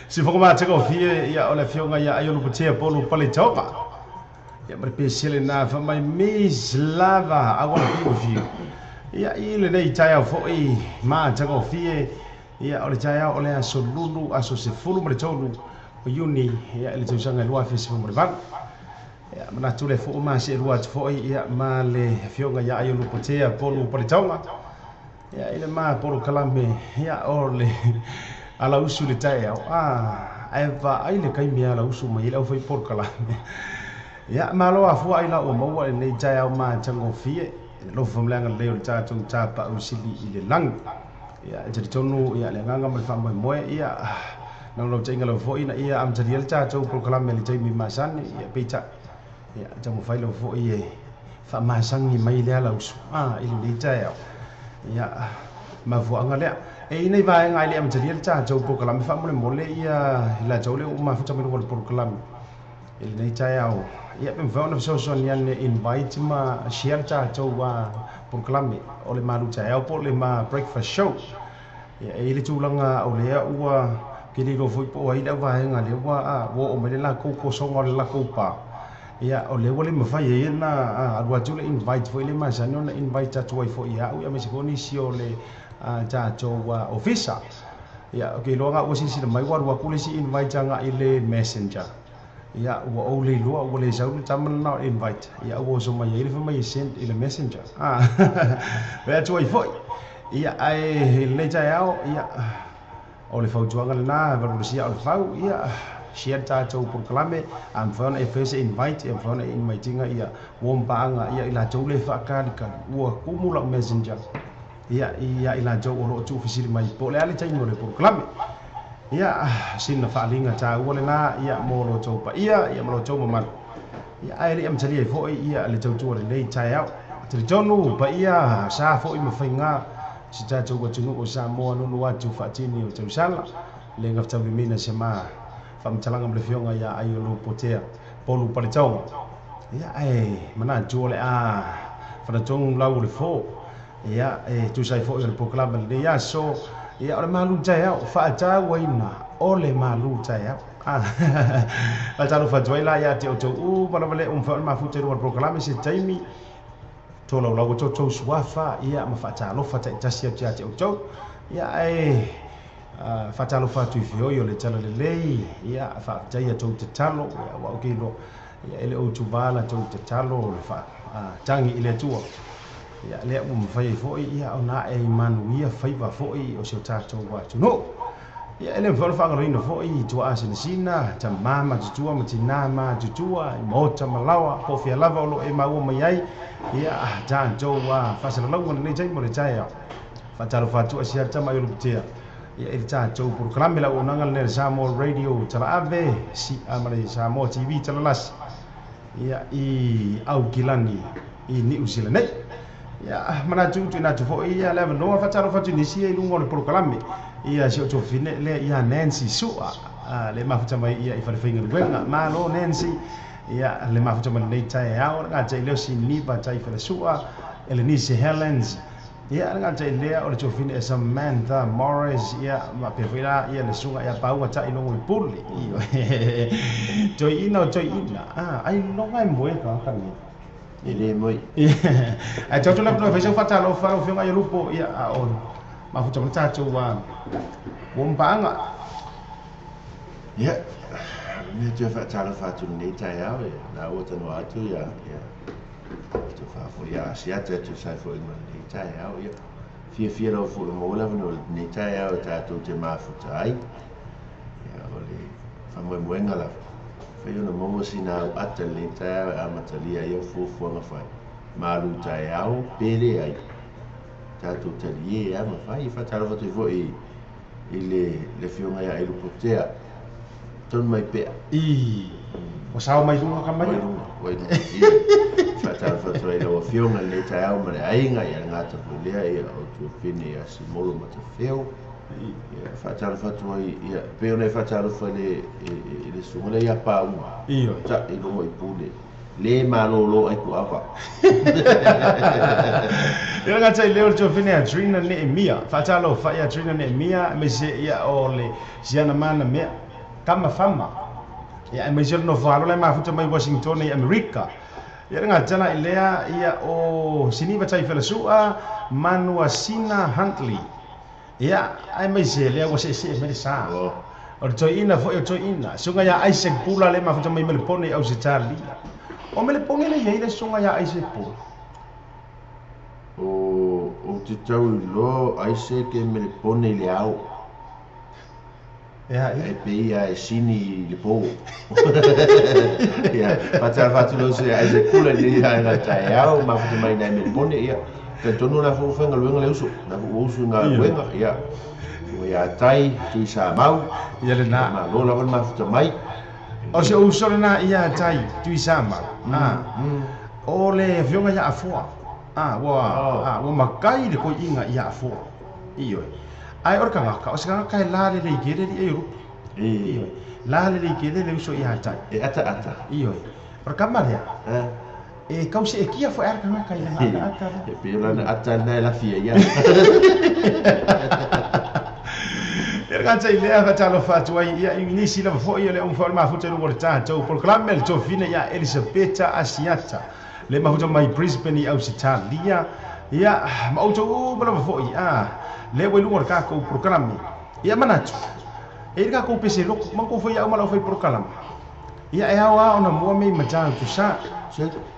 Sifoga matagofie ia o le afioga ia Aiolupotea Polu Paletoga. Ia ma le pesele na faamai Miss Lava, I wanna be with you. Ia i lenei taeao foi matagofie, ia o le taeao o le aso Lulu, aso 13 o Iuni, ia i le tausaga 2018. Ia manatu le fuu ma se lua atu foi ia ma le afioga ia Aiolupotea Polu Paletoga. Ia i le ma polokalame ia o le ala usu le taeao. Ae vaai le kaimi ala usu mai le aufai polokalame. Ia malo afua ai la ua maua lenei taeao matagofie. Le lofa ma le agalelei o le tatou Tapaau Sili i le lagi. Ia e talitonu ia le agaga ma le faamoemoe ia naulautaiga lava foi ina ia amatalia le tatou polokalame i le taimi masani. Ia peitai ia taumafai lava foi e faamasagi mai le ala usu i lenei taeao. Ia mafuaaga lea e i nei vaega ai le amatalia le tatou polokalame faamolemole ia i latou le ua mafuta mai luga o le polokalame i lenei taeao. Ia pe mafai ona fesoasoani ane invite ma share le tatou polokalame o le malu taeao po o le ma breakfast show. Ia e i le tulaga o lea ua ke le iloa foi po o ai le auvaega lea ua oo mai le lakou kosoga o le lakou pa. Ia o lea ua le mafai ai ona alu atu le invite foi le masani ona invite atu ai foi ia au ia aemaise foi nisi o le tatou ofisa. Ia okay, iloa ua silasila mai ua alu atu le isi invite agai le messenger. Ia ua ou le iloa ua le sau le tama lena o invite. Ia ua oso mai ai le fai mai e send i le messenger. Pe atu ai foi. Ia ae i lenei taeao ia o le fautuaga lena valuvalusia o le fau ia share tatou polokalame a mafai ona e faia se invite, e mafai ona e invite ina ia uampaaga ia i latou le faakalikali ua kumu lau messenger ia ia i latou o loo tuufesili mai po o le a le taimi o le polokalame. Ia sina faaliga taua lena ia mo lo outou paia ia ma lo outou mamalu. Ia ae le amatalia ai foi ia le tautua lenei taeao. Talitonu paia sa foi ma faiga si tatou atunuu o Samoa nonu atu faatini o tausaga le gafataulimaina se ma faamatalaga ma le afioga ia Aiolupotea Polu Paletoga. Ia ae manatu o le a fanatonu lau o le fo. Ia e tusa ai foi o le polokalame lenei aso. Ia o le malu taeao faatauaina o le malu taeao. Faatalofa atu ai la ia te outou uma lava le mafai ona mafuta i luga o le polokalame se taimi tolaulau o toutou suafa ia ma faatalofa taitasi atu ia te outou. Ia ae faatalofa atu i feoi o le talalelei ia faafetai a tou tatalo ia ua ou ke iloa ia e le ou tuvā la tou tatalo o le faatagi i le Atua. Ia lea ua mafai ai foi ia ona ae i manuia faiva foi o si o tatou atunuu. Ia e le mafai ona faagaloina foi i tuaa sinasina, tamā matutua ma tinā matutua, i maota ma laoa, po o fea lava o lo o e maua mai ai ia tatou faasalalauga lenei taimi o le taeao. Faatalofa atu a siata ma Aiolupotea ia i le tatou polokalame le auaunaga lenei a le Samoa Radio Talaave si ma le Samoa TV Talalasi ia i Aukilani i Niu Sila nei. Ia manatu tuuina atu foi ia le avanoa faatalofa atu i nisi i luga o le polokalame ia si o tofine le ia Nancy Sua le mafuta mai ia i falefaigaluega. Malo Nancy ia le mafuta mai lenei taeao le gata i lea o Siniva Taifalesua Elenice Helens ia le gata i lea o le tofine e Samantha Morris ia faapea foi la ia le susuga ia Paua Tailogo i Pule. Toeaina o toeaina ai loga e moe tagata nei. E le moe. Ae tau tulaga no fai faatalofa lau afioga ia Lupo ia a o mafuta mai tatou uampaaga. Ia, mea toe faatalofa atu lenei taeao ia na ua tanoa atu ia ia te faafoi ia Asiata e tusa ai foi ma lenei taeao ia. Fiafia lava foi maua le avanoa i lenei taeao e tatou te mafuta ai. Ia o le faamoemoega lava. Fai ona maua sina au ata i lenei taeao e amatalia ai au fuafuaga fai. Malu taeao pe leai. Tatou talie e ma fai. Faatalofa atu ai foi i le afioga ia Ailupotea. Tonu mai pea. I ua sao mai luga ka mai. Ua i luga. Faatalofa atu ai lau afioga i lenei taeao ma le aiga ia le gata foi lea ia o tuafine ia Simolo Matafeo. Ia faatalofa atu ai ia pei ona e faatalofa i le susuga lea ia Pauga. Ioe. Ta i logo i Pule. Le malolo ai ku ava. Ia ngata i leo le fine Adrina ne mia. Fatalo fa ia Adrina ne mia me se ia o le siana mana mea kama fama. Ia me se no falo le mafuta mai Washington i Amerika. Ia ngata la ilea ia o siniva tai felasua Manuasina Huntley. Ia ai me se le o se se me sa. O toina fo o toina. Sunga ia Isaac Pula le mafuta mai Melbourne au se tali. O mele ponge le iai le sunga ia Isaac Pula. O te tau lo Isaac e mele pone le au. Ia, e pe ia e sini le po. Ia, patala fatu lo se Isaac Pula le ia na tai au, ma futu mai nei mele pone ia. Te tonu na fu fenga luenga le uso, na fu uso nga luenga ia. Ia tai tui sa mau. Ia le na. Ma lo la ma futu mai. O se uso na ia tai tui sa mau. O le fionga ia afoa. Ua ua makai le koiinga ia afoa. Ioe. Ai o kangaka, o se kangaka e la le le kere i Europe. Ioe. La le le kere le uso ia tai. E ata ata. Ioe. O kama lea. E kau se e kia fo e kangaka i la ata. E pe la ata na la fia ia. E ngata i lea fatalo fatu ai ia inisi la fo ia le um fo ma futa no tatou proclame le tofina ia Elisabeta Asiata le mafuta mai Brisbane i Australia ia ma outou bala fo ia le welu ngor ka ko proclame ia manatu e ka ko pese loko manko fo ia mala fo proclame ia e awa ona mua me majang tu sa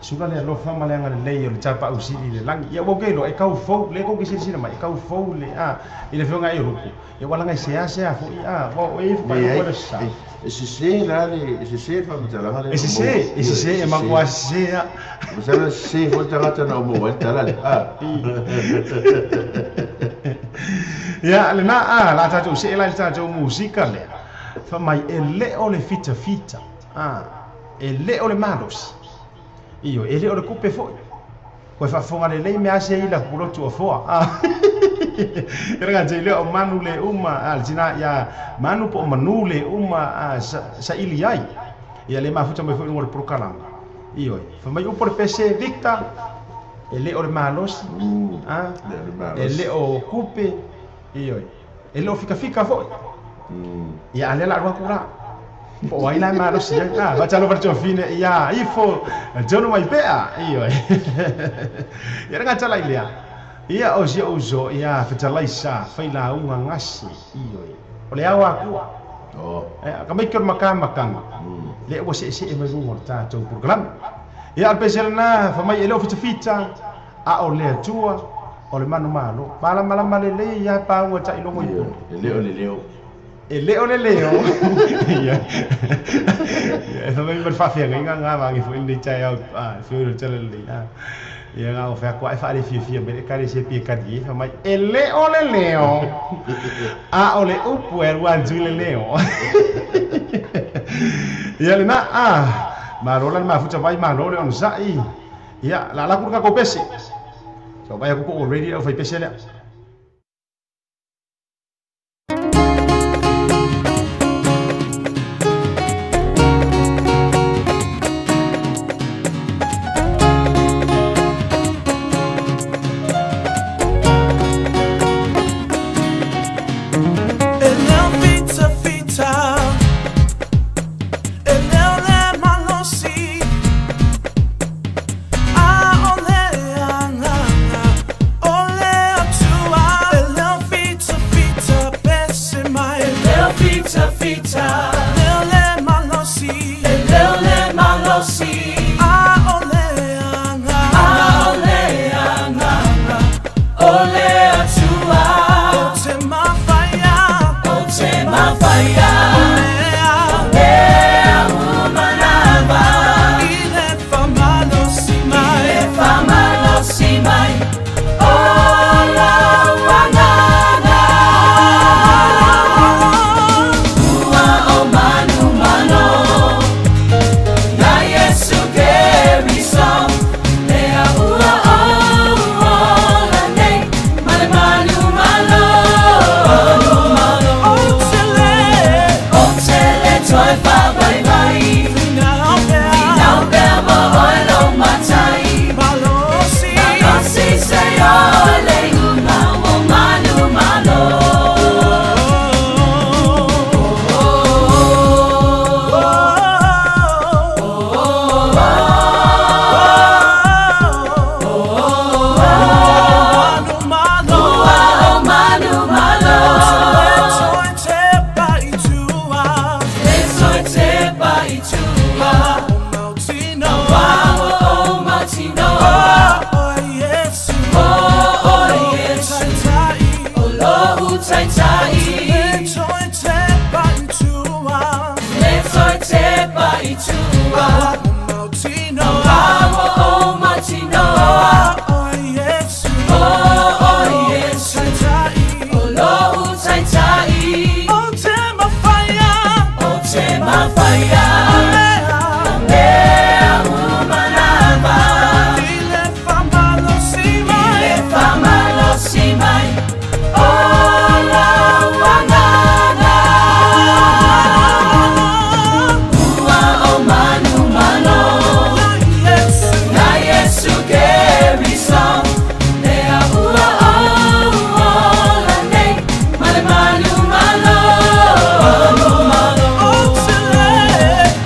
sula le alofa ma le anga le o le tapa usili le langi ia woke lo e kau fo le ko kisi sina mai kau fo le a i le fionga e ruku ia wala ngai se ase a fo ia wo e fo pa sa e se se la le se se fa mutala le e se e ma se a se se fo tala na mo tala le a ia le na a la ta tu se la ta tu musika le fa mai e le o le fita fita a e le o le malos io e le o le kupe foi koe faafofoga lelei mea ase i la pulotu afoa e ragata i lea o manu le uma a le tina ia manu po o manu le uma saili ai ia le mafuta mai foi luga o le polokalama ioe fa mai upu o le pese Victor e le o le malosi e le o kupe ioe e le o fikafika foi ia a lea la alu aku la po ai la malosi ai fatalo faletofine ia ifo jono mai pea ioe ia ragata la i lea ia o si ouso ia fetalaisa failauga gase ioe o le ao akua ka mai ke o le makamakanga le ua seesee mai luga o le tatou polokalame ia a le pese lena famai e le o fitafita a o le atua o le manumalo malamalama lelei ia pauga taʻilogo i e le o le leo e le o le leo ia e famai ma le faafeagaiga gavage foʻi lenei taeao fio le tala lelei ia ngā o whea kua e whaare whiawhia me le kare se pia kari e mai e le o le leo a o le upu e rua antu le leo ia le na a marola le mafuta vai malo le ona sa'i ia la la kuru kako pese so vai aku ko already au whai pese lea. Ole tua O mautinoa O Yesu O lou taitai O te mawhaia O mea umanava I le whamalosi mai O lau angana Ua o manu malo Na Yesu Keriso Lea ua o ola nei Male malu malo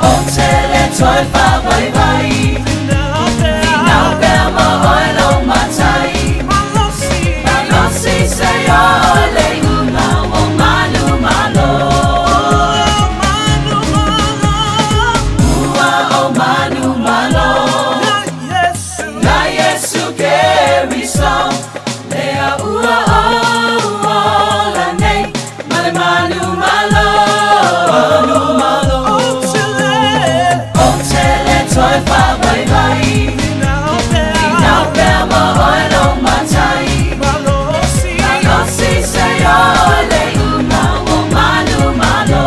O tele toi whawai vai Finau pea mo oi lo matai Malosi se o le unga o malu malo Ua o manu malo Na Yesu Keriso Lea ua o ola nei Male malu malo O tele toi whawai vai Finau pea mo oi lo matai Malosi se o le unga o malu malo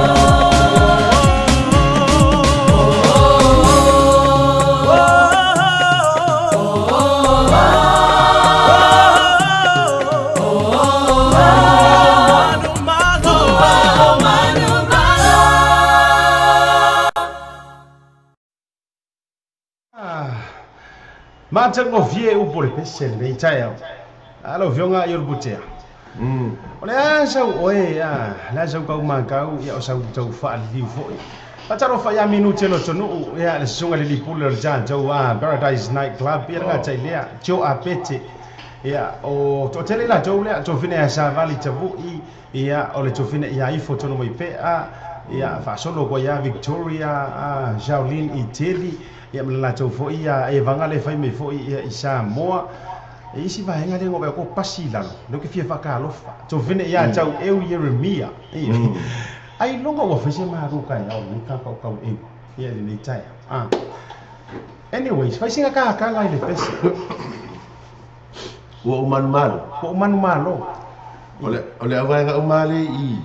O manu malo. Matagofie upu o le pese lenei taeao. Lau Afioga i o le putea. O le a sau oe a, le a sau kau makau ia o sau tau faaliliu foʻi. Faatalofa ia minute lo tonuu ia le susuga le lipule o le tatou a Paradise Night Club ia le gatai lea Joe Apete. Ia o toatele latou lea tofine ia savali tavuʻi ia o le tofine ia ifo tonu mai pea ia faasolo koa ia Victoria a Shaolin i Teli ia ma le latou foʻi ia e vaga le fai mai foʻi ia i Samoa. E isi vaega lea ua ko pasi lalo leo ke fia faakalofa tofine ia tau eu Yeremia. Ai longa ua fai se maru kai au ni ka kau kau eu ia lenei taea. Anyways, fai singa kakala i le pese. Ua ou manumalo. Ua ou manumalo. O le auvaega uma le i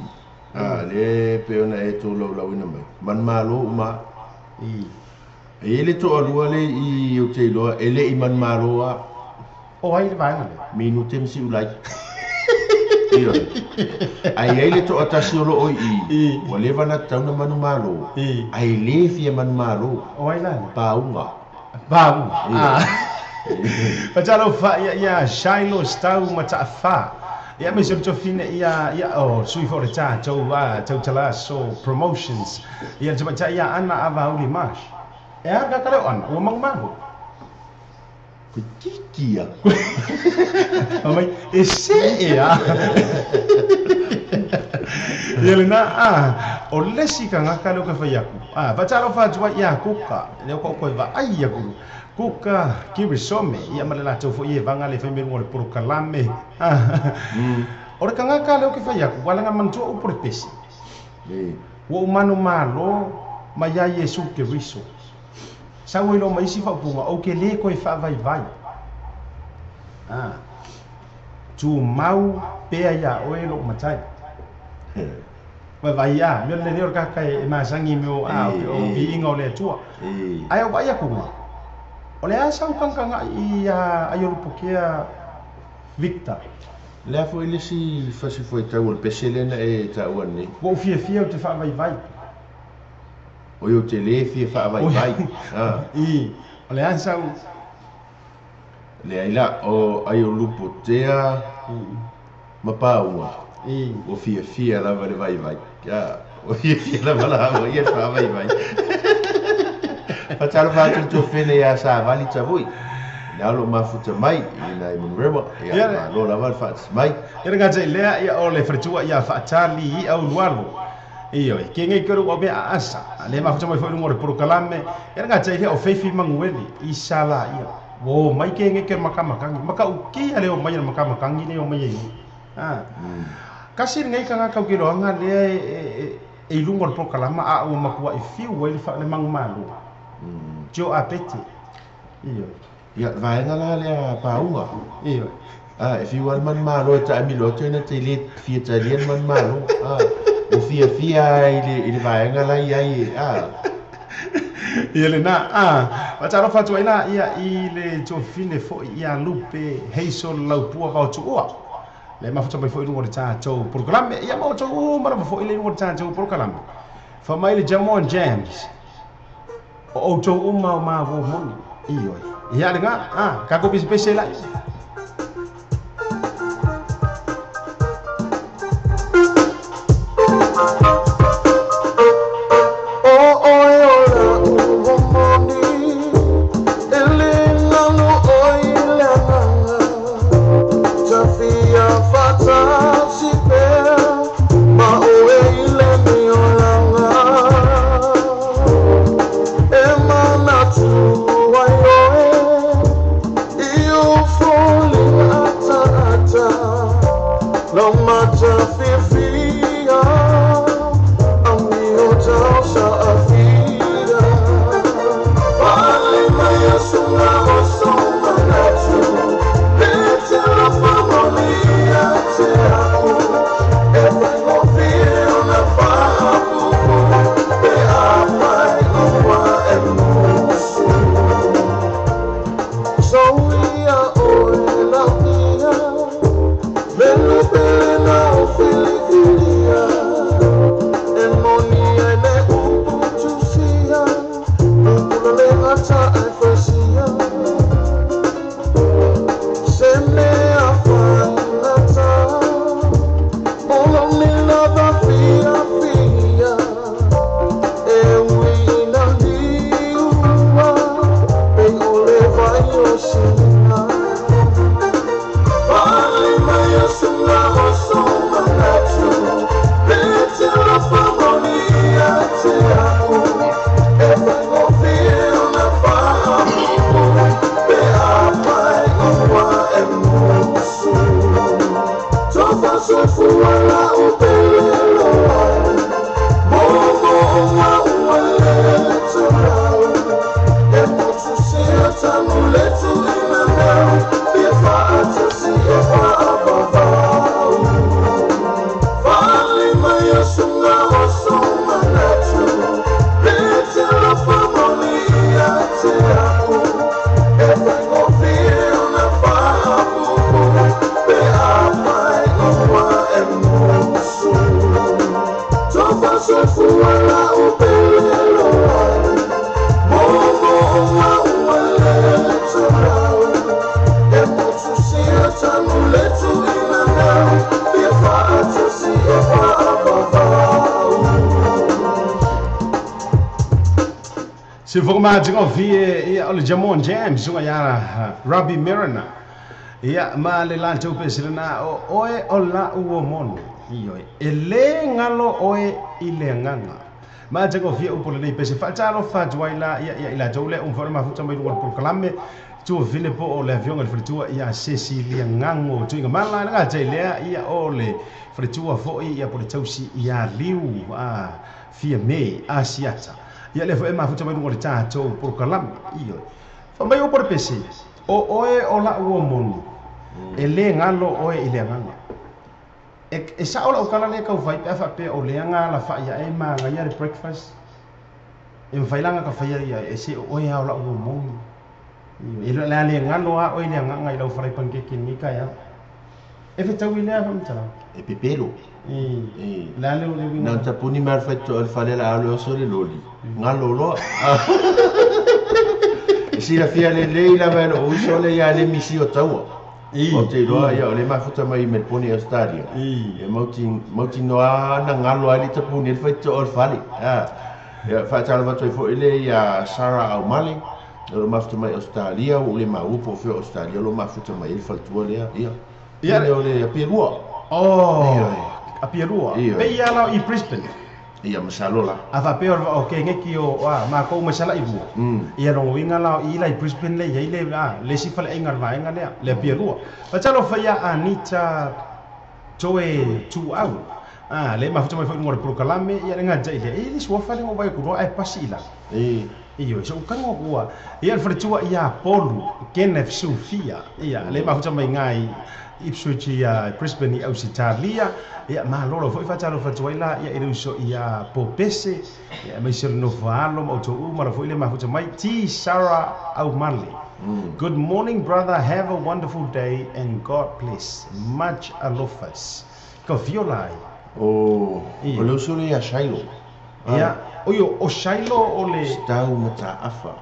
le pe ona e tolaulauina mai. Manumalo uma. I. E i le toalua le i o te iloa e le i manumalo a. O ai le vaega le. Minute ma siulai. Ioe. Ai ai le toatasi o loo i. Ua leva na tatau na manumalo. Ai le fia manumalo. O ai la le. Pauga. Pauga. Fatalofa ia ia Shiloh Stau Mata'afa. Ia me se tofine ia ia o sui fo le tatou a tau so Promotions. Ia te matai ia ana ava uli mash. E ara ka leo ana ua mangumangu. Ko titi ia. Mai e se e a. Ia le na a o lesi ka ngaka leo ka whai aku. Fatalofa atua ia kuka. Leo ko koe va ai ia kuru. Kuka kirisome ia ma le latou foʻi e vaga le faimelua o le polokalame. O le kagaka leo ke fai aku walaga manatua upu le pese. Ua ou manumalo ma ia Iesu Keriso. Sau ai lo ma isi faaupuga ou ke lē koe faavaivai. Tumau pea iā oe lou matai. Vaivai a mea le leo le kaka e masagi mea o viiga o le Atua. Ae o vaai akuga. O le a sau kangkanga i ai o lupokea Victor. Le a foi le si fasi foi tau o le pese lena e taua nei. Ua ou fiafia o te faavaivai. O i o te le fia faavaivai. I, o le a sau. Le ai la, o ai o lupotea ma paunga. O fiafia lava le vaivai. O fiafia lava la o ia faavaivai. Fatalofa atu le tofene ia savali tavui. Le alo mafuta mai i nai Manurewa. Ia malo lava le faatasi mai. Ia le gatai lea ia o le faletua ia faatali i au lualo. Ioe, ke ngei keru ua mea aasa. Le mafuta mai foi lunga o le polokalame. Ia le gatai lea o Feifi Mangueli i sala ia. Wo mai ke ngei keru makamakangi. Maka ukia leo mai na makamakangi leo mai e. Kasi ngei kanga kau ki roanga lea e E i luga o le polokalama a ua matua'i fiu ai le manumalo tio apete. Ioe. Ia, le vaega la lea pauga. Ioe. A, e fiu lava le manumalo e taamilo atu ai na te le fia talia le manumalo. A, ua fiafia i le vaega la i ai a. Ia lenā a faatalofa atu ai la ia i le tuafafine fo'i ia Lupe Hazel Laupua Vaotuua le mafuta mai fo'i luga o le tatou polokalame ia ma outou uma lava fo'i le luga o le tatou polokalame fa mai le Jamon James o outou uma o mavō moni. Ioe. Ia lenā a tatou pesepese la'i. Se foga ia o le Jamon James suga ia Robbie Mirana ia ma le latou peselena o oe o la'u o moni. Ioe. E lē galo oe i le agaga ma tagofia upu lenei pese faatalofa atu ai la ia ia i latou lea uma fo'i mafuta mai luga o le polokalame tuafafine po o le afioga i le faletua ia Cecilia Gago Tuigamala le gata i lea ia o le faletua fo'i ia po le tausi ia Liu a Fiame Asiata ia lea fo'i mafuta mai luga o le tatou polokalame. Ioe. Fa mai upu o le pese o oe o la'u o moni e lē galo oe i le agaga e sa'o la'u kala lea kaufai pe a fa'apea o le aga alafa'i a'e magaia le breakfast e mafai laga ka faia ia e se o oe a o la'u o moni. E le a le galo a oe le agaga i lau falai pankeke ni ka ia e fetaui lea faamatalaga E pepelo. E le a le le Na uiga. Tapuni mai le faitotoa o le fale la le oso le loli. Galo loa. E silafia lelei lava e lo'u uso le ia le misi o taua. O te iloa ia o le mafuta mai i Melbourne Australia. E mauti mautinoa na galo ai le tapuni e le faitotoa o le fale. A. Ia faatalofa atu ai fo'i le ia Sarah Aumale. O lo mafuta mai Australia, ua le maua po o fea Australia lo mafuta mai ai le faletua lea. Ia. Ia Ia o le Apia Lua. Oh, Ia. Apia Lua. Ia. Pe ia la i Brisbane. Ia masalo la. A faapea o ke ngeki o a makou mai sala'i lua. Ia logo uiga la i la i Brisbane le iai le a le isi faleaiga o le vaega lea le Apia Lua. Faatalofa ia Anita Toe Tu'au Ah, le mafuta mai foi luga o le polokalame, ia le gataʻi lea e le suafa le vai ku ai pasi ila. E. Io so kanga kua. Ia le faletua ia Polu, Kenneth Sofia. Ia le mafuta mai ngai Ipswich ia Brisbane i Australia. Ia malolo foi fatalofa atu ai la ia i le uso ia Popese. Ia mai se le nofo alo ma outou uma la foi le mafuta mai T Sarah Aumale. Good morning brother, have a wonderful day and God bless. Much alofas. Ka viola ai. O o le uso lea ia Shiloh. Ia, o o Shiloh o le Stau Mataafa.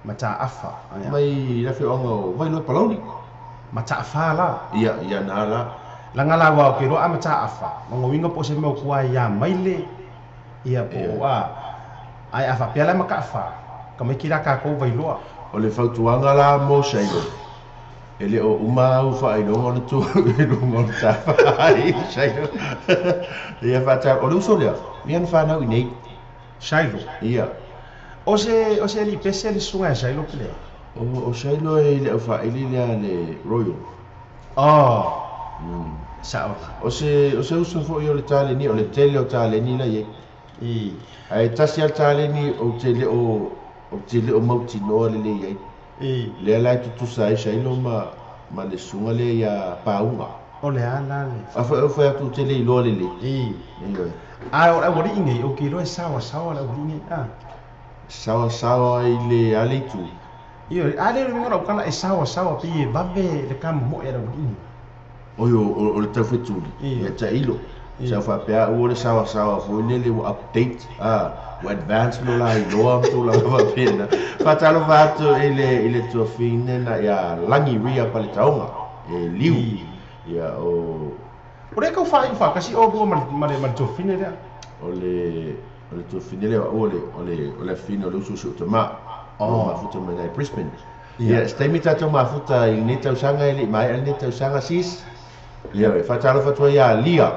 Mataafa. Ia. Mai le afioaga o Vailoa Palauli. Mataafa la. Ia, ia na la. Langa la wa ke roa Mataafa. Longa winga po se mea kua ia maile. Ia po a. Ai afa pea la makaafa. Ka mai kira ka ko Vailoa. O le fautuaga la mo Shiloh. E le o uma au faailoga o le tu i luga o le tafa ai Shiloh. Ia faata o le uso lea. Ia na whanau i nei. Shiloh. Ia. O se li pese le sunga Shiloh pele. O Shiloh e le au whaili lea le Royal. Oh. Sa ora. O se uso foi o le taleni, o le tele o taleni la ye. I. Ai tasi al taleni o te le o mauti noa le le ye. I. Le ala e tutusa ai Shiloh ma le sunga le ia paunga. O le ala le. A foi atu te le iloa le le. I. I. A o le inge o ke loe sawa sawa le inge a. Sawa sawa i le ale tu. Io ale le ngora kala e sawa sawa pi e vave le kam mo era inge. O yo o le tawhituli. Ia tailo. Sa whapea o le sawa sawa foi le le update a o advance lo la iloa mto la whapena. Fatalo vato i le tuafine na ia langi ria paletaonga. E liu. Ia o O le kau whai whakasi o bua ma le tuafine lea. O le tuafine lea o le fine o le usu usu ma. O mafuta mai nei Brisbane. Ia steimi tātou mafuta i nei tausanga i le mai i nei tausanga sis. Ia e fatalo fatua ia Lia.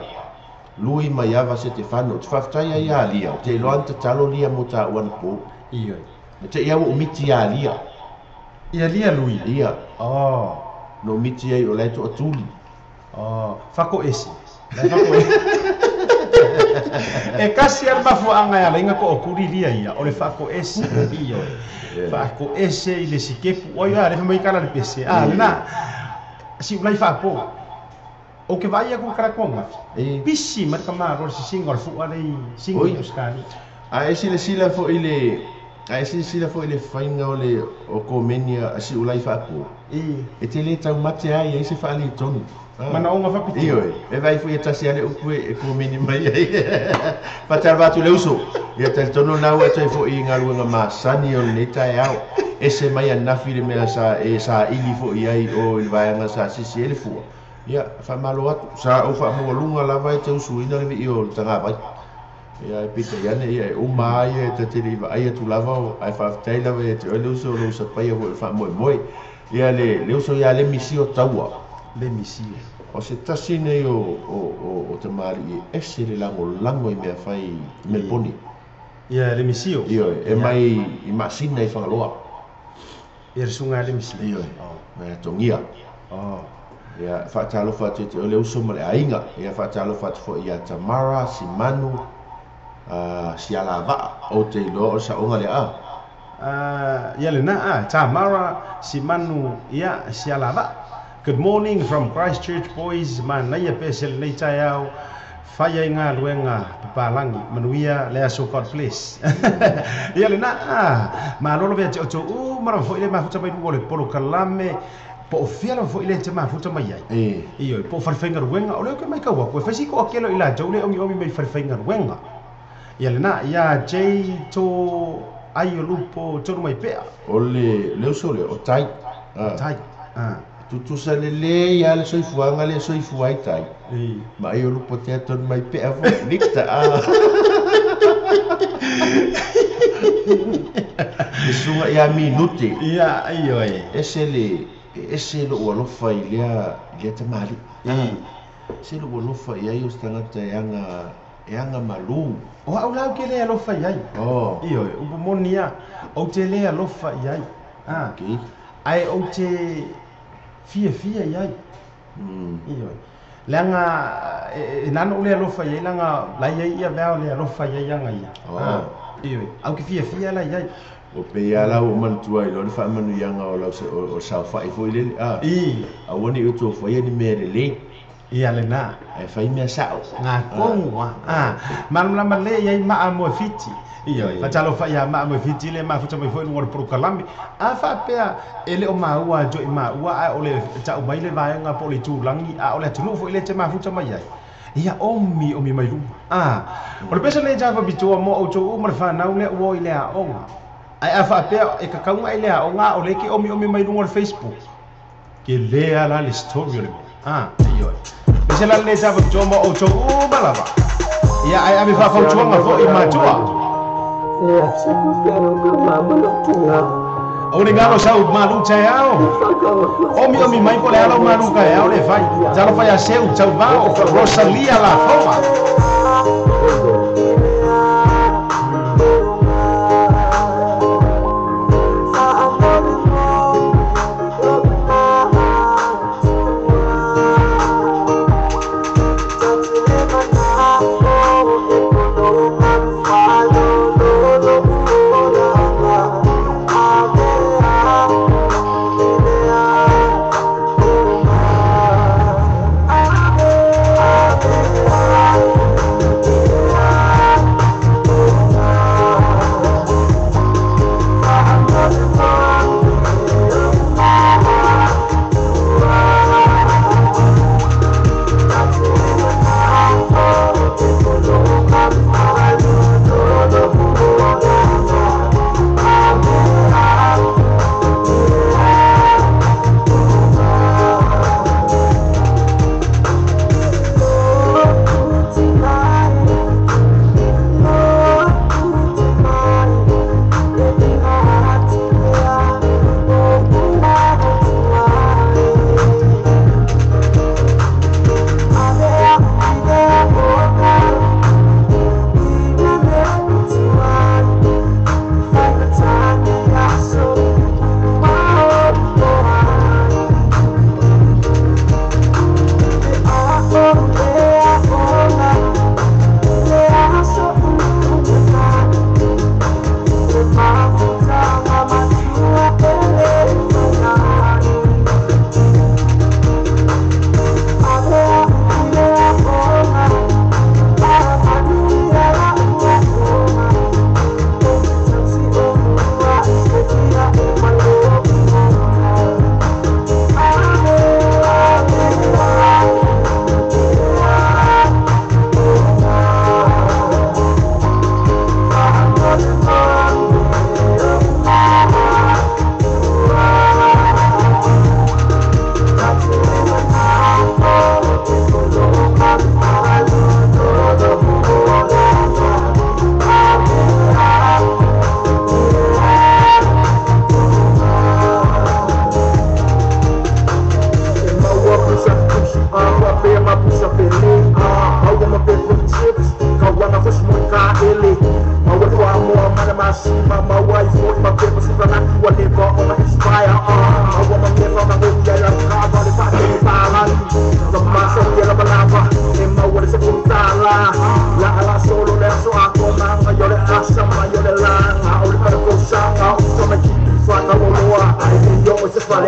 Lui maiava se te whano. Te whaftai ia Lia. Te iloa te talo Lia mo tā uana pō. Ia. Te ia o miti ia Lia. Ia Lia Lui. Ia. Oh. No miti ai o lai to atuli. Oh, whako esi. Whako esi. E kasi al mafuanga ia lenga ko o kuri lia ia. O le whako esi. Ia. Whako ese i le sikepu. O ia, le whamai kala le pese. Ah, lena. Si ulai whapo. O ke vai aku karakonga. Pisi mar ka maro si singa o fu ale singa o skani. A esi le sila fo ile a esi sila fo ile fainga o le o komenia a si ulai whapo. E te le tau mate ai e se whaali tonu. Mana onga whapiti. Io e vai fui e tasi ale upu e komeni mai ai. Patalo atu le uso. Ia te tonu nau e te fo i ngā luenga masani o le tai au. Ese mai a nafi le mea sa e sa ili fo i ai o i vaeanga sa sisi ele fua. Ia, whamalo atu, sa o whamua lunga lava e te usuina le i o le tanga vai. Ia, e pita iane, ia, e uma ai, e te tere iwa ai atu lava o, ai whaaftai lava e te oile uso o le usapai o wha moe. Ia, le uso ia le misi o taua. Le misi. O se tasi nei o te maari i ese le lango lango i mea whai Melbourne. Ia, le misi o. Ia, e mai i masina i whangaloa. Ia, le sunga le misi. Ia, e tongia. Oh. Ia whaatalofa atu te ole uso ma le ainga. Ia whaatalofa atu fo ia Tamara, Simanu, Sialava, o te iloa o saonga le a. Ia le na a, Tamara, Simanu, ia Sialava. Good morning from Christchurch boys, manaia pese le nei taiao. Whaia i ngā luenga papalangi, manuia le aso God bless. Ia le na a, malolo vea te oto u, mara fo ile mafuta mai le polo kalame. Po o fiala fo ile te mafuta mai ai. Io, po wharewhainga ruenga, o leo ke mai kaua, koe whaisi ko akelo i la jau le omi omi mai wharewhainga ruenga. Ia le na, ia Jay tō ai o lupo tonu mai pea. O le leo le, o tai. Tai. Tutusa le le ia le soifuanga le soifua ai tai. Ma ai o lupo tea tonu mai pea fo, nikta a. Le sunga ia minute. Ia, io e. Ese le... Ese lo alofa i lea tamali. Ese lo alofa i ai o stangata e anga malu. O au lau ke lea alofa i ai. Oh. Io, upu moni ia, o te lea alofa i ai. Okay. Ai o te fia fia i ai. Io. Leaga e nano le alofa ia langa la ia ia vea le alofa ia ia ia. Ioe, au ki fia fia la ia. O pe ia la o mantua i lona faamanuiaga o lau o saofa'i fo'i lele a aua ne i outou faia ni mea lelei ia lena ae fai mea sa'o gatogu a malamalama le iai maa mo e fiti. Ioe, fatalofa ia maa mo e fiti le mafuta mai fo'i luga o le polokalame a faapea e le o maua jo'i maua ae o le ta'u mai le vaega po o le itulagi a o le atunuu fo'i le te mafuta mai ai. Ia omi omi mai luma. O le pesa le java bitua mo outou uma le fanau le ua i le aoga. Ae a faapea e kakauga i le aoga o le ke omi omi mai luga o le Facebook. Ke lea la le story o le mea. Ioe. Pesa la le java bitua mo outou uma lava. Ia ae ave faafautuaga fo'i matua. O le galo sau malu taeao. Omi omi mai po le ala o malu kaeao le fai. Talofa ia seu tauvao Rosalia Lafoga.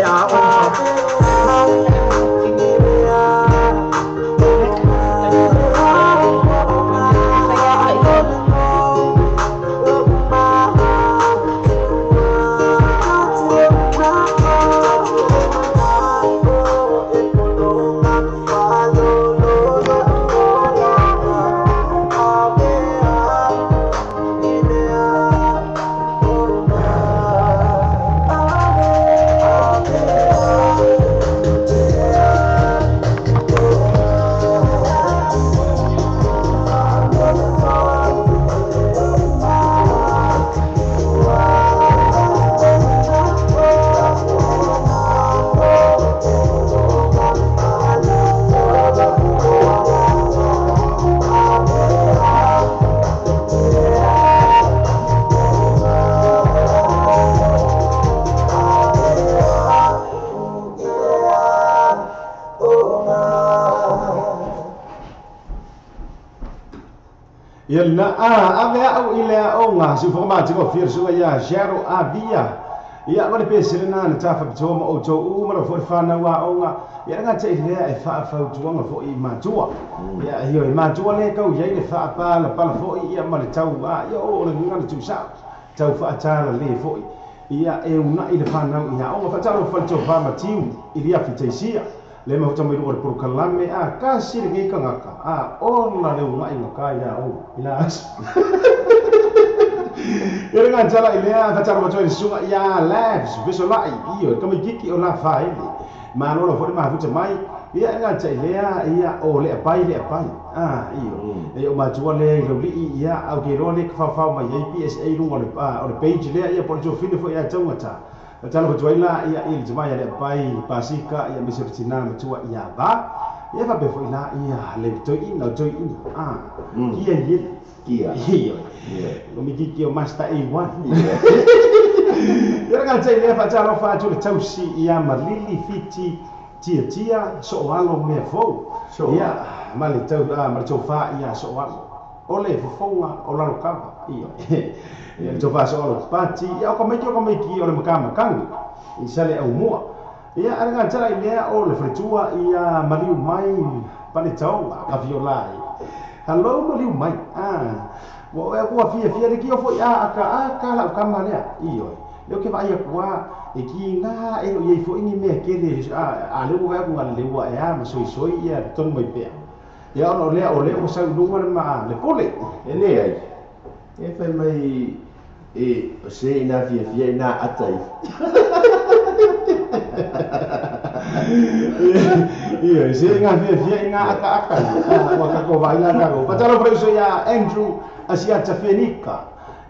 Yeah. Ia na ave au i le aoga si ufoga matigofie le susuga iā Jero Avia. Ia ma le pesele na na tafapitoa ma outou uma lau foʻi le fanau aoga. Ia le gataʻi lea e faafautuaga foʻi i matua. Ia ioe matua lē kau iai le faapalapala foʻi ia ma le tau a ia o le uiga na tuusaʻo tau faatala lē foʻi. Ia e unaʻi le fanau i aoga faatalofa le tofa matiu i le afi taisia. Le mafuta mai luga o le polokalame a kasi lenei tagata a ola le unaʻiga ka iā ou i la aso. Ia le gatala i lea faatalofa atu ai le susuga iā Labs Fesolaʻi ioe tamaititi o la faele malo lau foʻi le mafuta mai. Ia e gataʻi lea ia o le apai le apai a ioe e o matua lea i laulii ia au ke iloa le kafaofao mai ai PSA i luga o le page lea ia po o le tuafine foʻi a taugata. Faatalofa atu ai la ia i le tamae a le apai pasika ia aemaise o le tinā matua iā va. Ia faapea foʻi la ia le toeʻina o toeʻina a kia iele Kia. Ioe o mikiki o Master A1. Ia le gataʻi lea faatalofa atu le tausi ia malili fiti tiatia soʻoalo mea fou. Ia ma le tau ma le tofā ia soʻoalo o le fofoga o lalo kava. Ioe ia le tofā soʻoalo pati ia o ka maiki o ka maiki o le makamakagi i sa le aumua. Ia ale gatala i lea o le faletua ia maliu mai paletaoga kafiolai. Hello maliu mai ua oe ua fiafia le kio foʻi a aka a ka lau kama lea. Ioe lea ou ke vaai aku a e kiga e loo iai foʻi ni mea kele a lea ua vaai aku galeleua e a ma soisoi ia tonu mai pea. Ia ona o lea o lea ua sau i luga le ma le pole. E leai, e fai mai e o se ina fiafia ina ata i. Ioe se ina fiafia ina aka aka ua kako vaai la kako. Faatalofa le uso iā Andrew Asiata Fenika.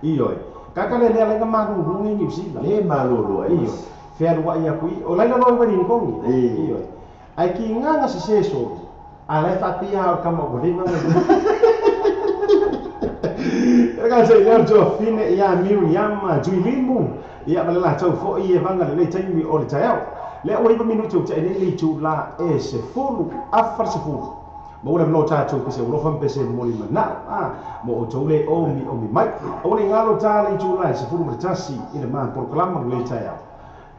Ioe kaka le lea laga maluluga i Niu Sila. Le malolo ai. Ioe fealuaʻi aku i o laila loa i Wellington. Ioe ae kigaga sesē solo a lae faapea o le kama ua leva Ia gataʻi lea o le tuafine iā Miriama Tuilimu. Ia ma le latou foʻi e vaga lelei taimi o le taeao. Lea ua 9 minuti o taʻi nei le itulā e 10 afa le 10. Ma ua le avanoa tatou pese alofa ma pese momoli manaʻo a mo outou le omi omi mai. Aua ne i galo ta le itulā e 11 i le ma polokalama lelei taeao.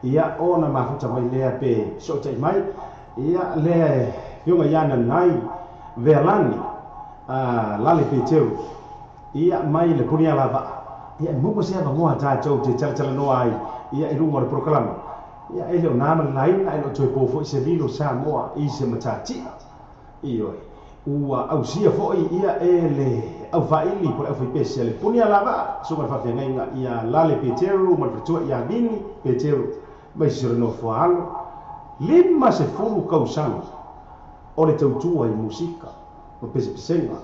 Ia ona mafuta mai lea pe soʻotaʻi mai. Ia le fioga iā Nanai Vealani a Lale Peteru. Ia mai le puni alavaʻa. Ia e maua se avanoa tatou te talatalanoa ai ia i luga o le polokalama. Ia e le o nā ma le laina e loo toe po foʻi se lilo Samoa i se matatiʻa. Ioe ua ausia foʻi ia e le aufaili po le aufaipese a le puni alavaʻa susuga le faafeagaiga ia Lale Peteru ma le faletua ia Vini Peteru mai sisi o le nofoa alo. 50 kausaga o le tautua i musika ma pesepesega.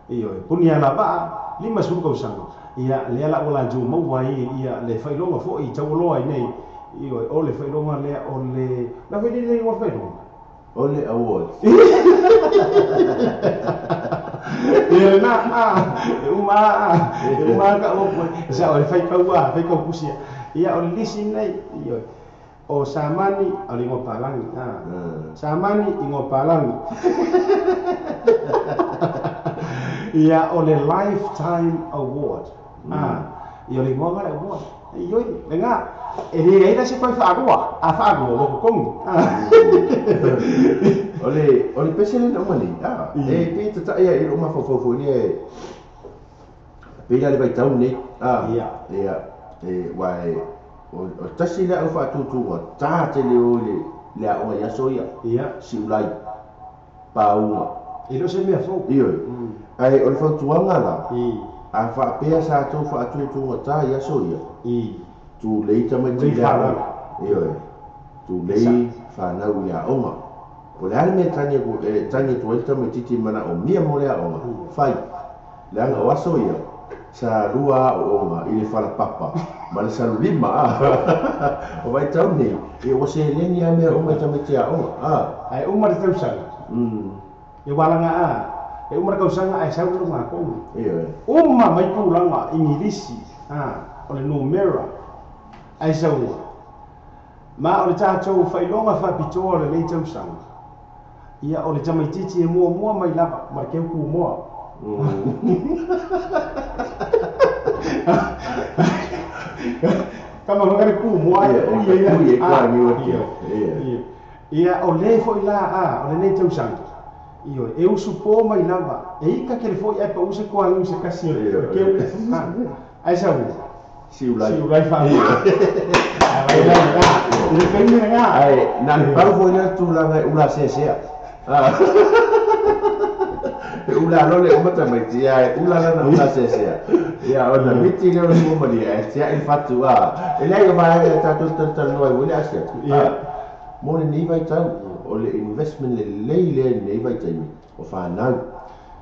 Ioe puni alavaʻa 50 kausaga. Ia lea la ua latou maua ai ia le faailoga foʻi taualoa ai nei. Ioe o le faailoga lea o le la foi lele igoa le faailoga. O le award. Ia lena a e uma a e uma ka o sa o le faikaua faikau kusia. Ia o le lisi nei ioe o Samani o le igoa palagi a Samani igoa palagi. Ia o le Lifetime Award. A ia o le igoa le award. Ioe lena e le ai la se toe faalua a faalua ua kokogi. O le pese le na uma nei. A e pe tataʻi ai i loo mafaufau foʻi lea e pei la le vaitau nei. A Ia. Ia e ua e o tasi le au faatutuga tā tele o i le aoga i aso ia. Ia. Siulai pauga. E le o se mea fou. Ioe. Ae o le fautuaga la. I. A faapea sa tou faatutuga tā i aso ia. I. Tulei tamaiti Tulei i le aoga. fanau. Ioe. Tulei fanau i le aoga. O le a le mea tagi aku e tagi atu ai le tamaititi manaʻomia mo le aoga. Fai. Leaga o aso ia sa lua aoaoga i le falapapa ma le salulima a. O vaitau nei e ua seleni lava mea uma i tamaiti aoga a. Ae uma le tausaga. E ualaga a e uma le kausaga ae sau le luga kogi. Ioe. Uma mai tulaga Igilisi a o le numera ae sauga. Ma o le tatou faailoga faapitoa o lenei tausaga. Ia o le tamaititi e muamua mai lava ma le keuku moa. Kama ngare ku mo ai ia. Ia o le foi la a o le nei tausanga. Io e usu po mai lava. E ika ke le foi ai pa usu ko anu se kasi ke ai sa u. Siulai fa. Ai la la. Le pende nga. Ai na le pau foi la tulaga e ula sesea. E ula lo le umata mai tia e ula la na ula sesea. Ia ona miti le mo mali e tia i fatu a. E le va e ta tu tu no ai le asia. Ia mo le nei vai tau o le investment le lei le nei vai taimi o whanau.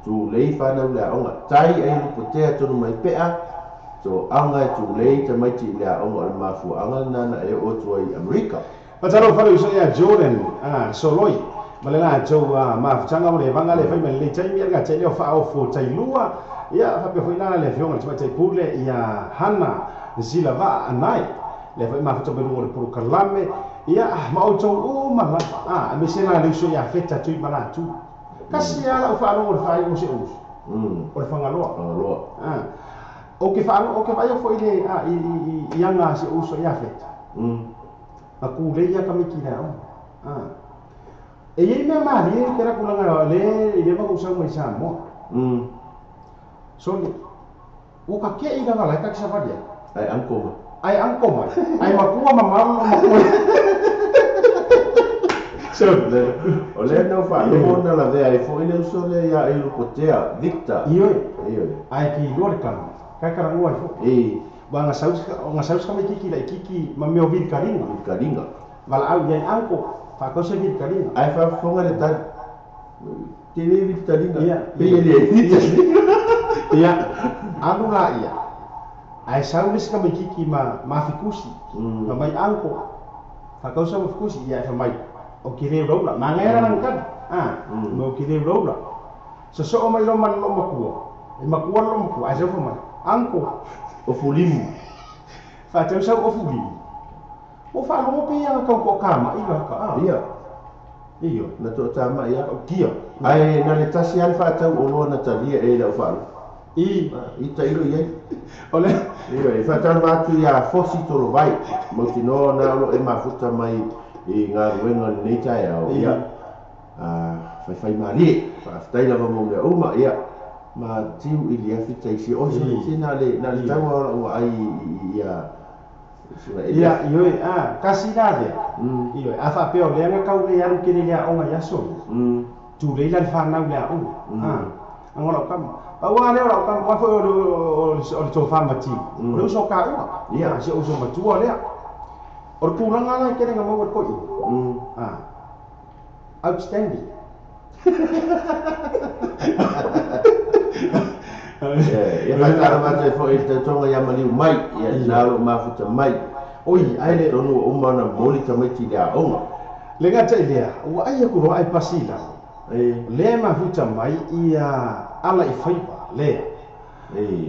Tu lei whanau le aonga. Tai ai lupo tea tonu mai pea. To anga e tu lei tamaiti le aonga o le mafuaanga nana e o tua i Amerika. Patalo wharu iso ia Jordan Soloi. Malena tau mafutanga o le vanga le whai mai le taimi ia te leo whaofo tailua. Ia whapea foi nana le whionga le tamaitai pule ia Hana Zilava Anai. Le whai mafuta mai runga o le porokalame. Ia ma o tau o malapa. A me sena le uso ia feta tui malatu. Kasi ala o whaalogo le whaai o se uso. O le whangaloa. Whangaloa. O ke whaalo, o ke whaio foi le i anga se uso ia feta. Ma ku le ia kamiki lea o. E iei mea marie te rakulanga le i lewa usau mai Samoa. So le, o ka ke i lava lai ka kisavaria. Ai angko mai. Ai angko mai. Ai makua mamalo o makua. So, o le nau whaalogo na la vea e fo ile uso le ia e lupotea, Victor. Ioi. Ioi. Ai ki loa le kama. Kai karangua i fo. E. Wa nga saus kama kiki lai kiki ma meo vilkalinga. Vilkalinga. Wala au iai angko. Whakause vilkalinga. Ai whafonga le tari. Te le vilkalinga. Ia. Pe le. Ia. Anu la ia. Ai saus kama kiki ma fikusi. Ma mai angko. Whakause ma fikusi. Ia e whamai. O ki reu raula. Ma ngai rang kan. Ma o ki reu raula. So so o mai lo man lo makua. E makua lo makua. Ai sau whamai. Angko. O fulimu. Whatau sau o fulimu. O whaalogo pe ia kau ko kama i waka. Ia. Iyo. Na tō tāma ia. O kia. Ai na le tasi an whatau o loa na talia e lau whaalo. I. I tairo iai. Ole. Iyo. E whatau wātu ia fosi toro vai. Mautinoa na olo e mafuta mai i ngā ruenga nei tae au. Ia. Whaiwhai marie. Whaaftai lava mō mea uma. Ia. Ma tiu i le awhi taisi. O se nā le taua ora ua ai ia. Ia, ioi, kasi rā lea. Ioi, a whapea o leanga kau le aru kere lea onga ia soli. Tū leila le whanau lea onga. Anga lau kama. Paua lea lau kama, wafo o le tō whamatiu. O le uso ka ua. Ia. Se uso matua lea. O le pūlanga lai kere ngā maua koi. Outstanding. Ia whaitara mātou e fo i te tonga ia maniu mai, ia nalo mafuta mai. Oi, ai le tonu o mana moli tamaiti le aonga. Le ngata i lea, ua ai aku roa ai pasila. Le mafuta mai ia ala i whaipa, lea.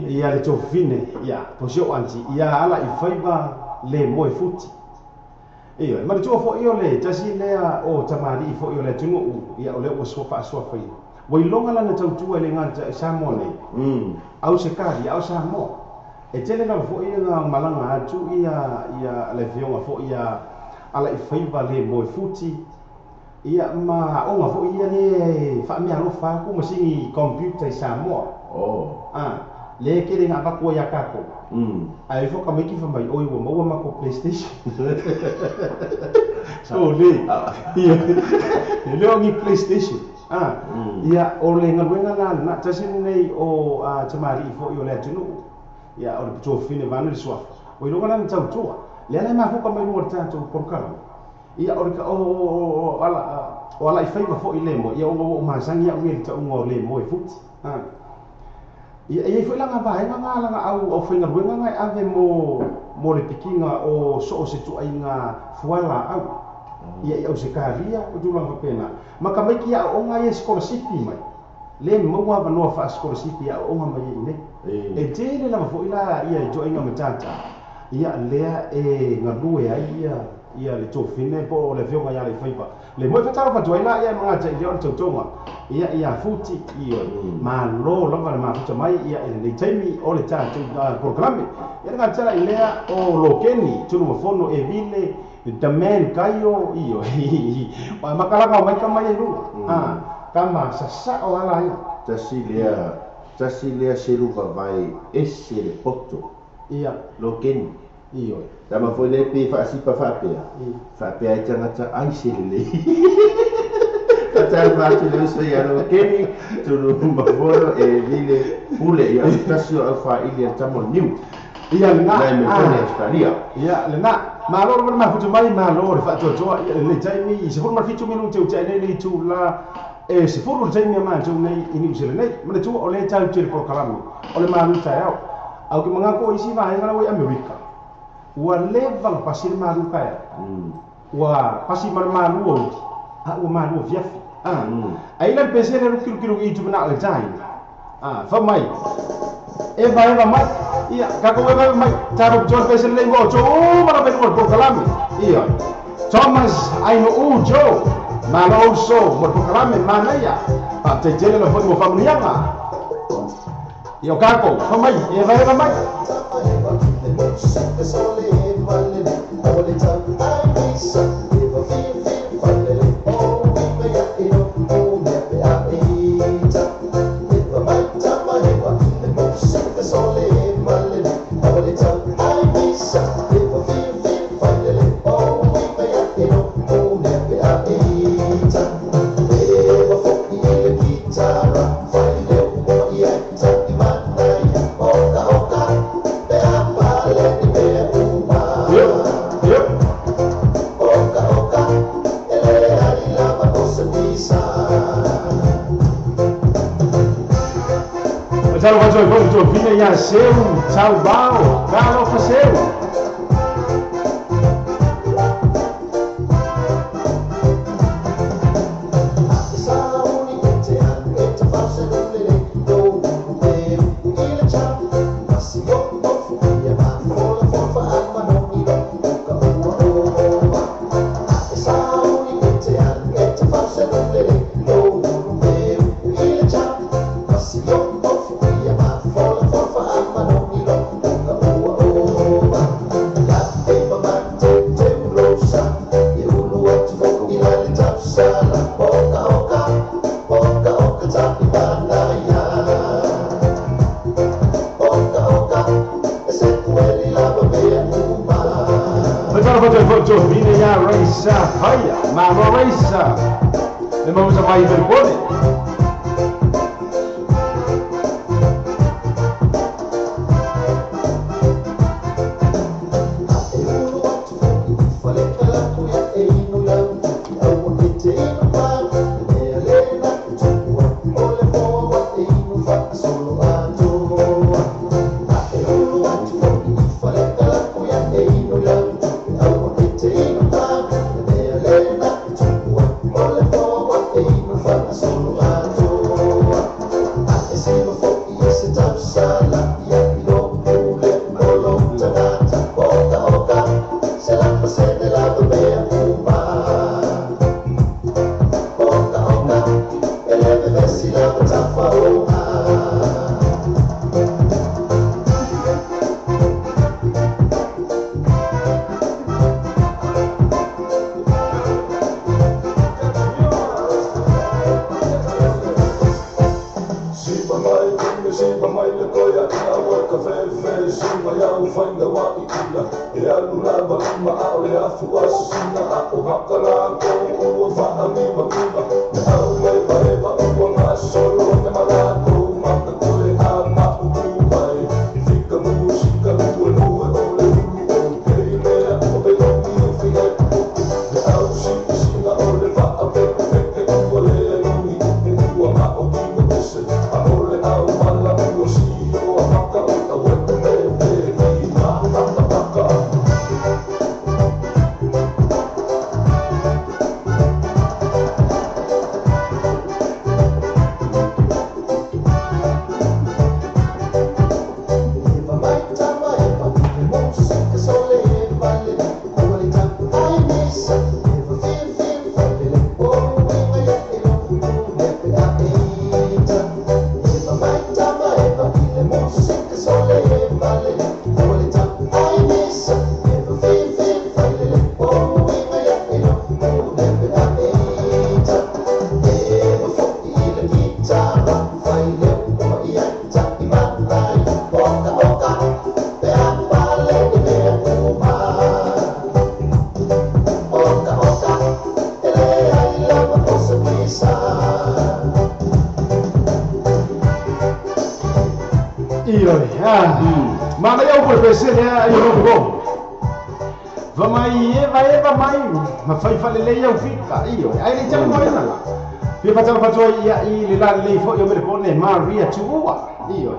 Ia le tōwhine, ia, posio anti, ia ala i whaipa le moe futi. Iyo, ma le tua fo iyo le, tasi lea o tamari i fo iyo le tunu u, ia o le ua sua whaasua whai. Wai longa lana tautua le ngā Samoa nei. Au se kari, au Samoa. E tele lava fo ia ngā malanga atu ia le whionga fo ia ala i whaiwa le moe futi. Ia ma onga fo ia le whaamea alofa aku ma singi computer i Samoa. Le kere ngā wakua ia kako. Ai fo ka miki whamai oi ua maua mako PlayStation. So le. Ia. Le o ngi PlayStation. Ia o le ngaluenga la na tasi nei o tamari i fo i o le atunu. Ia o le puto whine vanu le suafa. O i longa la na tautua. Le ala e mafuka mai runga le tātou porokala. Ia o le ka o ala i whaiwa fo i le mo. Ia o ngā o masangi au e le taunga o le mo e futi. Ia e fo i langa vaenga ngā langa au o whainga ruenga ngai ave mo le pikinga o so o se tua i ngā fuala au. Ia i au se karia o tūranga whapena. Ma ka mai ki au onga i e skolasipi mai. Le maua wanoa wha skolasipi au onga mai i nei. E tele lava fo i la ia i toa inga matata. Ia lea e galue ai ia le tofine po o le afioga ia Alefaiva le moe faatalofa atu ai la ia magata i lea o le tautoga ia Futi ia malo lava le mafuta mai ia i lenei taimi o le tatou polokalame. Ia le gata la i lea o Lokeni Tunumafono e vile the man kaio io wa makalaka mai kama ia luga kama sasao ala ia tasi lea selu vavai ese le poto ia Lokeni io tama foi le pe faasipa faapea faapea ai tagata ai se lelei faatalofa le uso ia Lokeni Tunumafono e vile pule ia tasi o aufaili a tama niu ia lena nai me fone Australia ia lena malo le mafuta mai malo le faatoatoa ia le taimi i 17 minute o tai nei tu la e 10 le taimi ma tu nei i New Zealand nei manatua o le tau tele polokalame o le malu taeao au ki mangako isi vaega la Amerika ua leva na pasi le malu kaea ua pasi ma le malu o a ua malu fiafi ai la pese le kilu i tu na le tai fa mai eva mai ia kako eva mai taro jo pese le mo jo mara pe ko polokalame ia Thomas aino ujo malo so mo polokalame manaia pa te tele lo foi mo familianga ia kako fa mai eva mai. Seu, tchau, bau, talofa seu. Mana ia upu le pese lea ai o logo. Va mai eva eva mai ma fai falelei au fika io. Ai le tau mai la. Fia fatalo ia i le la lei fo i o Melbourne Maria Tuua. Io.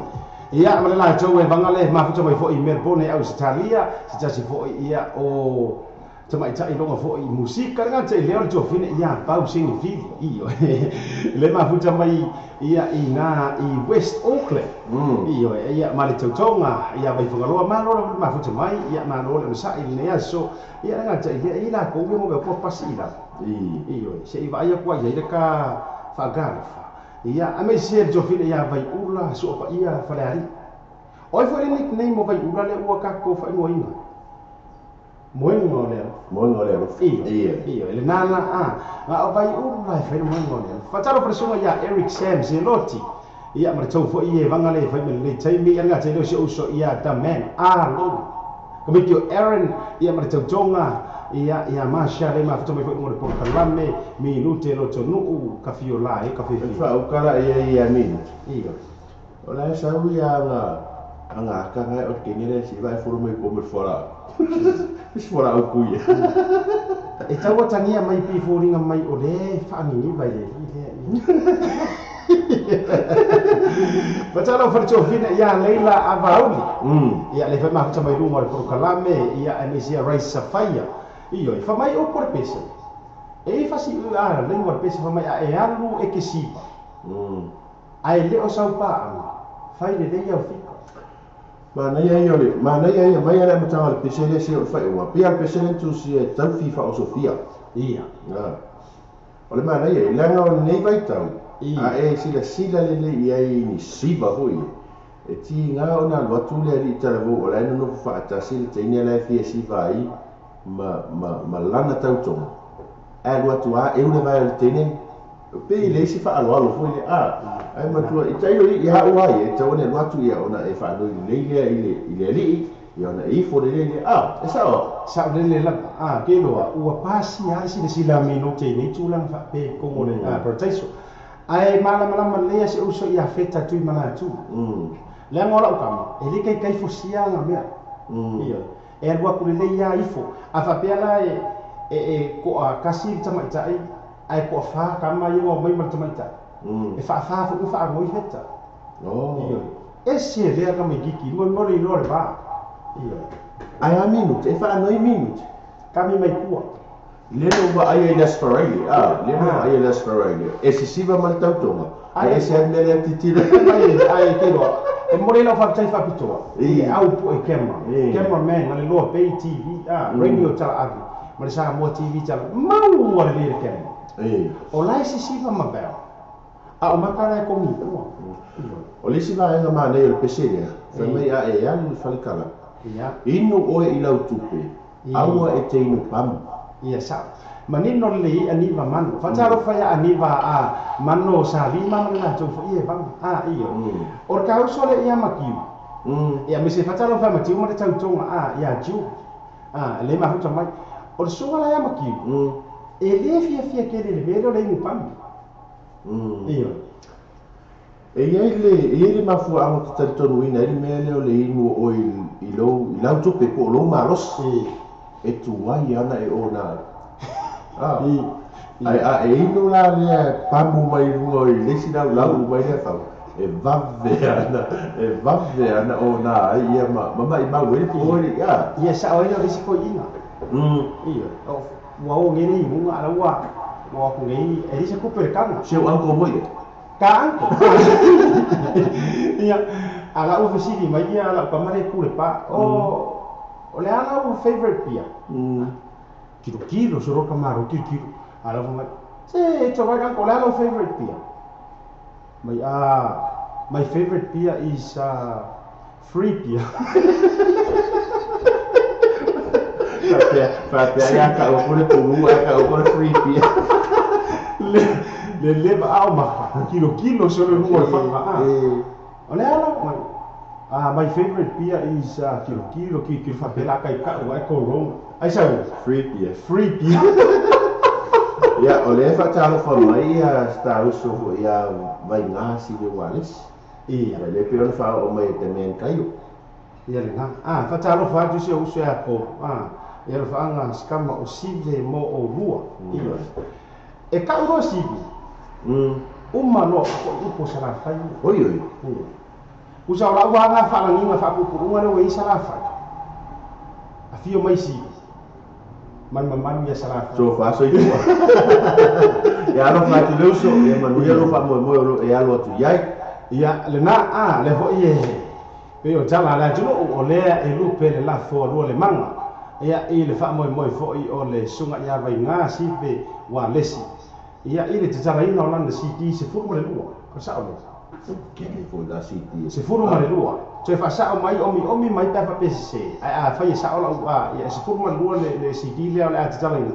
Ia ma le la tau e vangale ma futa mai fo i Melbourne Australia, se tasi fo ia o tamaitai loga fo'i musika le gata i lea o le tuafine ia pau sini fili io le mafuta mai ia i ngā i West Auckland io ia ma le tautoga ia vaifagaloa malo le mafuta mai ia malo le onosa'i lenei aso ia le gata i lea i lakou ia mo mea kua pasi i lalo io se'i vaai aku ai ai le ka faagalofa ia amaise le tuafine ia vaiula so'opaia falealii o ai fo'i le nickname o vaiula le ua kakou fa'aigoaina Moenga o le alofa. Moenga o le alofa. Io. Io. Le nana a. Nga o vai uru lai whai moenga o le alofa. Fatalo presunga ia Eric Sam Zelotti. Ia ma le tau fo i e vanga le whai me le taimi. Ia nga te leo si uso ia the man. A lo. Kamiki o Aaron. Ia ma le tau tonga. Ia ia Masha le ma whatomai fo i ngore porokalame. Mi nute lo tonuu. Ka whio la e ka whio. Wha ukara ia ia minute. Io. O la e sau ia nga. Anga aka ngai o te kengere si vai furu mai ko me fora. Is fora o kuia. E taua tangia mai pi fōringa mai o le whaangini vai le le. Patalo wharitofina ia Leila Avauli. Ia le whai mai lunga o le porokalame ia amesia Rice Safaia. Io e whamai o kore pesa. E whasi a lengua le pesa whamai a e alu e ke sipa. Ai le o saupa anga. Whai le lei au fika. Manaia ia le manaia ia mai ala matanga le pese le se o fai ua pia le pese le tu si e tau FIFA o Sofia. Ia. O le manaia i langa o nei vaitau. A e sila sila le le ia i ni siva foi. E ti ngā o nā luatu le ali i talavou o lai nono whaatasi le teine lai fia siva ai ma lana tautonga. A luatu a e una vai o le teine pe i le isi whaaloalo foi le a. Ai matua i taio i hau ai e tau ane luatu ia ona e whaanoi leilea i le alii ia ona e ifo le leilea a e sao sao lele lava a ke loa ua pasi a sila sila mino te nei tūlanga whape kongo le a parataiso ai malamalama lea se uso ia feta tui malatu le ngola o kama e le kai kai fosia nga mea ia e alua ku le ia ifo a whapea la e ko a kasi tamaitai ai ko a wha kama ia mai ma tamaitai e wha fu wha ngoi feta. Oh. E se lea ka mai giki mo mo le lo le ba. Io. Ai a minute, e wha noi minute. Kami mai kua. Le no wa ai le Australia. Ah, le no ai le Australia. E se siva mal tautonga. Ai e se le le titira mai ai ke lo. E mo le lo fa tai fa pitoa. E au pu e camera. Cameraman ma le lo pay TV, ah, radio tala avi. Ma le sa mo TV tala. Mau wa le le camera. E. O lai se siva ma bel. A o makara e kongi kua. O le isi vaega manei o le pese lea, fai mai a e alu le falekala. Ia. Inu oe i lau tupe, aua e te inu pamu. Ia sa. Manino le i aniva mano. Fatalo fai a aniva a mano sa lima mana la tau fo i e vanga. A iyo. O le kauso le ia makiu. Ia me se fatalo fai makiu ma le tautonga a ia jiu. A le mahuta mai. O le sunga la ia makiu. E le fia fia ke le velo le inu pamu. Iyo. E ia le mafua amo te talitonuina i le mea lea o le inu o i lau tupe po o lou malosi e tuai ana e ona. Ai a e inu la lea pamu mai luga i le isi lau lau mai lea fau e vave ana ona ai ia ma maimau e le po le ia. Ia sao ai lea o le isi koiina. Iyo. Ua o ngene i munga ala ua ua ku ngei e lisa kupe le kanga. Se o anko moi. Ka anko. Ia ala u fesili mai ia ala ka mare ku le pa. O le ala u favorite pia. Kilo kilo soro ka maro kilo kilo. Ala fu mai. Se e to vai anko le ala u favorite pia. Mai a my favorite beer is free beer. Faapea ia ka o kore pulu a ka o kore free beer. Le leva au maka kilo kilo solo lunga le whanga. O le ala my favorite beer is kilo kilo kilo kilo whapela kai kau ai korong. Ai sau free beer. Free beer. Ia o le whatalo wha mai ia sta uso fo ia vai ngā si le walis. Ia le pe ona faaoo mai e Damian Kaio. Ia lena. A, faatalofa atu si ou uso ia Ko. A, ia alofaaga sikama o Sive mo oulua. Ioe. E kau loa Sive. Uma loa fo'i upu o Salafai. Oi oi. Ioe. Usa o la'u aga faalagiga faapuupu'uga lea ua i ai Salafai. Afio mai Sive. Ma le mamalu ia Salafai. Tofa soifua. E alofa atu le uso, ia manuia lou faamoemoe o loo e alo atu i ai. Ia lena a lea fo'i e pei o tala a le atunuu o lea e lupe le lafo alua le maga. Ia i le faamoemoe fo'i o le susuga ia Vaiga Sive Ualesi. Ia i le tatalaina o lana CD 12. O sa'o lea? Tele foi la CD e 12. Toe faasa'o mai omiomi mai pe a faapea sesē. Ae afai e sa'o la'u a ia e 12 le CD lea o le a tatalaina.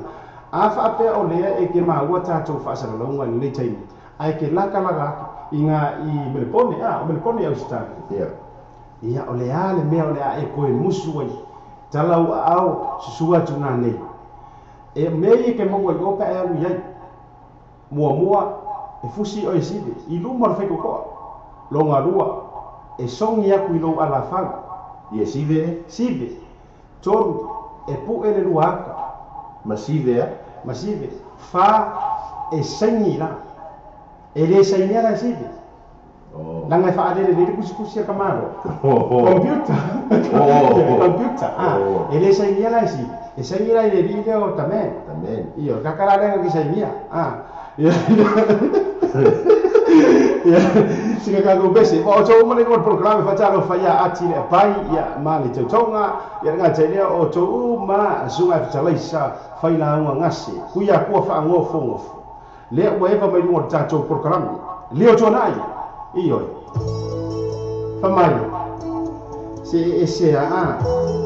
A faapea o lea e ke maua tatou faasalalauga i lenei taimi, ae ke lakalaka ake i ngā i Melepone, a o Melepone i Ausitali. Ia. Ia o le a le mea o le a e koe musu ai, talau aao susu atu ngā nei. E mea ia ke maua i o pe a e alu i ai. Muamua, e fusi oe Sive, i luma o le faikokoa. Loga lua, e sogi aku i lou alafau. Ia Sive e? Sive. Tolu, e pu'e le lua aka. Ma Sive a? Ma Sive. Fa, e saini la. E lē sainia la e Sive. Leaga e faalelelei le kusikusi a ka Malo. Computer. Computer. A, e lē sainia la e Sive. E saini la i le alii lea o Tamen. Tamen. Ioe, kaka la lea ki sainia. A. Ia, sina tatou pese. Ua outou uma le igoa o le polokalame faatalofa ia Ati le Apai, ia ma le Tautoga, ia le gata i lea o outou uma susuga e fetalaisa fai lauga gase, kui akua faagofogofo. Lea ua eva mai luga o le tatou polokalame. Leo tuanai! Ioe. Fai mai, se e ese a a.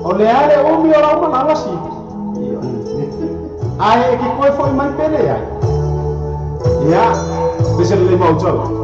O le a le umi o lau malaga Sivi? Ioe. Ae e ke koe fo'i mai pe leai? Ia, pese lelei ma outou.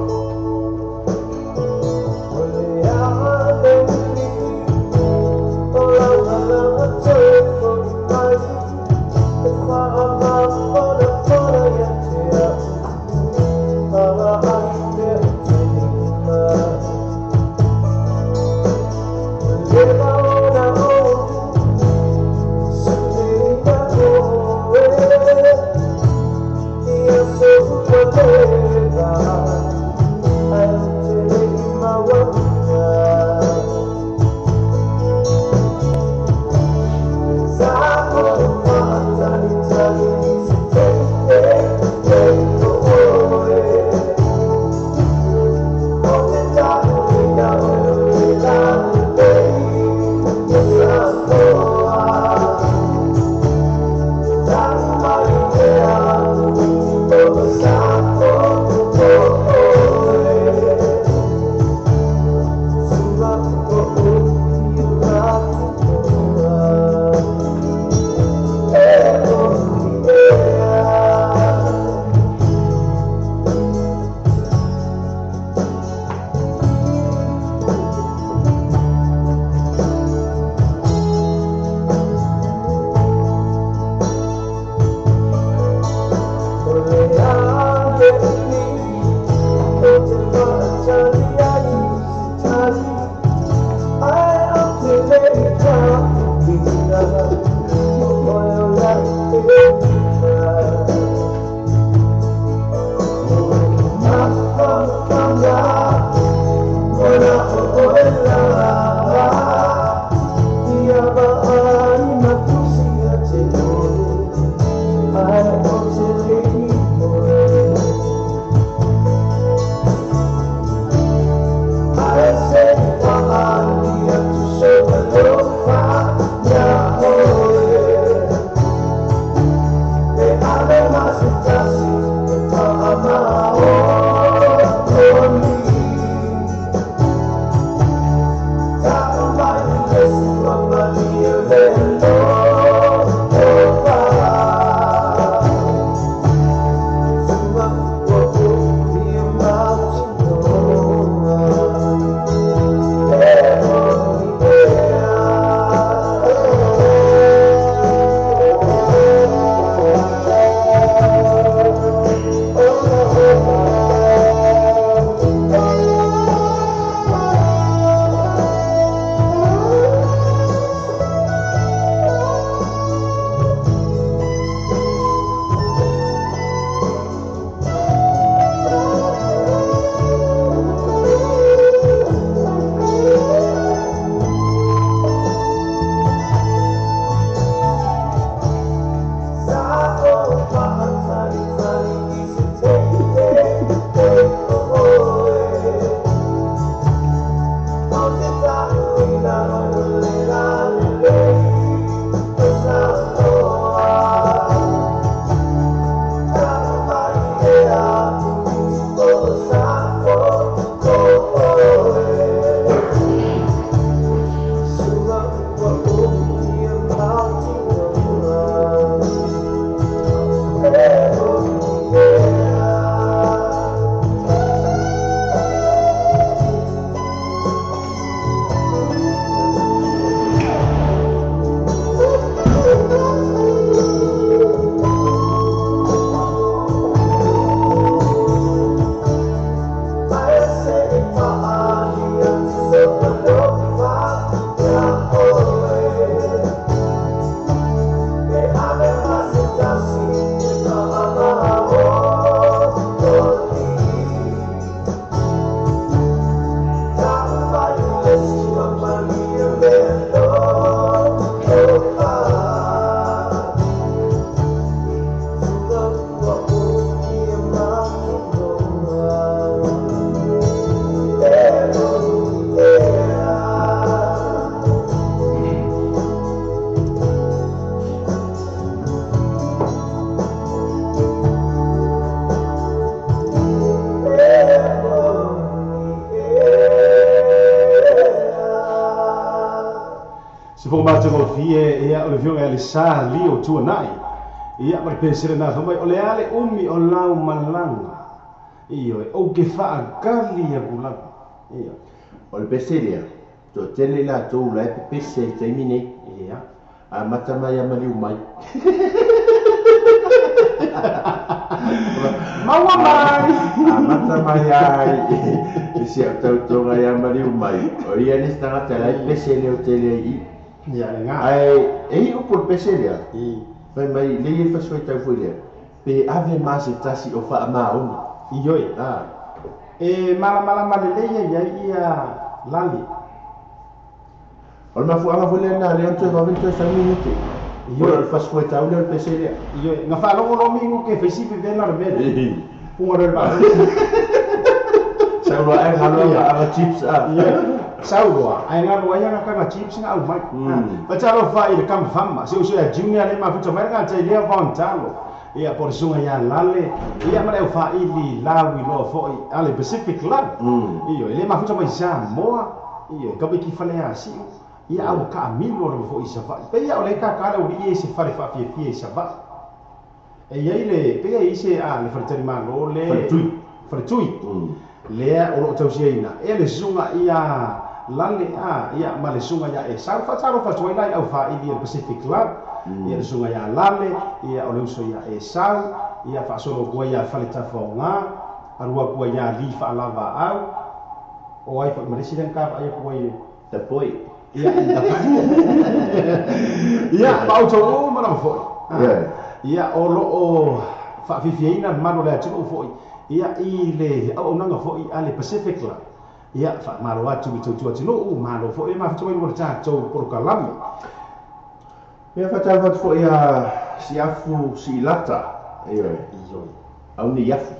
Fa'atagofie ia o le Afioga ia Lesa Lio Tuanai. Ia ma le pesele na fai mai o le a le umi o lau malaga. Ioe, ou te fa'agali aku lava. Ioe. O le pese lea, toatele i latou la e pepese i le taimi nei. Ia. Amata mai a maliu mai. Maua mai. Amata mai a i si au tautoga ia maliu mai. O ia le isi tagata la e pese leo tele ai i. Ia le gā. Ae e i upu o le pese lea. Fai mai le i e fasifuaitau foi lea. Pe ave ma se tasi o faamaoni. Ioe. E malamalama lelei ai ai ia lale. O le mafuaaga foi lea na lea ona toe vave ona toe sau minute. Ioe. O le fasifuaitau lea o le pese lea. Ioe, na faalogo loa mingu ke faisifi vena o le mea lea. Puga loa i le vaa. Sau loa ae galo aga chips a. Ioe. Sau loa, ae galo ai aga kaga chips na aumai. Fatalofa i le kamafama, si uso ia Junior le mafuta mai le gata i lea vaontalo. Ia po o le susuga ia Lale, ia ma le aufa'ili lau iloa fo'i a le Pacific Club. Ioe, le mafuta mai Samoa, ioe, kamaiki fale asi'u, ia a ua ka'amilo lava fo'i i Sava'i. Pei a o le kākā le auli'i e se fale fa'afiafia i Sava'i. E i ai le, pei a i se a le faletalimalo le Faletui. Faletui. Lea o lo'o tausiaina e le susuga ia Lale a ia ma le susuga ia Esau. Fa'atalofa atu ai la i aufa'ili e le Pacific Club, ia le susuga ia Lale, ia o le uso ia Esau, ia fa'asolo atu ai ia Faletafaogā, alu atu ai ia Li fa'alava au, o ai fo'i ma le isi lea na kavaai atu ai. Tapoi. Ia, ia, ma outou uma lava fo'i. Ia, o lo'o fa'afiafiaina le malu o le atunuu fo'i, ia i le auaunaga fo'i a le Pacific Club. Ia, fa'amalo atu i tautua atunuu, malo fo'i le mafuta mai luma o le tatou polokalame. Ia faatalofa atu foi ia Siafu Siilata. Ioe. Ioe. Au nei afu.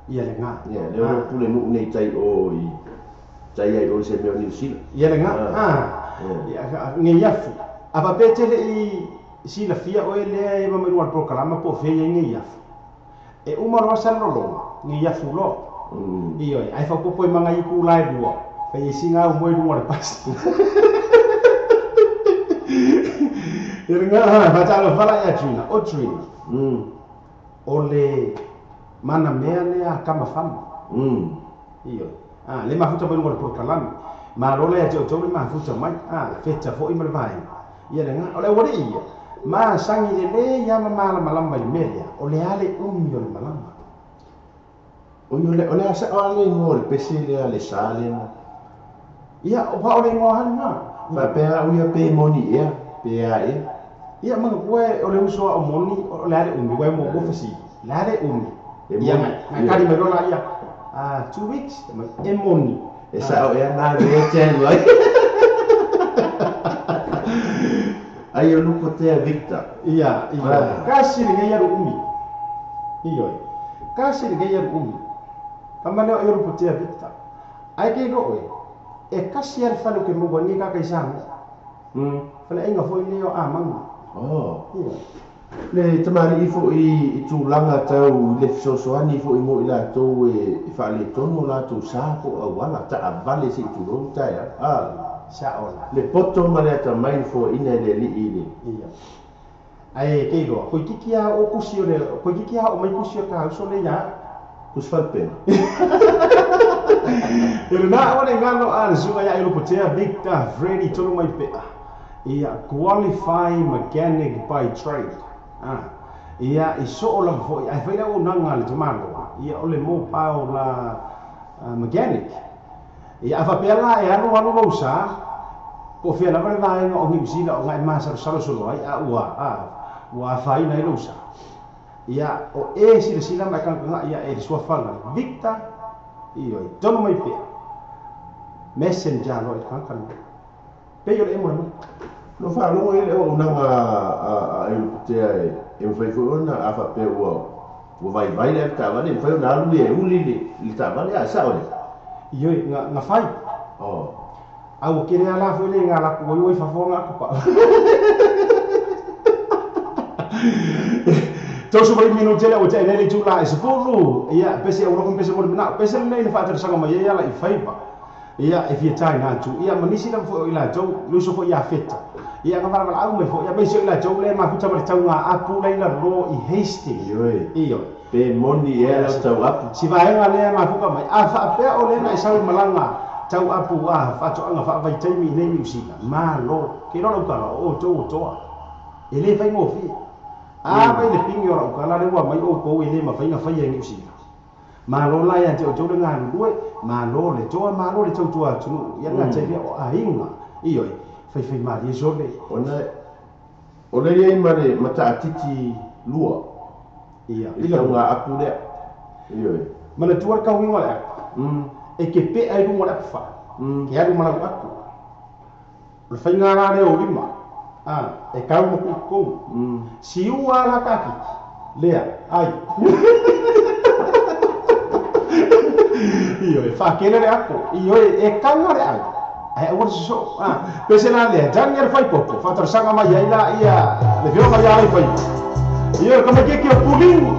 Ia le gā. Ia, lea o lo pule nuu nei tai o i tai ai o se mea o Niu Sila. Ia le gā. Ia, ngei afu. A faapea tele i silafia oe lea e ma mai luma o le polokalama po o fea i ai ngei afu. E uma loa sa lologa, ngei afu loa. Ioe, ae faaopoopo e maga iku la e lua. Fai e singa au moe luga o le pasi. Ia le gā, faatalofa la ia Trina. O Trina. O le mana mea lea a kamafama. Ioe. Le mafuta mai luga o le polokalame. Malo lea te outou le mafuta mai. Feta fo'i ma le vaega. Ia le gā, o le auali'i ia. Ma sagi lelei ia ma malamalama i le mea lea. O le a le umi o le malama. O le o le asa o le igoa o le pese lea le sa lea. Ia, o pa o le igoa lava lena. Faapea au ia pe moni ea, pe a ea. Ia manatua o le uso a o moni o le a le umi, uae muamua fesili. Le a le umi. E Ia moni. ngai kali mai loa laia. 2 weeks, e moni. E sa'o ea na lea te alu ai. Ai o luko tea Victor. Ia, ia. Kasi lenei alu umi. Ioe. Kasi lenei alu umi. Famaleo e luko tea Victor. Ai ke go oe. E kasi ale fale o ke maua nei kaka i Samoa. Fale aiga fo'i lea o Amaga. Oh. Ia. Le tamali'i fo'i i tulaga tau i le fesoasoani fo'i mo i latou e faaletonu o latou sa po o auala taavale se'i tulou taeao. Sa'o la. Le poto ma le atamai na foaina e le ali'i i le. Ia. Ae ke iloa, koikiki a o kusi o le, koikiki a o mai kusi o ka uso le ia. Kusi falupega. E lena o le galo a le susuga ia Elopotea Victor Freddy tonu mai pea. Ia qualify mechanic by trade. Ia i soo lava fo'i ae fai le auaunaga a le tamaloa. Ia o le mobile la mechanic. Ia a faapea la e alu alu lou sa, po o fea lava le vaega o Niu Sila o gae masalosalo solo ai a ua ua afaina ai lou sa. Ia o e silasila ma e kagakaga'i ae i le suafaga le Victor, ioe, tonu mai pea. Messenger loa i le tagata lenei. Pei o le emo le mai. No faalogo ai le auaunaga a Elopotea e mafai foi ona a faapea ua ua vaivai le avetaavale e mafai ona alu ia e uli le taavale a sa'o le. Ioe, nga fai. Oh. A ua kele ala foi le nga laku oi oi fafoga aku pa. Tausu mai minute le o te nei le tula e 10. Ia, pese au loko pese mo le mana. Pese nei le fa'atalosaga mai ai ala i faiva. Ia, e fia tai na atu. Ia, ma nisi lava fo'i o i latou, le uso fo'i ia feta. Ia nga mala au mai foi ia mai se la tau le mafuta ma le tauga apu laila lo i Hastings. Ioe. Ioe. Pe moni ea lau tau apu. Si vaega lea mafuka mai. A faapea o lena e sau malaga tau apu a faatoaga faavaitaimi i nei Niu Sila. Malo. Ke iloa lau kala o outou o toa. E le faigofie. A mai le pigi o lau kala le ua mai outou e le mafai faia i Niu Sila. Malo la ia te outou le galulue, malo le toa, malo le tautua atunuu. Ia le gata i lea o aiga. Ioe. Faifai malie sole. Ona o le iai ma le mataatiti lua. Ia. I tauga apu lea. Ioe. Manatua le kauiga o le apu. E ke pea i luga o le apu faa. Ke alu ma lau apu. O le faiga la lea o lima. E kau ma kuukou. Siua la kakiki. Lea. Ai. Ioe. Whaakele le ako. Ioe. E kanga le ai. Ai aua le sosoo. Pese la lea. Tani le whaipopo. Whaatarasanga mai ai la ia. Le whionga ia ai whaipo. Ioe. Kamakeke o puliu.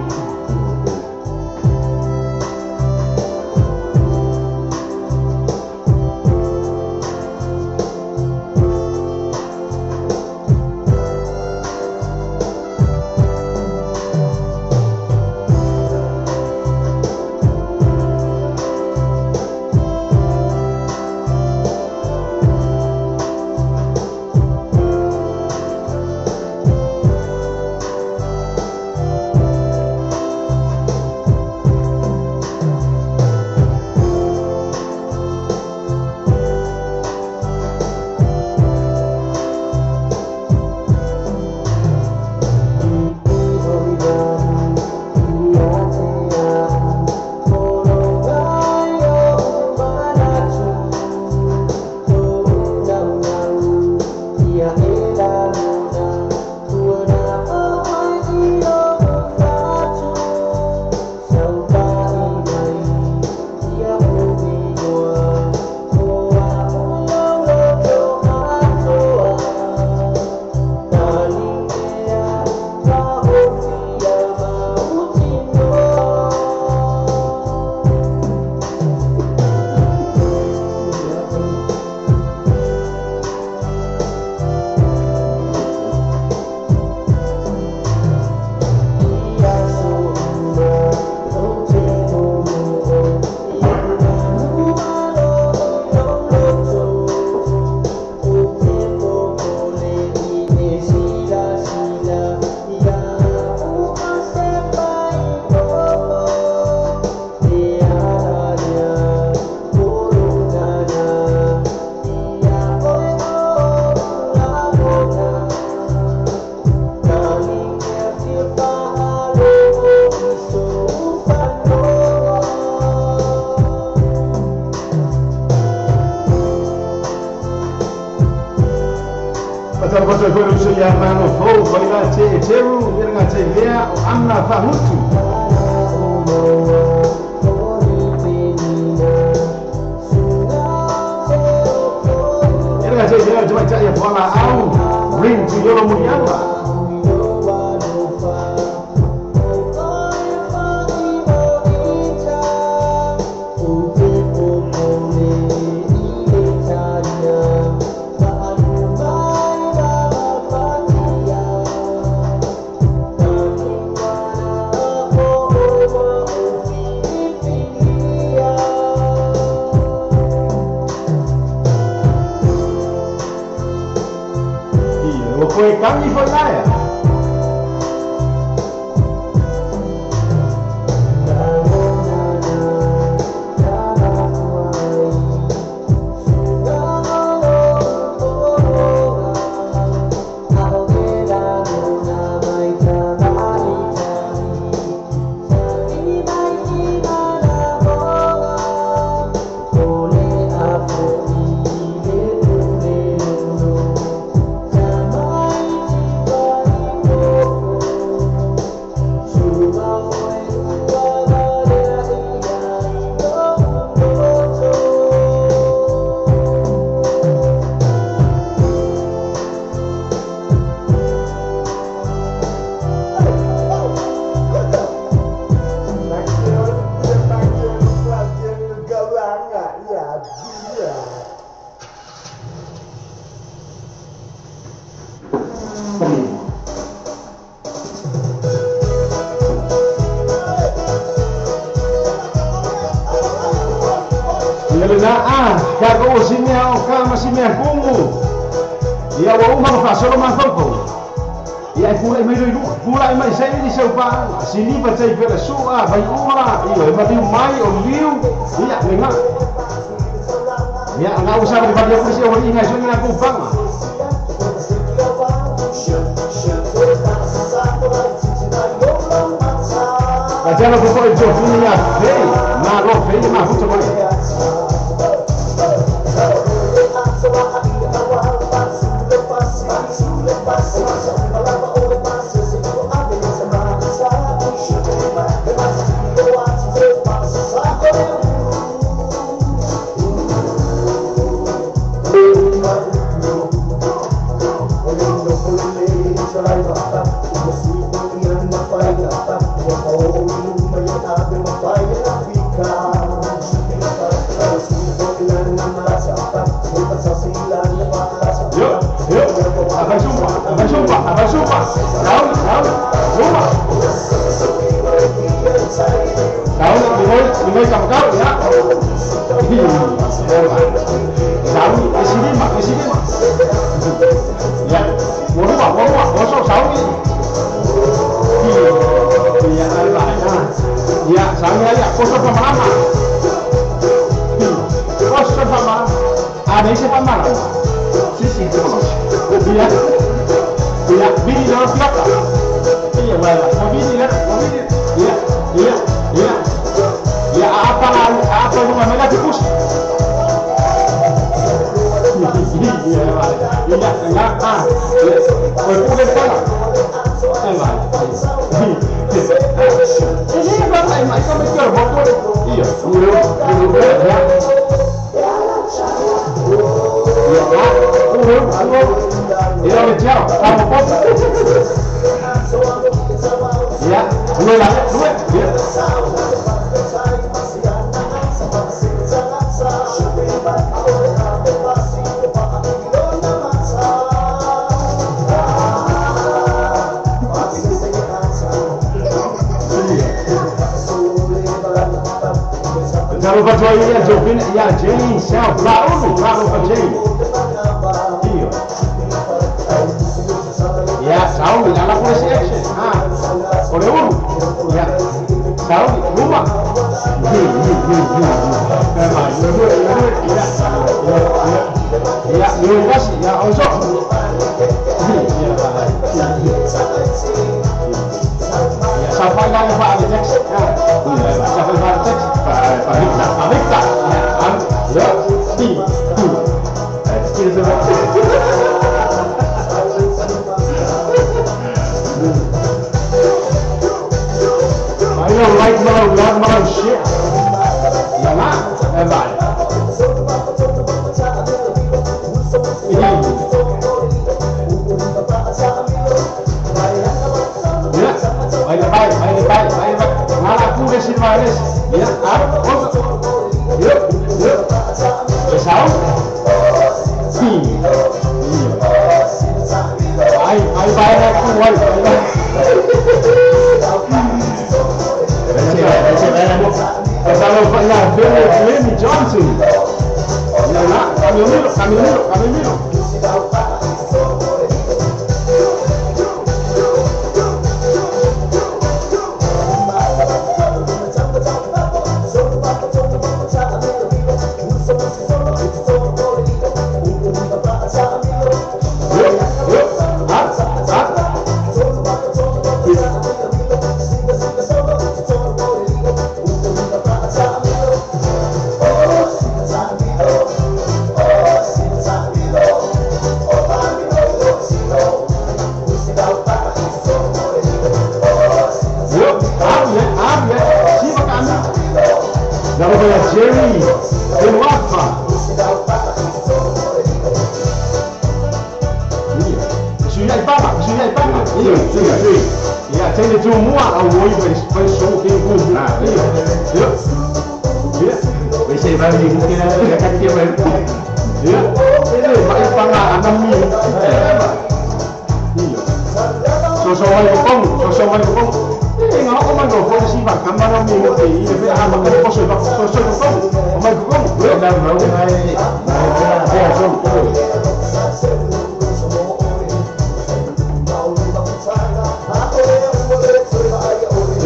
Koe kangi foi lae. Ia lena a ka o si mea o ka ma si mea kumu. Ia ua uma ma faasolo mafaufau. Ia e pulai mai loi lua, pulai mai saili sau paaga, siliva tai fela su'a, vaiula, ioe, maliu mai o liu, ia lega. Ia aga ua savalivali aku le sia uali'i gaisuga lakou paga. Tatiana fofo'i tofina ia fei, malo fei le mafuta mai. Nga o mai no fo si va kamara mi mo te i ve a ma ko so va so so ko o mai ko ko na na na na na so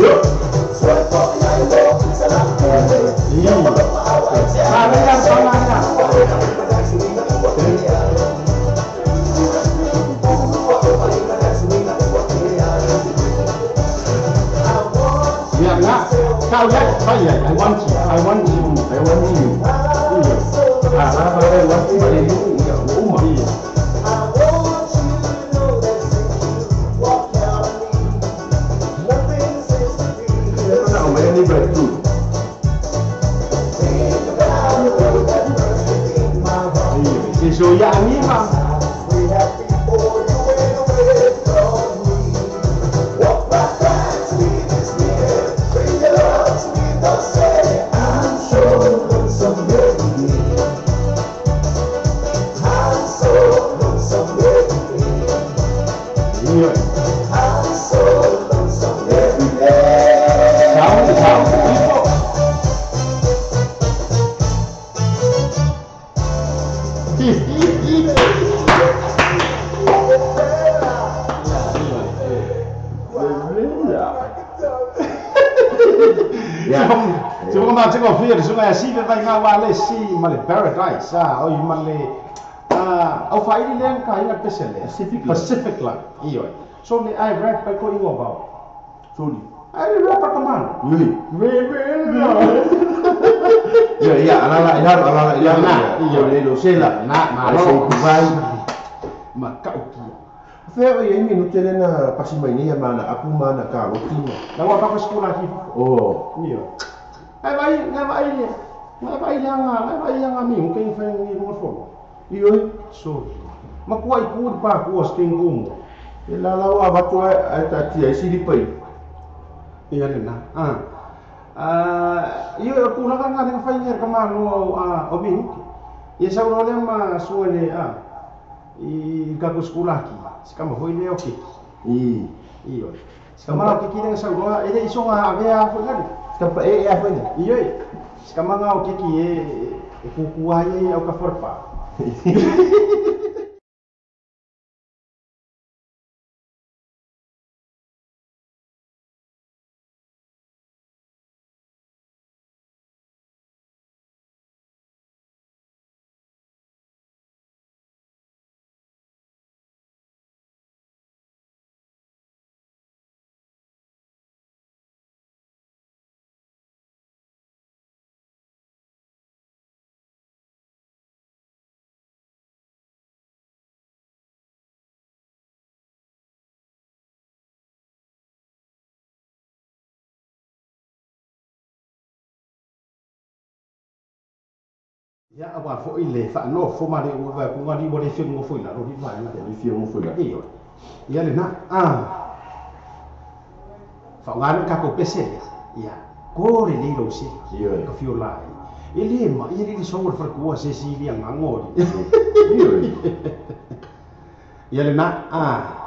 yo. I want you. I want you. I want you. So ya anima. Paradise ah o male ah au faili le ka ina pesele Pacific la iyo so ni I rap pa ko ingo ba so ni I rap pa kaman ni re re ya ya ala ila ala ila na iyo le lo sela na na lo ku vai ma ka o kia fe o ye mi no tele na pasi mai ni ma na apu ma na ka lo ti na wa pa ko skula ki oh iyo ai vai ngai vai ngai vai langa ngai vai langa mi un kein feng ni no fo iyo so ma ku ai ku pa ku os kein ku e la la wa va tu ai ta ti ai si di pai ia le na ah iyo ku la nga nga fai nyer ka ma no a o mi ia sa ro le ma su le a i ka ku skula ki si ka ma hoi le o ki i iyo si ka ma ki ki le sa ro e le iso nga ave a fo ngari si ka pa e a fo ni iyo si ka ma nga o ki ki e ku ku ai o ka forpa. Ya awa fo ile fa no fo ma le uva ku ngari wo le fi ngo fo ila ro hi va na le fi ngo fo ila iyo ya le na ah fa ngari ka ko pese ya ko le le lo si iyo ka fi ola ile ma ile le so fa ku se si li nga ngo iyo ya le na ah.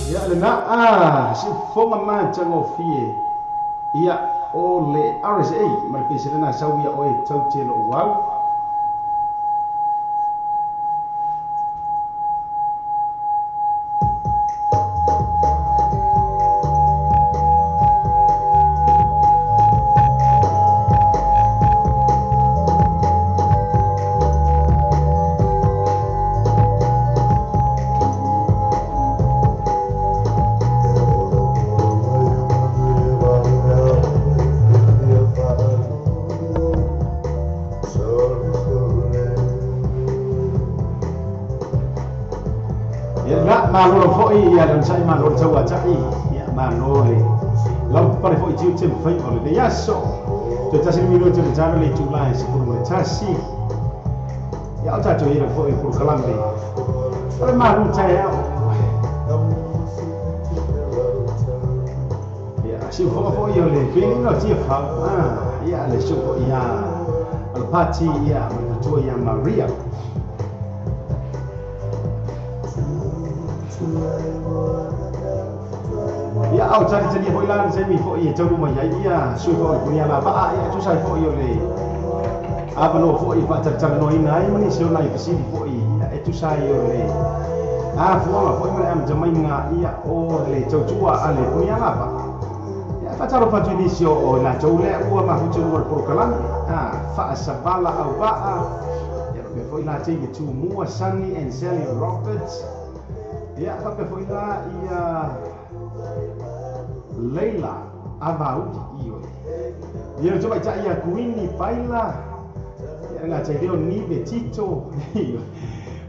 Ia le na a si fonga matagofie ia o le RSA ma le pese lena sau ia oe taute lo wau. Malo foi ia le sai malo tau atai ia malo le lau pare foi tiu te fai o le yaso te tasi minuto le talo le tulai se pulu le tasi ia o tatou ia foi por kalambe o le malu tai ia si fo foi o le pili no ti fa ia le su ia al party ia ma tu ia Maria. Ia au tali tali foi la se mi foi e tau mai ai ia sui foi ko ia la ba ia tu sai foi o le a no foi fa tali no ina ai mani se ona i fisili foi ia e tu sai o le a fuanga foi ma am jamainga ia o le tau tua a le ko ia la ba ia fa talo fa tu ni o la tau le ua ma futu o le prokalame a fa savala au ba ia pe foi la te tu mua Sunny and Sally Roberts ia fa pe foi la ia Leila Avaudi io. Ia tu vai ia Queenie Paila. Ia nga te leo ni Betito.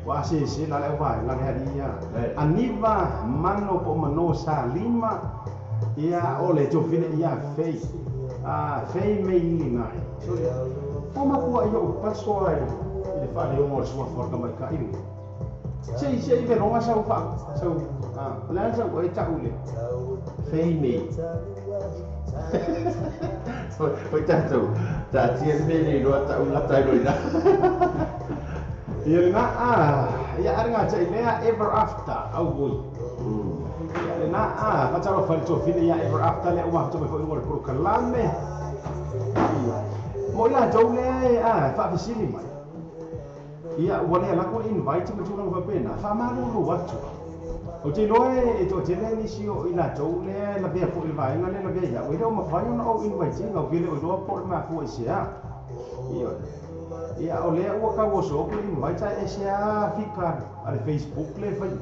Wa se se la le vai la le ia. Aniva Mano po mano sa lima. Ia ole to fine ia fei. Ah fei me ni nai. O ma kua io paso ai. Ile fa le o sua forka mai ka iri. Sei sei ve ronga sau fa sau ah la sau e ta ule. Fei me. Oi tatou, ta tia me le roa ta ula tai roina. Ia na a, ia aringa te lea ever after au boi. Ia na a, pataro fa to fine ia ever after le uma to me foi ngol pro kalame. Mo ila tau le a fa fisili mai. Ia ua le la ko invite me tuna fa pena, fa malulu atu. O te loe e to te le nisi o ila tau le la vea fo i vaenga le la vea ia. O ile o mawhai ona o invite ngau kele o loa po le mafua i sea. Ia o lea ua kau o so ko invite e sea fika a le Facebook le fai.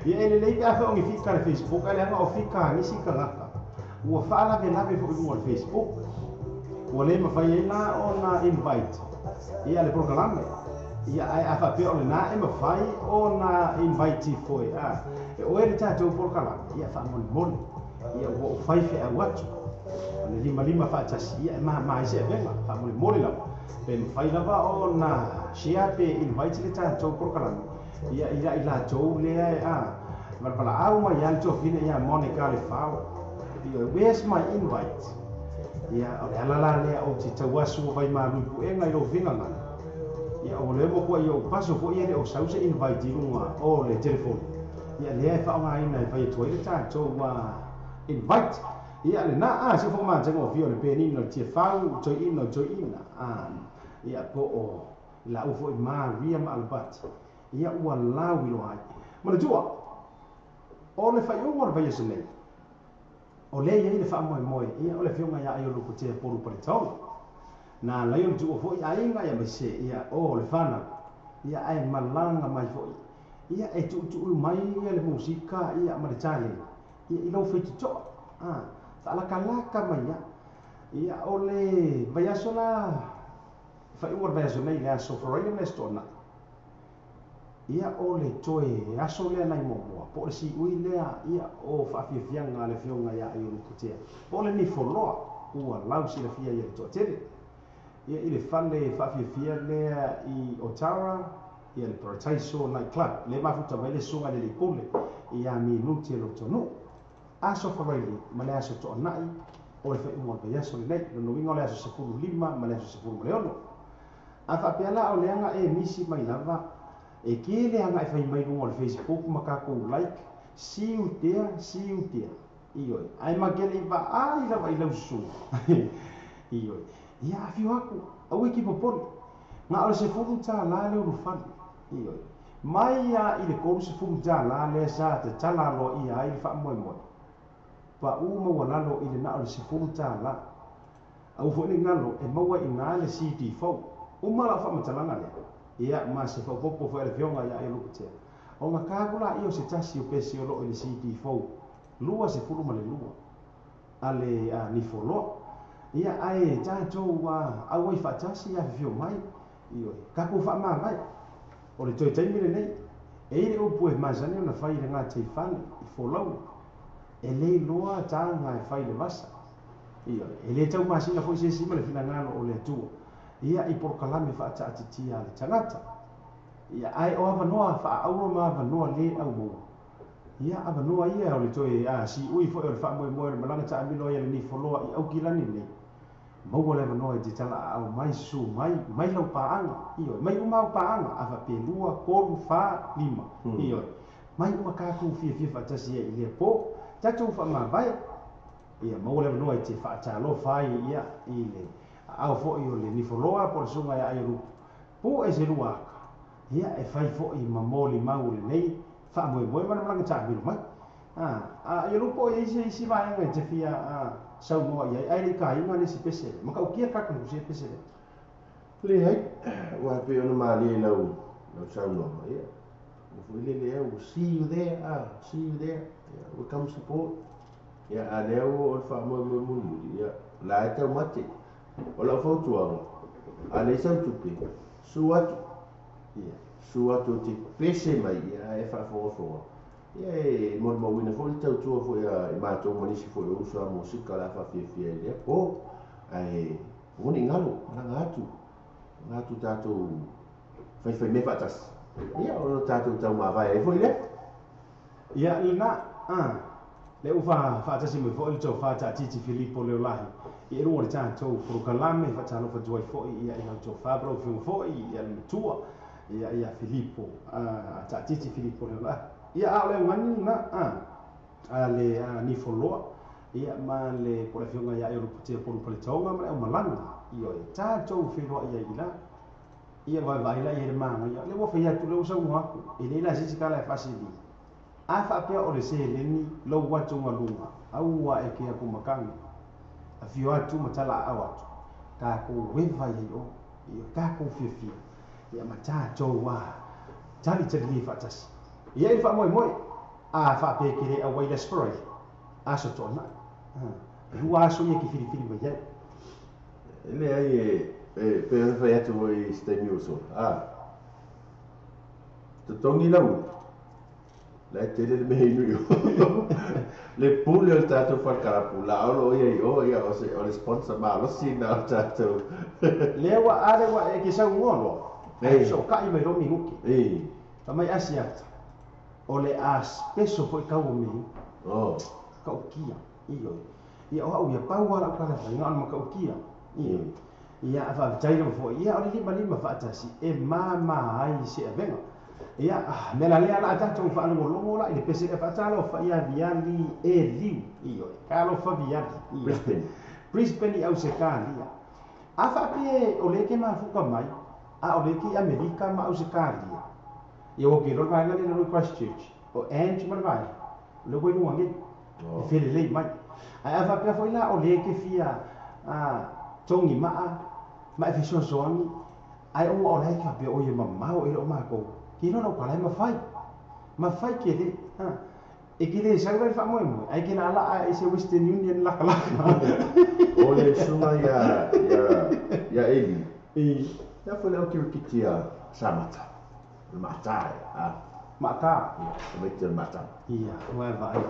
Ia ele lei pe afe o ngi fika le Facebook ale anga o fika nisi ka ngaka. Ua whaala ve lawe fo i lunga le Facebook. Ua le mawhai e la o na invite. Ia le prokalame. Ia ai a fa pe o le na e mawhai o na invite foi a e oe le tātou porokala ia fa molimoli ia ua o fai fe au atu o le lima lima faatasi ia e maha se avega fa molimoli lava pe mawhai lava o na share pe invite le tātou porokala ia ila i latou lea e a malapala au mai ia le tofine ia Monica le fao ia where's my invite ia o le alala lea o te tauasu o vai malui puega i lou finagalo. Ia o le mo ko ia o paso ko ia le o sau se invite i lunga o le telefone. Ia lea e whaongaina e whai tua i le tātou invite. Ia le na a se whaka mātenga o fio le penina o te whau toi ina toi ina. Ia po o la ufo i Maria ma Albert. Ia ua lau i loa ai. Ma le tua, o le whai o le vai asa nei. O le ia i le wha moe moe. Ia o le whionga ia ai o luku te poru pare taonga. Na lai o tuo foi ainga ia mai se ia o le whanau ia ai malanga mai foi ia e tuutuu mai ia le musika ia ma le tale ia i lau whaititoa a whaalakalaka mai ia ia o le vaiaso la whai ua le vaiaso nei le aso wharaia le stona ia o le toe aso lea nai momoa po le siui lea ia o whaafiafianga le whionga ia ai o lukutea po le nifoloa ua lau silafia ia le toatele ia i le fale whaafiafia lea i Otara ia le Paradiso Night Club le mafuta mai le sunga le pule ia mi nuti lo tonu aso wharaili ma le aso to'anai o le whai unga le aso le nei no winga o le aso 15 ma le aso 16 a whaapea la o leanga e misi mai lava E kele anga e fai mai luga o le Facebook ma takou like, see you there, see you there. Ioe, ae makele i vaai lava i lau susuga. Ioe, ia afio aku, aua e kipopole. Na o le $10 le ulufale. Ioe, mai a i le $30 lea sa tatala aloaia ai le faamoemoe. Pau maualalo i le na o le $10. Aua foi le galo e maua i ina le CD fou. Uma lau faamatalaga lea. Ia, ma se faaopoopo foi a le Afioga ia Ionukutea. Ona taku laia o se tasi o pese o loo i le CD fou 22 a le Nifoloa. Ia, ae tatou auai faatasi afifio mai. Ioe, tatou faamavae. O le toe taimi lenei. E i ai le upu e masani ona fai i le gataifale, i folauga. E le iloa taga e fai i le vasa. Ioe, e le taumasina foi se isi ma le finagalo o le Atua. Ia, i polokalame faataatitia a le tagata. Ia, ae o avanoa faaauro ma avanoa le aumaua. Ia, avanoa ia o le toe siui foi o le faamoemoe o le malaga taamilo ai a le Nifoloa i Aukilani nei. Maua le avanoa e te talaaao mai, susu mai, mai lau paaga. Ioe, mai uma au paaga, a faapea 2, 3, 4, 5. Ioe, mai uma tatou fiafia faatasi ai i lea po. Tatou faamavae. Ia, maua le avanoa e te faatalofa ai ia i le aao foi o le Nifoloa po o le susuga ia Aiorupu. Pue se lua aka. Ia, e fai foi ma molimau o lenei faamoemoe ma le malaga taamilo mai. A Iorupu, e i ai se isi vaega e te fia saunoa i ai, ae le i taina le isi pese lea. Matautia tatou se pese lea. Leai, aua e pei ona malie i lau saunoaga, ia, ua foi lele au, see you there, see you there, ia, we come support. Ia, a lea ua o le faamoemoe mulimuli, ia, la e taumate. O lau fautuaga, a leai sau tupe, su atu, ia, su atu e te pese mai, ia, ae faafogafoga. Ia, e molimauina foi le tautua foi a i matou ma nisi foi o uso a mosika o le a faafiafia i lea po. Ae aua ne i galo, malaga atu, malaga atu tatou faifaimea faatasi. Ia, o tatou taumavae ai foi lea. Ia, lena, lea ua faatasi mai foi le tofa taatiti Filipo Leolahi i elua o le tatou polokalame, faatalofa atu ai foi ia i lau tofa ma lau afioga foi ia le matua ia ia Filipo, taatiti Filipo Leolahi. Ia, a o le augani lena a le Nifoloa ia ma le po o le afioga ia Ionukutea Polu Paletaoga ma le aumalaga. Ioe, tatou feiloai ai i la. Ia vaevae la i ai le manaia. Lea ua fai atu, lea ua saunoa atu, e leai la se isi tala e faasili. A faapea o le seleni lou atugaluga, aua e ke aku matagi. Afio atu ma talaaao atu, tatou eva i ai o, ia tatou fiafia, ia ma tatou talitali faatasi. Ia i le faamoemoe, a faapea e ke le auai le Aso Faraile, aso toanai. E lua aso ia ke filifili mai ai. E leai e pei ona fai atu foi i se taimi ua sola, totogi lau ulu, la e tele le mea inu i o. Le pule o le tatou falikalapu, la o lo o ia i o, ia o se o le sponsor malosi na o tatou. Lea ua a lea ua e ke saunoa loa, ae fesootai mai loa minuti. Fa mai Asiata, o le a speso foi tau o mea inu. Matautia, ioe. Ia o au ia pau lava lau tala e fai, na o le matautia, ioe. Ia a faafetai lava foi, ia o le limalima faatasi e mama ai se avega. Ia, mea la lea o le a tatou faalogologo la i le pese lea faatalofa ia Viali e Liu, ioe. Talofa Viali, ioe. Brisbane. Brisbane i Ausetalia. A faapea o lea ke mafuka mai, a o lea ke i Amerika ma Ausetalia. Ia ua ke iloa le vaega lea i lalo i Christchurch, o Ange ma le vaega, o lea ua i luga nei, e felelei mai. Ae a faapea foi la o lea ke fia togi maa ma e fesoasoani, ae ona o la e faapea oi e mamao e le o matou, ke iloa lau tala e mafai. Mafai ke le, e ke le sau la i le faamoemoe, ae ke laalaa i se Western Union lakalaka. O le susuga ia, ia, ia Eli. Ia foi le au kirikiti a Samata. O le maata e, Maata. Ia, o maiti o le maata. Ia, ua e vaai.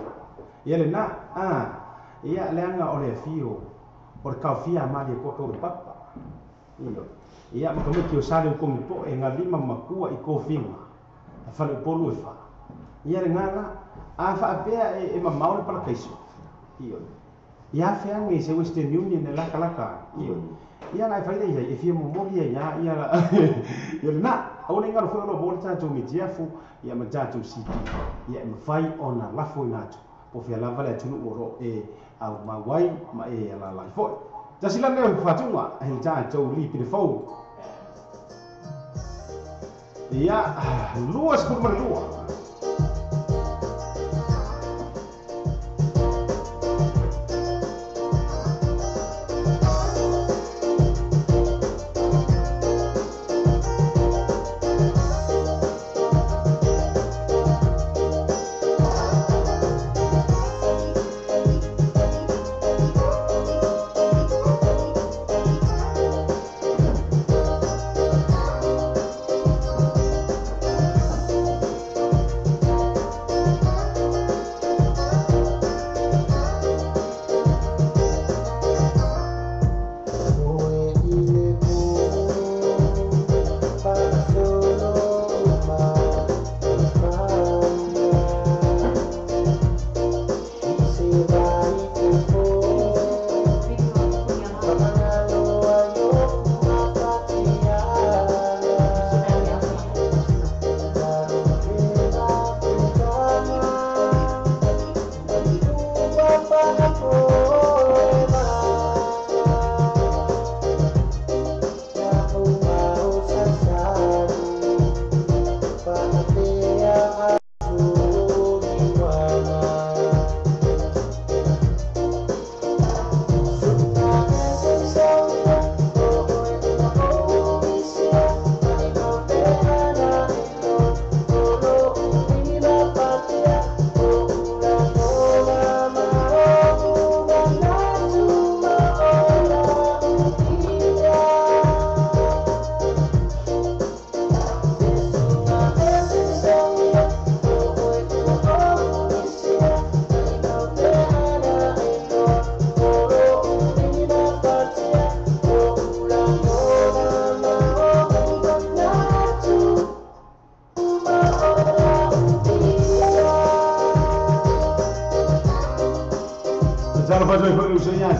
Ia lena, ia leaga o le afio o le taofia a malie koa tau le papa. Ia, ia ma tamaiti o sa le ukogi poe e nga lima matua i kofiga, a fale upolu e fa. Ia lena la, a faapea e mamao le parakaiso. Ia, ia feaga i se Western Union e lakalaka ai. Ia, ia la e fai le iai, e fia momoli ai ia, ia, ia lena. Aua nei galo foi o loo maua le tatou mitiafu ia ma tatou CD ia e mafai ona lafoina atu po fea lava le atunuu o loo e aumau ai ma e alaala ai foi. Tasi la lenei o faatuga i le tatou lipi le fou. Ia, 22.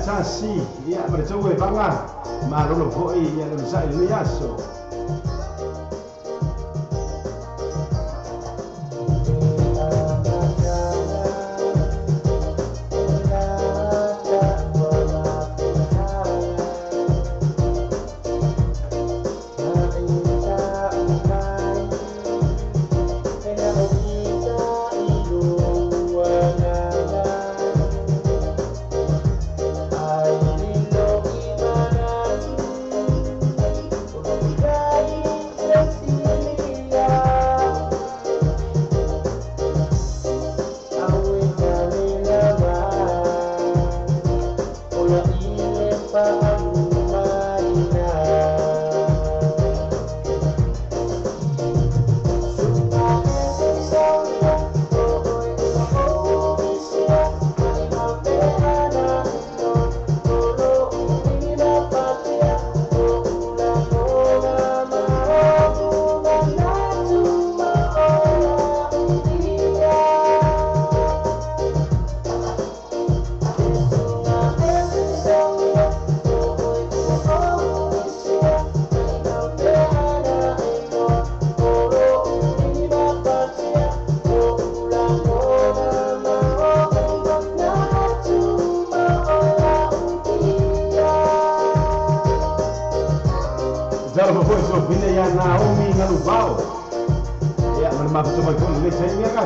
Tasi, ia ma le e vaga malolo foʻi ia le onosaʻi lenei aso. Naomi Galuvao. Ia ma le mafuta mai foi lenei taimi a ka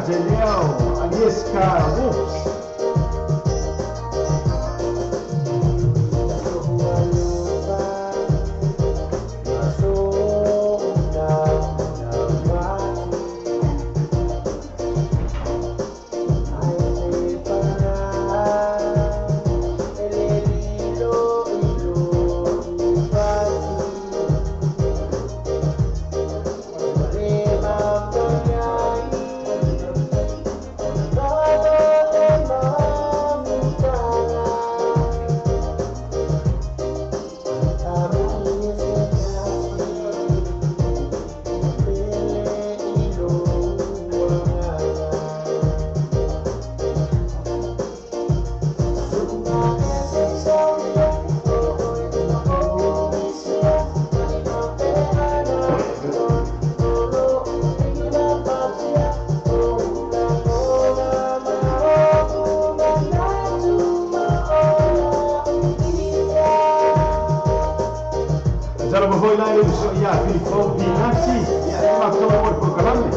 Alieska Wolves. Bye. ia Filipou Pinati, ia e matou o programa.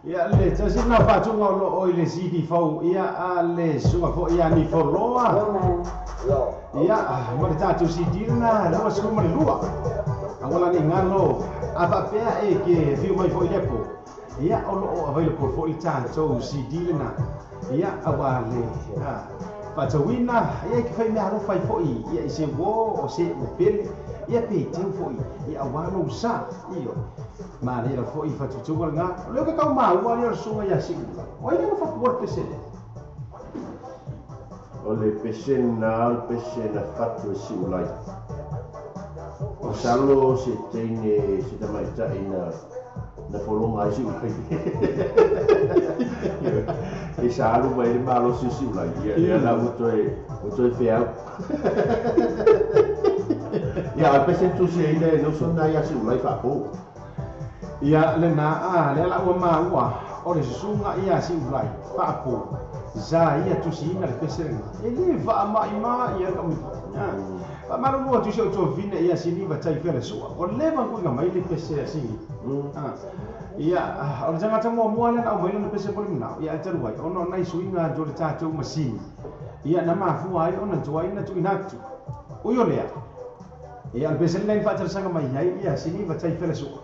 Ia le tasina fatunga o loo i le sidi fau ia a le suga fo ia ni foloa. Ia ma le tatou CD lena 22. Awala ni ngalo a faapea e ke fiu mai foi lepo. Ia o loo available foi le tatou CD lena. Ia awa le faatauina ia ke fai mea alofa ai foi ia i se uo o se upele ia pe teu foi ia aua lou sa io. Ma le la foi fatutuga lena o leo ke kau maua le suga ia siula. O ai le fa por pesele. O le pese na o le pese na fatu e siulai. O salo se teine se tamaitai na folonga ai siulai. E sa alu mai le malosi siulai. Ia la ua toe feau. Ia o le pese tusi ai le uso na ia siulai faapo. Ia lena a le la ua maua o le susuga ia siulai faapo. Za ia tusiina le pese lena. E le faamaima ia ka mito. Famalua tusi o tovina ia siniva tai fele sua. O le manguinga mai le pese asigi. Ia o le tagata muamua lea na aumai lona pese mo le manao. Ia talu ai ona o nai suiga atu o le tatou masini. Ia na mafua ai ona tuai na tuuina atu. Ui o lea. Ia o le pese lena i faatalasaga mai ai ia siniva tai fele sua.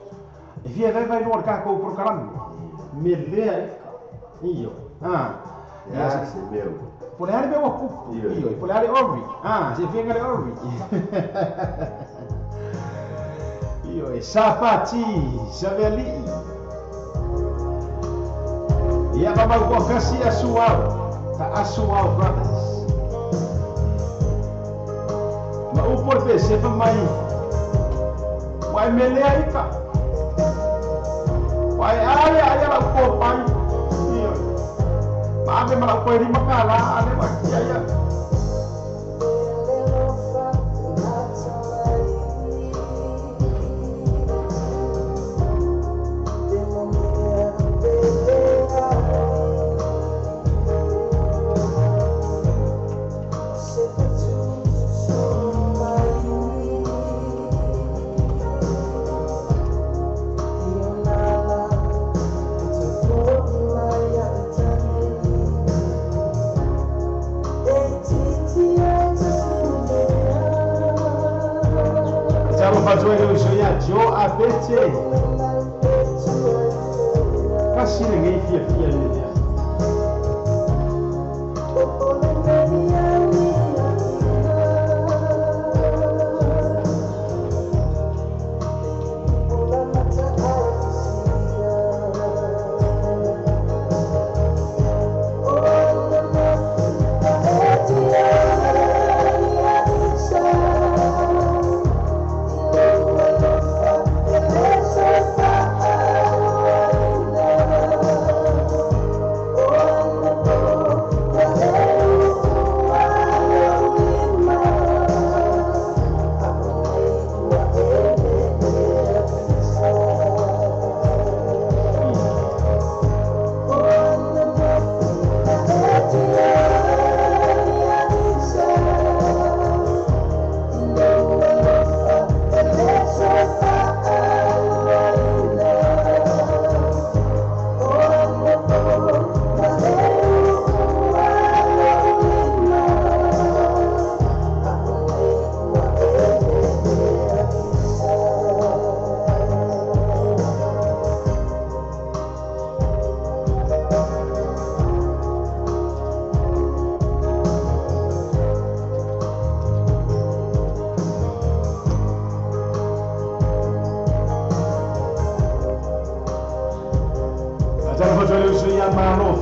E fia vaivai loa le kakou polokalame. Me lea io. Ia se mea. Po le ale mea ua kupu. Io, po le ale ori. Se fia le ori. Io, e sapati, savealii. Ia mamau kua kasi asuau. Ta asuau brothers. Ma upo le pese fa mai. Wai melea ika. Wai ai ai la upo pai. Io. Ma ave ma la upo e rima kala ale wa kia ia. Abete. Kasi lenei fia fia le lea.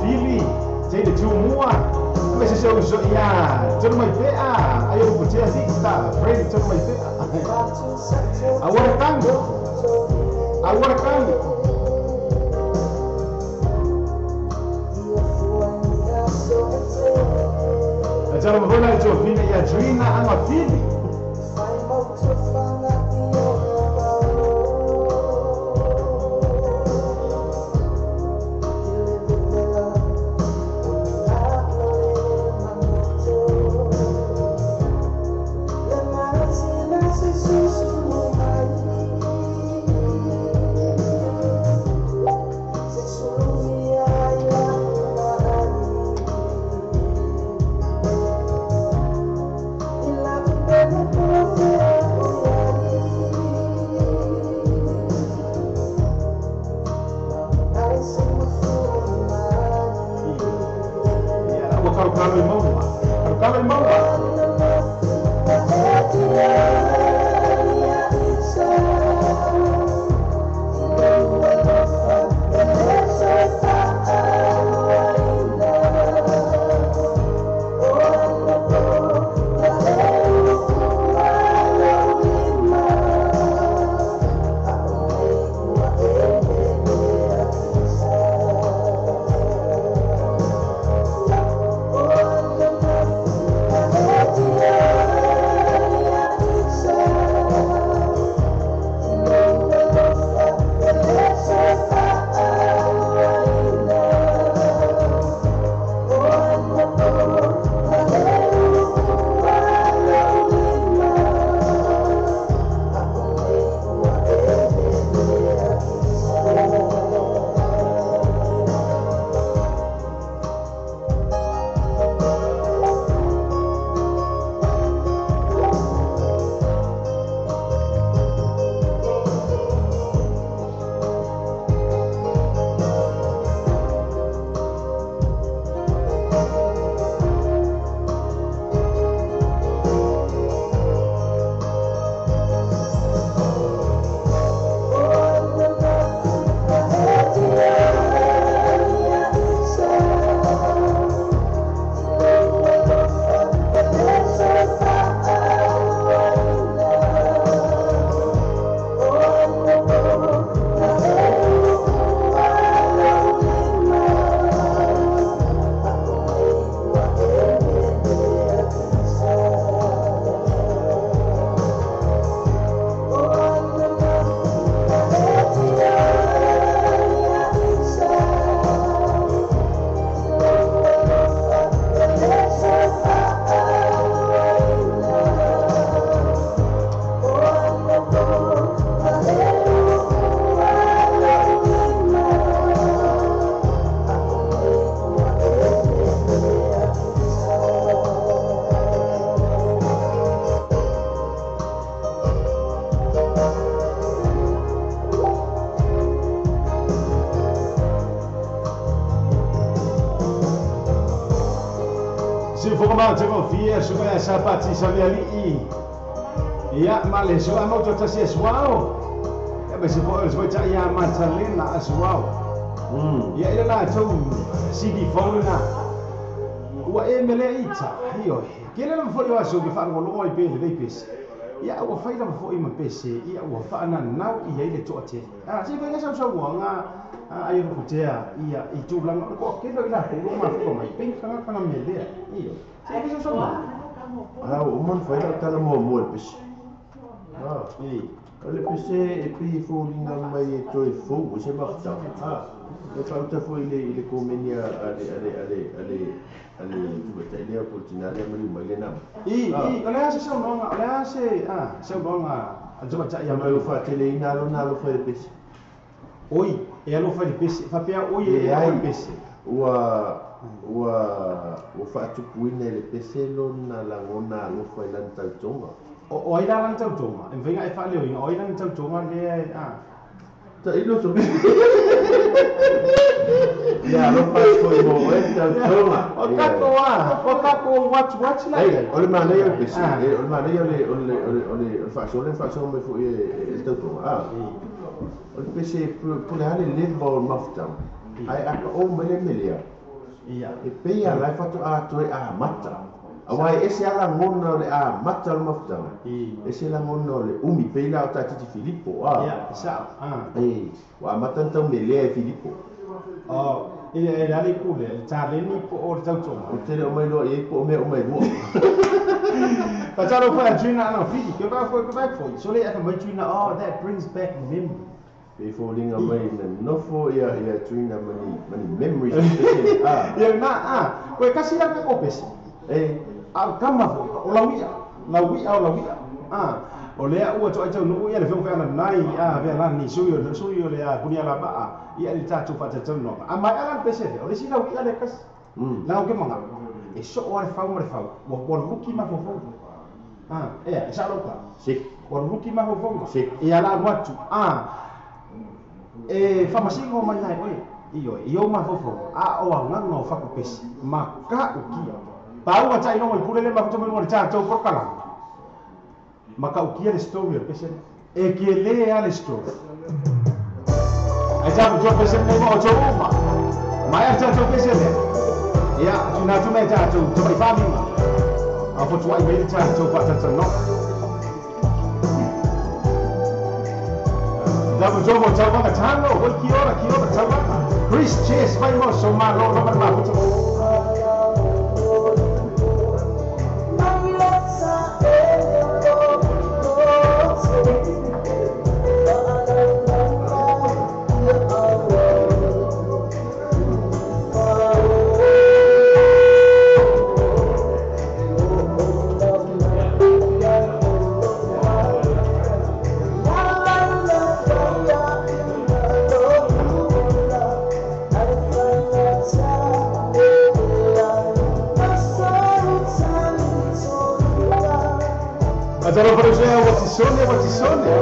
Fili, Jane Tumua, ma se so so ia, tonu mai pea, ai o putea sista, Freddy tonu mai pea. Agora tango. Agora tango. Tala mavona i tofina ia Drina Angafili. Sapati saviali ia male so amau tasi suao ia bese po so ta ia matalena suao ia ila la to CD phone na ua e mele ita io kele la fo yo so ke fa lo oi pe le pese ia ua fai la fo i ma pese ia ua fa na nau ia ile to ate a se pe sa so nga ai ro kutea ia i tu la ko ke lo ila ko ma fo mai pe ka ka mele io se pe so Ah, o man foi lá tá mo mo peixe. Ah, e o peixe e puis fo linga mai to e fo, você marta. Ah, o falta foi ele comenia ale ale ale ale ale tu ele oportunidade mali mai na. E olha se são longa, olha se ah, são longa. A joma cha ya mai o fa tele ina lo na lo foi peixe. Oi, e lo foi peixe, fa pea oi e ai peixe. Ua ua faatupuina i le pese lona lagona alofa i lana tautoga. O ai la lana tautoga, e mafaiga e faaleoina, o ai lana tautoga lea e a. Tailo so. Ia alofa foi mo e tautoga. O tatou a, o tatou watch la. Ei, o le manaia o le pese, o le manaia o le o le faasolo, faasolo mai foi e le tautoga. Ah. O le pese po le ale leva o le mafutaga. Ai a ka o mai le melea. Ia. E pei a lai fatu a toe a mata. Aua e ese ala ngona o le a mata o le mafutaga. Ese la ngona o le umi pei la o tatiti Filipo. Ia, sa. E, wa amata ntau melea e Filipo. Oh, e le pule, taleni po o le tautoga. O tele o mai loa i po o mea o mai lua. Patalo pa Trina ana fiti, ke ba foi ke ba foi. So le aka mai Trina, oh that brings back memory. Pe foliga mai na nofo ia ia Trina mani mani memories. Ia na a, koe kasi la ko pesi. E, a kama foi, o la wia o la wia. Ah, o lea ua toai tau nuu ia le feo whea nai a vea la ni sui o le a kunia la baa ia le tātou whaatatau noa. A mai ala pese le, o le sila wia le kasi. Lau ke manga, e so o le whau ma le whau, ua ruki ma fofou. Ah, e sa loka. Sik. Ua ruki ma fofou. Sik. E ala watu. Ah, e whamasingo mai nai oe. Iyo, iyo ma fofou. A o a nganga o whakupesi. Ma ka ukia. Pau a tai longo i pule le mafuta mai le tātou porokala. Maka ukia le story o pese. E ke le a le story. Ai tāpu tō pese nei mo o tō uma. Mai a tātou pese le. Ia, tūnā tū mei tātou, tō mai whaminga. A fotu ai mei tātou whatata no. Tāpu tō mo tauanga tāno, hoi ki ora tauanga. Chris Chase, vai mo, so mā rō, rō mā puta. Watisone.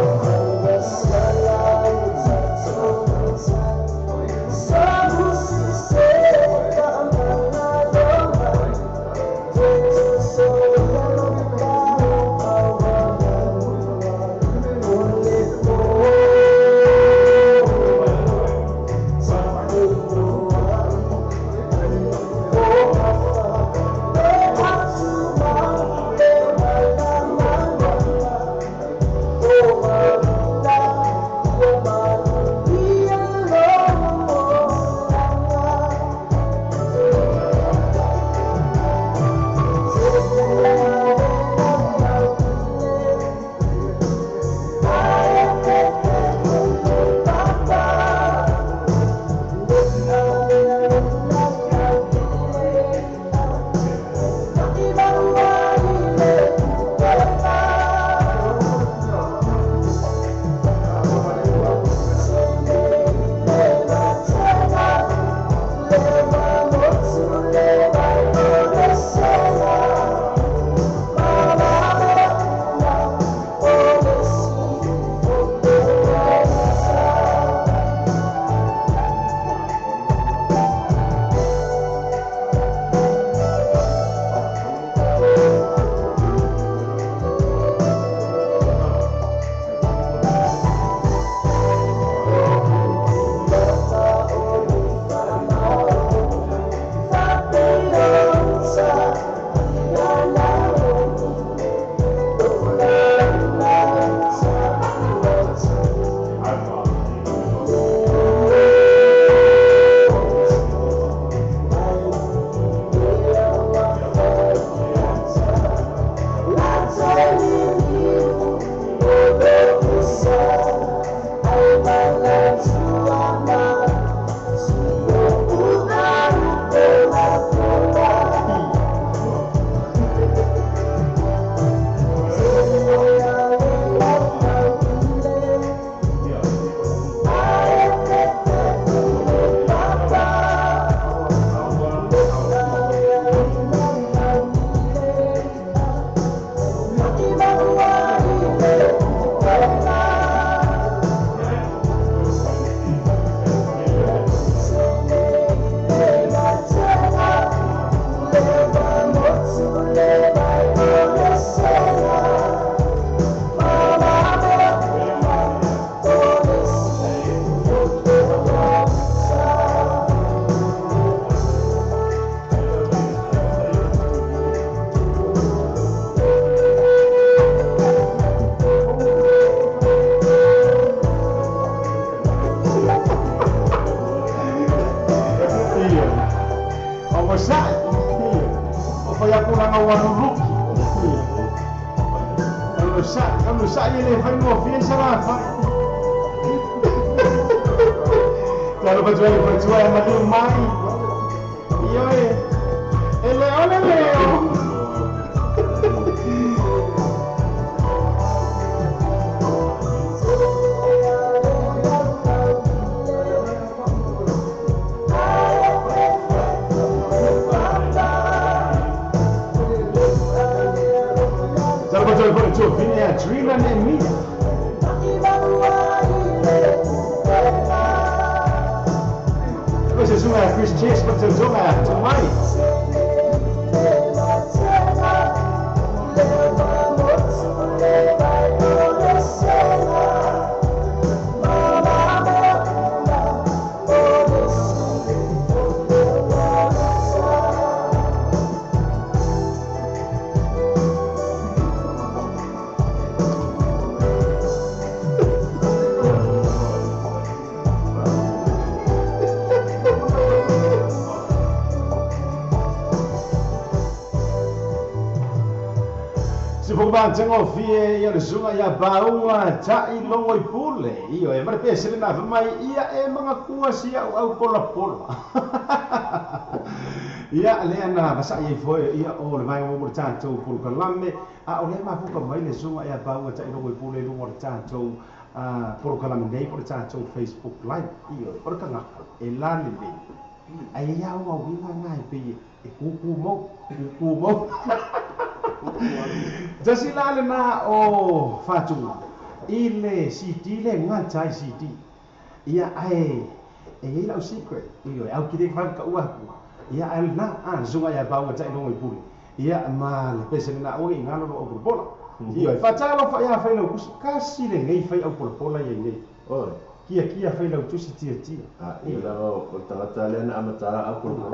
Vasai le fai mo fia sa fa. Talo pa tuai pa tuai ma tu mai. Io e ele ole leo. Dreamer and me. This is Chris Chase, but to Mike. Tengo fie ia le suga ia baunga ta'i longo i pule io e mare pese na mai ia e manga kua sia au pola pola ia le ana basa ia foi ia o le mai mo mo tatou pulu kalame a o le mafuka mai le suga ia baunga ta'i longo i pule longo tatou a pulu kalame nei pulu tatou Facebook live io e ora kanga e lani le ai ia o winga ngai pe e kuku mo kuku mo. Tasi la le na o fatu ile CD le ngata CD ia ai e ia lau secret io au kire fa ka ua ia ai na a zunga ia baunga tai longo i pule ia ma le pese na o i ngalo o bola io e fatalo fa ia fa lau kasi le nei fa au bola ia nei oi kia kia fa lau tusi tia tia a ia la o tangata le na amata au bola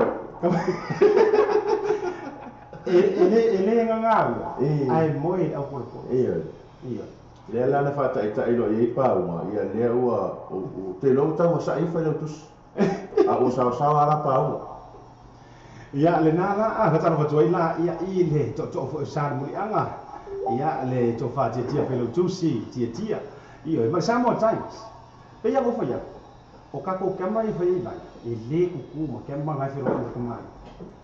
ele nganga ai moi au polo e ia le la na fa tai tai lo i pa uma ia le ua o te lo tau sa i fa lo tus a o sa sa ala pa uma ia le na la a ka taro fa la ia i le to to fo sa muri anga ia le to fa tia tia fa lo tusi tia tia ia ma Samoa Times pe ia go fa ia o ka ko ka mai fa i la e le kuku ma ka ma ngai fa lo ko mai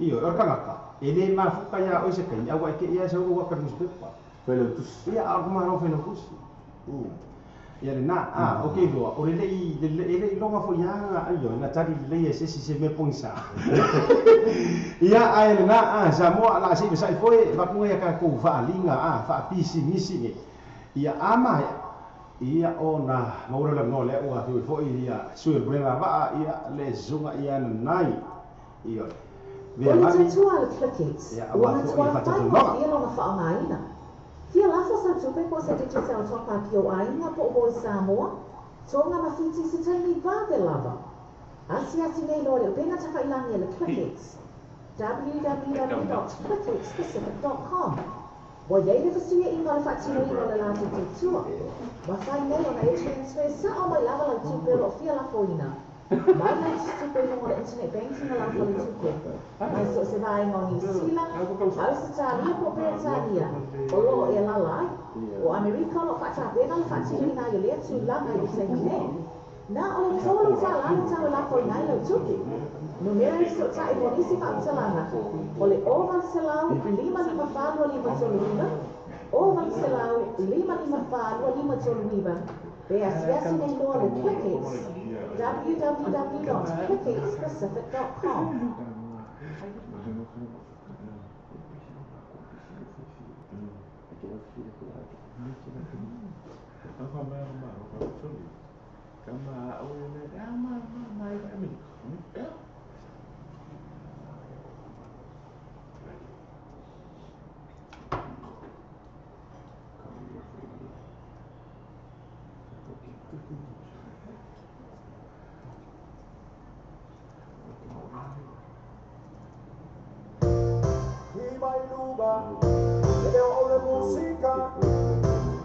io o ka ele mafuka ya o se kai awa ke ia so wa ka newspaper fele tus ia a ma ro fele tus ia le na a okay do o le i le longa fo ya ayo na tali le se se se me ponsa ia a le na a sa mo la se sa foi va ku ia ka ku fa linga a fa pisi misi ni ia ama ia o na mauro la no le o a foi ia su e va ia le zunga ia nai ia O le tatua le Clickex, ua gatua fai ma fia lona whaangaina. Fia lafo sa tupe po sa digital top up i o aiga po o Voi Samoa, tonga ma Fiti se taimi vave lava. Asi asi nei loa le upega tafailangi a le Clickex, www.clickexpacific.com. Ua iai le fasuia inga o le faatinoina o le latou tautua. Ua fai nei ona e transfer sa'o mai lava lau tupe o loo fia lafoina. Mai lai tupe i luga o le internet banking a lau faletupe. Mai so se vaega o Niu Sila, Ausetalia po o Peretania, o loo e alala ai. O Amerika o loo faatapena le faatinoina ai o lea tulaga i le taimi nei. Na o le $3 le tau e lafoina ai lau tupe. Numera e fesootai mo nisi faamatalaga o le 800 554 2539, 800 554 2539. Pe asiasi nei loa le Clickex, www.clickexpacific.com.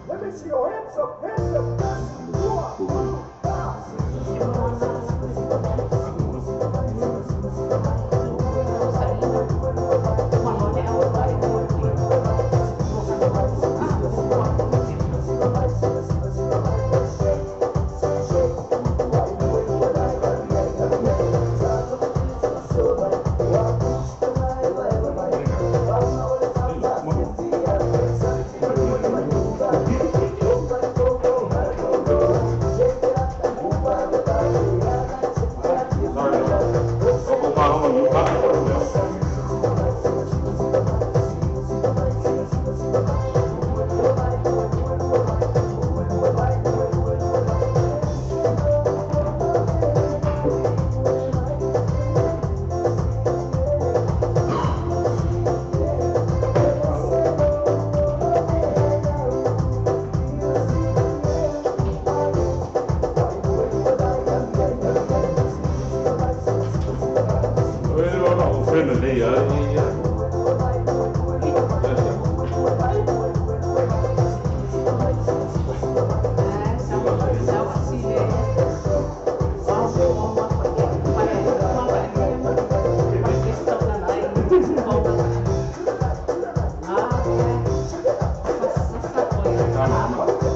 Let me see your hips up, hips up, 1, 2, 5. Talofa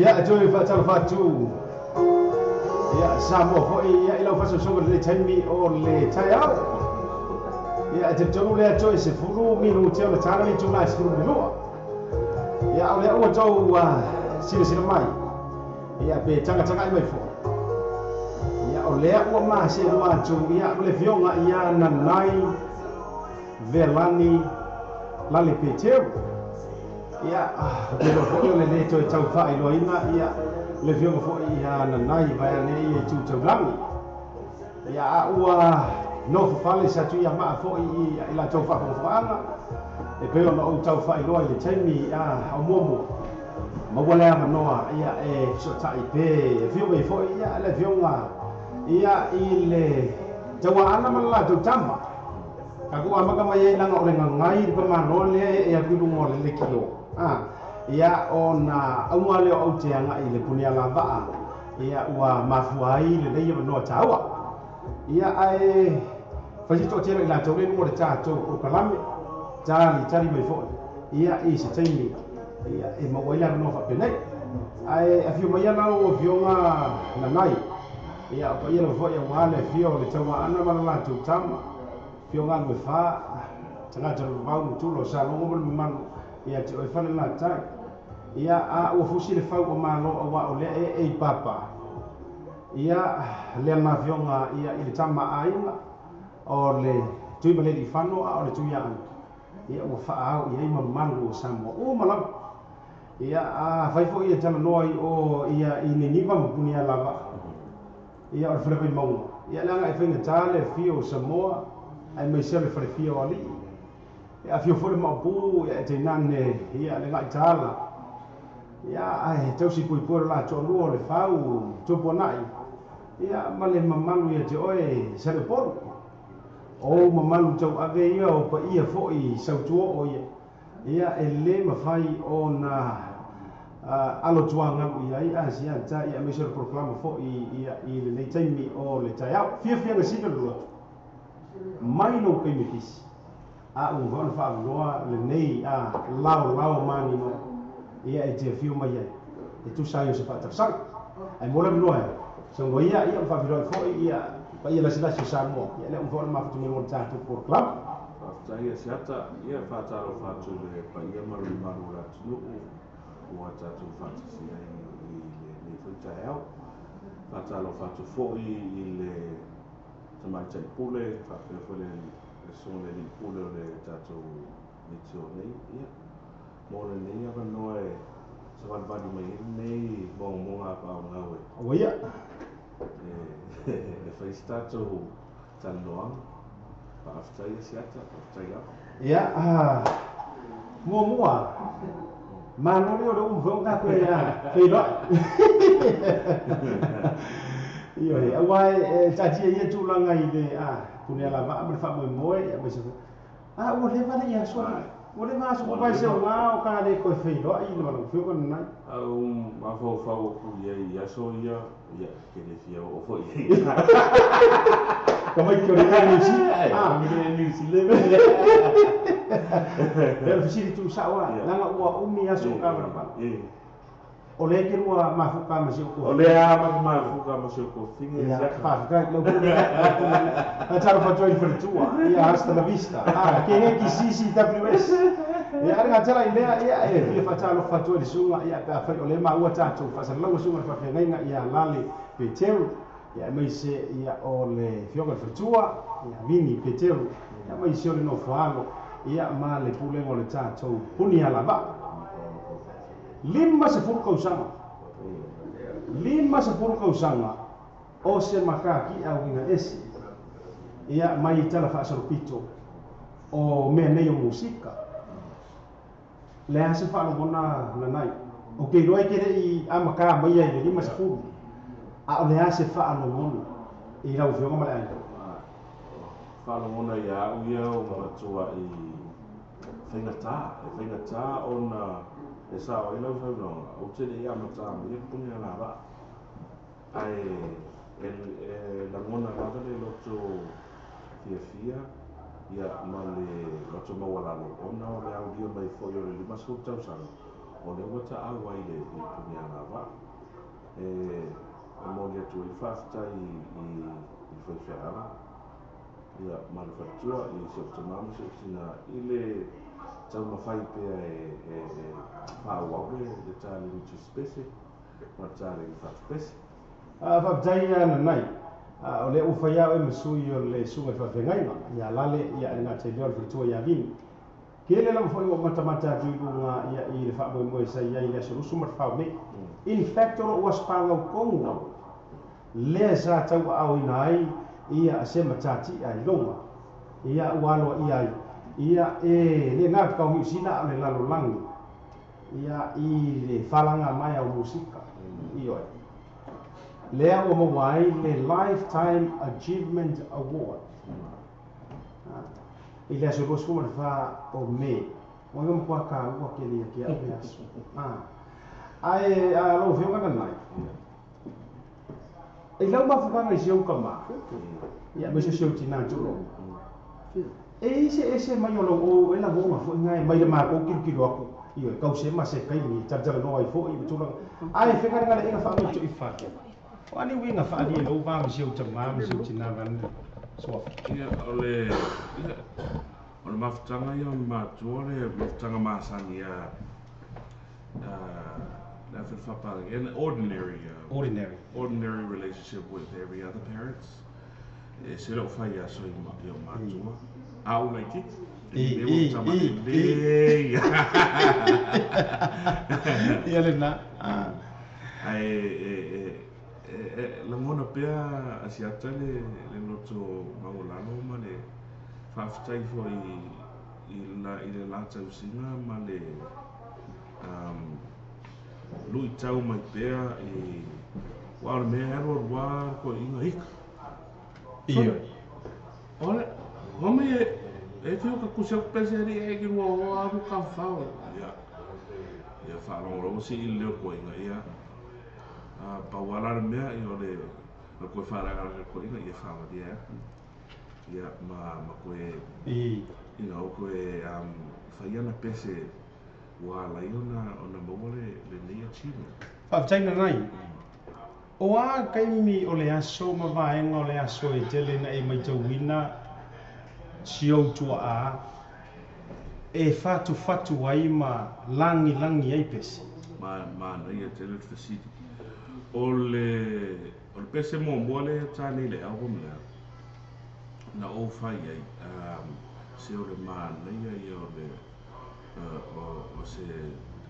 Ia e toe faatalofa atu ia Samoa foi ia i lau faasoasoga i lenei taimi o le taeao. Ia e talitonu lea toe 10 minute o le tala le itula e 12. Ia o lea ua tou silasila mai ia pe tagatagai mai foi. Ia o lea ua maseloa atu ia ma le afioga ia Nanai Velani Lale Peteru. Ia, ou te iloa foi o le lē toe tau faailoaina ia le afioga foi ia Nanai vaeane ia i Tutaulagi. Ia, a ua nofo fale sa Tuiamaa foi i latou faafogafogaaga e pei ona ou tau faailoa i le taimi o muamua. Maua le avanoa ia e fesootai pe afio mai foi ia le afioga ia i le tauaana ma le latou tama. Tatou amata mai ai leaga o le gagai le pamaloa lea e ee atu i luga o le lekilo. Ia ona auga lea o aute agai i le puni alavaa ia ua mafua ai lenei avanoa taua. Ia ae fai se toatele o i latou lea i luga o le tatou polokalame talitali mai foi ia i se taimi ia e maua ai le avanoa faapenei. Ae afio maia lau afioga Nanai ia o paia lava foi aua le afio o le Tauaana ma le latou tama. Afioga Alu e Fa, tagata o le vavau ma tula o Salogo ma le mamalu ia te oe Falelatai. Ia a ua fusi le fau o Malo auā o lea e ee i Papa. Ia lea na afioga ia i le tama a aiga o le Tuimaleliifano a o le Tuiaana. Ia ua faaao i ai mamalu o Samoa uma lava. Ia a fai foi e talanoa i o ia i Niniva ma Punialavaa. Ia o le fale Vaimauga. Ia leaga e faigata le afio o Samoa aemaise o le falefia o alii. Ia afio foi le Maopu ia e tainane ia le Gaitaala. Ia ae tausi puipui lo la toalua o le Fau Tupuanai. Ia ma le mamalu ia te oe Saleupolu. O mamalu tauave ia o paia foi sautuoo ia. Ia e lē mafai ona alo tuagalu i ai Asiata ia aemaise o le polokalama foi ia i lenei taimi o le taeao. Fiafia gasina le loto mai lou taimi pisi a ua mafai ona faavanoa lenei laolao manino ia e te afio mai ai e tusa ai o se faatalosaga. Ae mo le avanoa e saunoa ia ia ona faafiloai foi ia paia lasilasi o Samoa ia lea ua mafai ona mafuta mai luga o le tatou polokalama. Faafetai Asiata, ia faatalofa atu i le paia ma le mamalu o le atunuu ua tatou faatasi ai i lenei foi taeao. Faatalofa atu foi i le tamaitai pule, faapea foi le susuga i le alii pule o le tatou leitio nei. Ia, mo lenei avanoa e savalivali mai ai lenei mogamoga apaogau Ua ia. e fai se tatou talanoaga. Faafetai Asiata, faafetai lava. Ia, muamua, malo lea o le ua mafai ona tatou feiloai. Ioe, auā e taatia ia tulaga i le puni alavaa ma le faamoemoe aemaise foi. A ua leva le i aso alii. Ua leva aso ua vae seoga o ka le toe feiloai i lau afioga Nanai. Au mafaufau aku i ai i aso ia, ia, ke le fia oo foi i ai. Ka mai ki o le New Zealand. Ai, New Zealand. Lea o le fesili tuusao lava, leaga ua umi aso o ka malapala. O lea e te lua mafuka ma si ou O lea ma te mafuka ma si ou kofine. Ia, faafetai lau pule. Faatalofa atu ai i le faletua, ia hasta la vista. Ke heki CCWS. Ia, ale gatala i lea, ia, e fia faatalofa atu ai i le susuga, ia, pe afai o lea maua tatou faasalalauga susuga i le faafeagaiga ia Lale Peteru, ia, aemaise ia o le afioga i le faletua, ia Vini Peteru, ia, aemaise o le nofoalo, ia, ma le pulega o le tatou puni alavaa. 50 tausaga. 50 tausaga o se mataki'a uiga ese ia mai i tala faasolopito o mea nei o musika. Le a se faalogona Nanai? Ou te iloa e te le i amatā maia i le 50, a o le a se faalogona i lau afioga ma le aiga? Faalogona ia au ia o matua i faigata, e faigata ona e sao ai lau saunoaga, ou te le i amatā maia le puni alavaa. Ae e lagona lava le loto fiafia ia ma le loto maualalo ona o le aulia mai foi o le 50 tausaga. O le ua ta'au ai le i Punialavaa e momoli atu ai le faafetai i le faifeau ia ma le faletua i si ou tamā ma si ou tinā i le taumafai pea e faaauau le taleni tusipese ma le taleni fatupese. Faafetai ia Nanai. O lea ua fai au e ma sui o le susuga i le faafeagaiga ia Lale ia e le gata i lea o le faletua ia Vini. Tele lava foi ua matamata atu i luga ia i le faamoemoe sa i ai i le aso 24 o Mei. In fact o lou aso fanau tonu lava lea sa tauaaoina ai ia se matatia i luga ia ua aloaia ai ia e le na o Niu Sila a o le lalolagi ia i le falaga mai o musika ioe lea ua maua ai le Lifetime Achievement Award i le aso 24 o Me. Ua iwa matua taua tele ia te au le aso. Ae lau Afioga Nanai, i lau mafuaaga i si ou tamā, ia aemaise o si ou tinā tulou, e i ai se ese mai o lau ou e lagona foi na e mai le matou tilotilo atu, ioe, tause ma se taimi e talatalanoa ai foi ma tulaga, ae fegalegaleaiga faamaitoifale. O a ni uiga faaalia i lou va ma si ou tamā ma si ou tinā vaeane le suafa? Ia, o le, ia, o le mafutaga ia o le matua le mafutaga masani a, a, le afe le faapalagi, an ordinary, Ordinary. ordinary relationship with every other parents. E ese lou fai aso i i o matua. A ou laitiiti, I, le mea ua i, tama i, i. lelei. Ia lena. Ah. Ae e, e, e, e lagona pea Asiata le, le loto maualalo ma le faafetai foi i, la, i le la tausiga ma le luitau mai pea i aua o le mea e alualu lava le toeaiina ika. Ioe. Ole, homie e, e fiu ka kusi aku pese ali e ki rua hoa alu ka whao. Ia, ia whaalongolongo si i le leo koinga, ia. Pau ala le mea, ia o le, o le koe whaaragaraka koinga, ia whaamaria aku. Ia, ma, ma koe, I. you know, koe whai ana pese ua ala ai ona, ona maua le, lenei achievement. Faafetai Nanai. O a taimi o le aso ma vaega o le aso e tele ina e matauina si ou tuaa e fatufatu ai ma lagilagi ai pese? Ma, manaia tele le fesili. O le, o le pese muamua lea e tāne i le album lea, na ou fai ai, se o le manaia ia o le, o, o se,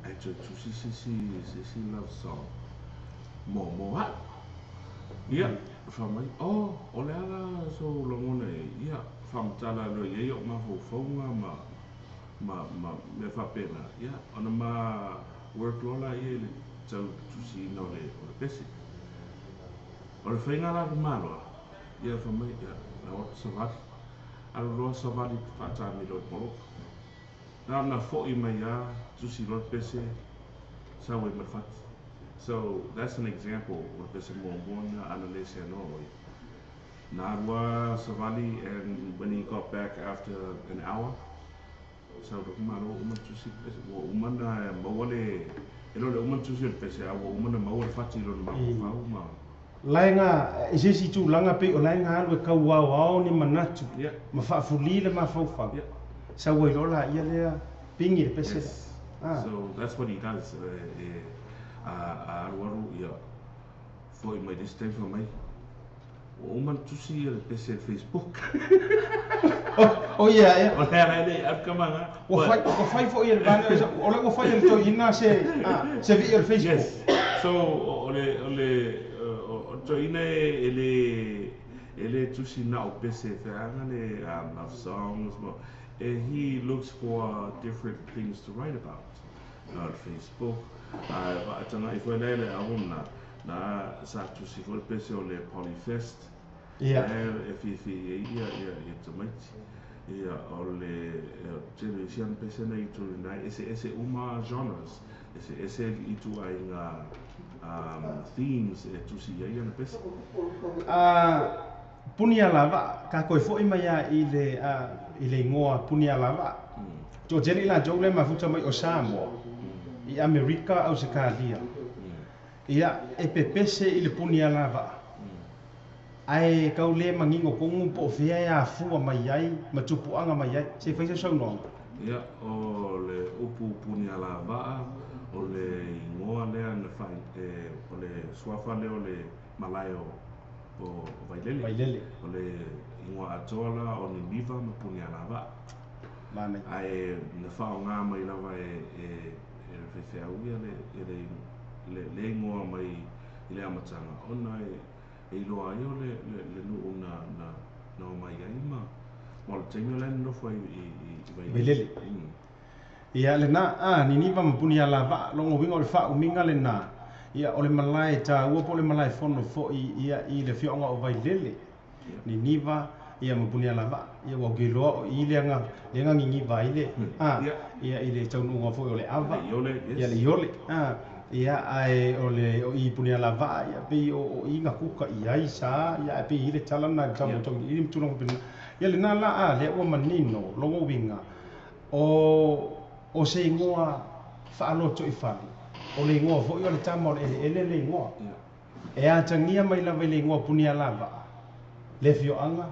ae toe tusi se isi, se isi love song mo, mo au. Ia, fai mai, oh, o le a la sou lagona i ai? Ia, faamatala loa i ai o'u mafaufauga ma, ma, ma mea faapena. Ia, ona ma work loa laia i le tau tusiina o le, o le pese. O le faiga la le maloa, ia fai mai, ia, na o atu savali. Alu loa savali faatamilo i le poloka. Na ona fo'i mai lava, tusi loa le pese, sau ai ma le fati. So, that's an example o le pese muamua lena a na le seanoa ʻo ia. Na alu lava savali and when he got back after an hour, sau loa le malo ua uma ona tusi le pese. Ua uma ona maua le, e le o le uma ona tusi o le pese, a ua uma ona maua le fati i lona mafaufau ma. Laega, i se isi tulaga pei o laega alu e tau aoao ni manatu ma faafuli le mafaufau. Sau ai loa laia lea pigi le pese lea. Yes. So that's what he does, e a alualu ia fo'i mai le isi taimi fai mai, ua uma ona tusi le pese i le Facebook. O ia ea. O le ala e le i alu ka maga. Ua fai, ua fai foi e le vaega, o lea ua fai e le toeaina se, se vii o le Facebook. Yes. So o le, o le, o le toeaina e le, e le tusi na o pese e feaga le love songs ma, he looks for different things to write about. Na o le Facebook, ae vaataga'i foi la e le album na, na sa tusi foi le pese o le Polyfest. Ia. E fiafia i ai ia, ia, ia tamaiti. Ia, o le tele o isi ana pese na i tuli na, eseese uma genres, eseese ituaiga themes e tusi i ai ana pese. Punialavaa, ka koe fo'i mai lava i le, i le igoa Punialavaa. Toatele i latou lea e mafuta mai o Samoa. I Amerika Ausekalia. Ia e pepese i le puni alava'a. Ae kau le manino kogu po o fea e afua mai ai ma tupuaga mai ai. Se i fai sau saunoaga. Ia, o le upu puni alava'a, o le igoa lea na fai, o le suafa lea o le malae o Vailele. Vailele. O le igoa atoa la o Niniva ma puni alava'a. Manaia. Ae na faaaoga mai lava e le faifeau ia le igoa mai i le amataga ona e iloa ai o le nuu na omai ai ma o le taimi o le nonofo ai i Vailele. Vailele. Ia lena a Niniva ma puni alava'a logo uiga o le faaumiga lena. Ia o le malae taua po o le malae fono fo'i ia i le afioaga o Vailele. Niniva ia ma puni alava'a. Ia ua ou iloa o i le aga Niniva ai le a ia i le taunuuga foi o le ava. Le iole, yes. Ia le iole. A ia ae o le o i puni alava'a ia pei o i na kuka i ai sa ia ae pei i le tala na i tau tau i tulaga pena. Ia lena la a lea ua manino logo uiga o se igoa faaloto i fale. O le igoa foi o le tama o le eleele le igoa. E atagia mai lava i le igoa puni alava'a le afioaga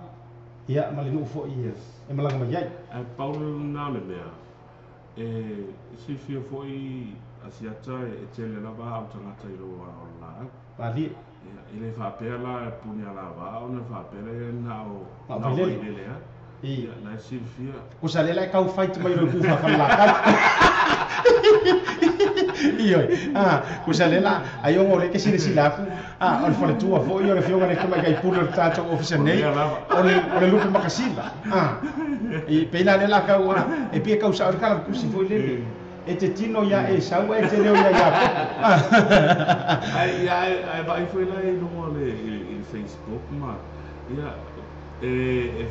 ia ma le nuu foi e malaga mai ai. Ae pau lena o le mea e silafia foi Asiata e tele lava au tagata i lou o le laau. Malie. Ia, e le faapea la e puni alava'a ona faapea lea na o Na o na o Vailele. Vailele a. I. Ia, la e silafia. Kusa le la e kau fight mai roi kufa whanalakai. Ioi. Ah, kusa le la ai ongo le ke sile sila aku. Ah, o le faletua foi o le fioga le kama kai pule o le tātou ofisa nei. O le lupe makasila. Ah. I peila le la kau ah, e pie kau sa o le kala kusi foi lele. E te tino ia e sau e te leo ia ia. Ai ia ai vai foi la i luga o le i le Facebook ma ia e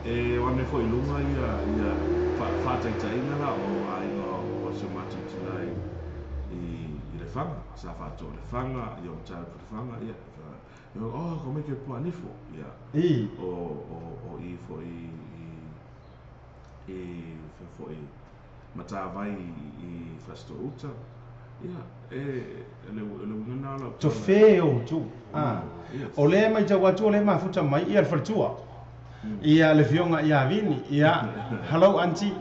e o ane foi i luga ia faataitaiga la o aiga o si o matou tina i le faga sa faatoa le faga ia o mataupu le faga ia oh ko mai ke puanifo ia I. o i foi i foi matavai i Fasitouta ia e le uiga na la To fe o tu. Ah. Yes. O le mai tau atu o le mafuta mai ia le faletua. Ia le fioga ia Vini ia hello auntie.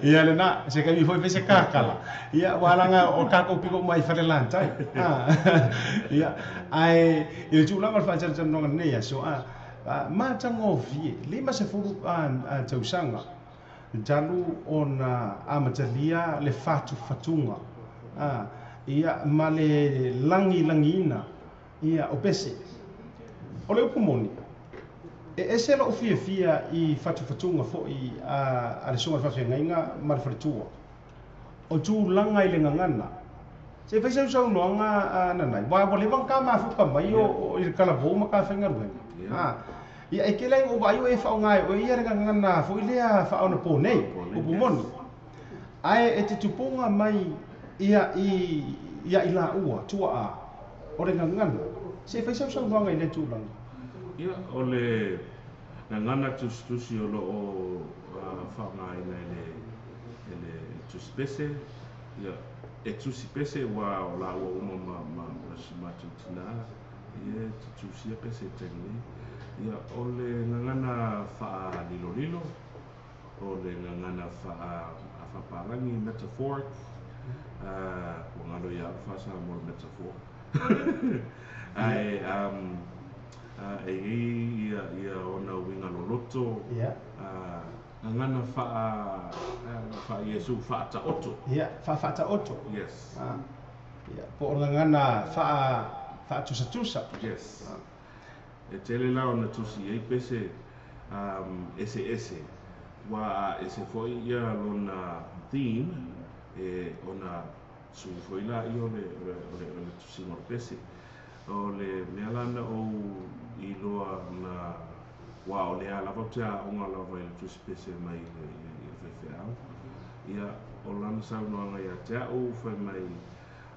Ia lena se kai foi fese kakala. Ia walanga o kako piko mai fale lantai. Ah. Ia ai i le tulaga o le faatalatalanoaga lenei aso a matagofie 50 a tausaga talu ona amatalia le fatufatuga a ia ma le lagilagiina ia o pese. O le upu moni, e ese lou fiafia i fatufatuga fo'i a le susuga i le faafeagaiga ma le faletua. O tulaga i le gagana. Se fai sausaunoaga nanai, ua leva ona ka mafuka mai o i le kalavou ma ka faigaluega. Ah, ia e tele ai o vaai o e faaaoga e oe ia le gagana foi lea faaonapo nei, upu moni. Ae e te tupuga mai ia i ia i laua tuaa o le gagana. Se fai sausaunoaga i lea tulaga. Ia, o le gagana tusitusi o loo faaaogaina e le tusipese, ia, e tusipese ua o laua uma ma si matou tina, ia e tutusia pese i taimi nei. Ia, o le gagana faalilolilo, o le gagana faapalagi, metaphoric, ua galo ia au le faa-Samoa o le metaphor. Ae e i ai ia ona uiga loloto, gagana faa Iesu faataoto. Ia, faafaataoto. Yes. Ah. Ia, po o le gagana faatusatusa. Yes. E tele la ona tusi ai pese ese ese. Ua ese foi ia lona theme e ona sui foi la ia o le tusiga o le pese. O le mea la na ou iloa na ua o lea lava ou te aoga lava i le tusi pese mai i le faifeau. Ia, o lana saunoaga ia te au fai mai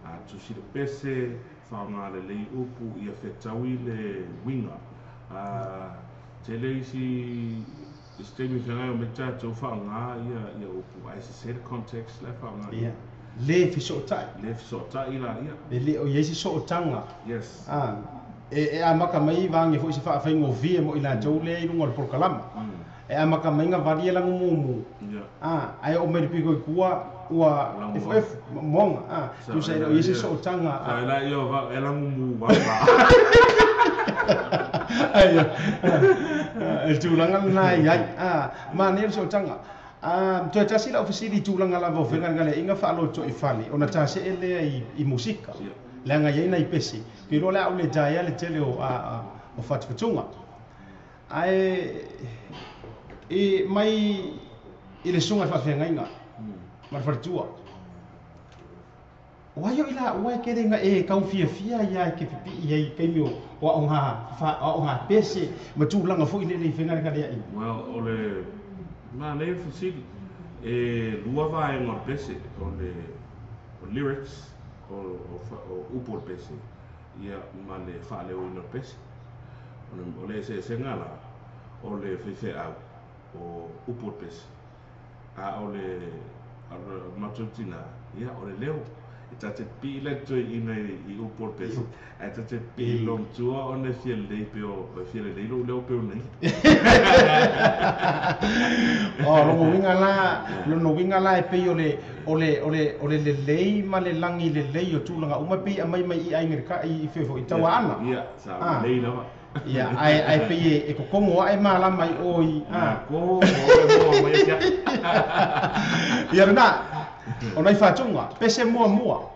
a tusi le pese, faaaoga lelei upu ia fetaui le uiga. Tele isi I se taimi feagai o mai tatou faaaogā ia upu ae sesē le context la e faaaogā Ia. Le fesootai. Le fesootai laia. E le o i ai se sootaga. Yes. A, e amata mai vage foi se faafaigofie mo i latou lea i luga o le polokalama. E amata mai gavali e lagumumu. A, ae oo mai le pito i tua ua efoefo ma moaga. A, tusa e le o i ai se sootaga. Sa e laia o e lagumu va. Ai, e tulaga lena e i ai. A, manaia le sootaga. A, toe tasi lau fesili i tulaga lava o fegalegaleaiga faalotoifale ona tasee lea i musika. Leaga e i ai nai pese. Ou te iloa o le a ou le taea le tele o fatufatuga. Ae e mai i le susuga i le faafeagaiga ma le faletua. O ai o i laua e kele ina e tau fiafia ia e te pipii ai i taimi o aoga pese ma tulaga foi lele i fegalegaleaiga? Well, o le manaia le fesili. E lua vaega o le pese, o le lyrics, o upu o le pese, ia ma le faaleoina o le pese. O le eseesega la, o le faifeau, o upu o le pese, a o le matou tina, ia o le leo. E ta te pipii la le toeaina i upu o le pese, ae ta te pipii i lou matua ona e fia lelei pei o, e fia lelei lou leo pei o nei. O lona uiga la, lona uiga la e pei o le, o le, o le, o le lelei ma le lagi lelei o tulaga uma e pei e aumai mai i aiga i le ka, i fea foi, i Tauaana. Ia, sa lelei lava. Ia, ae, ae pei e kokogo ae malama i o i, a. Ko, o, mo, mai ia. Ia lena, o nai faatuga, pese muamua.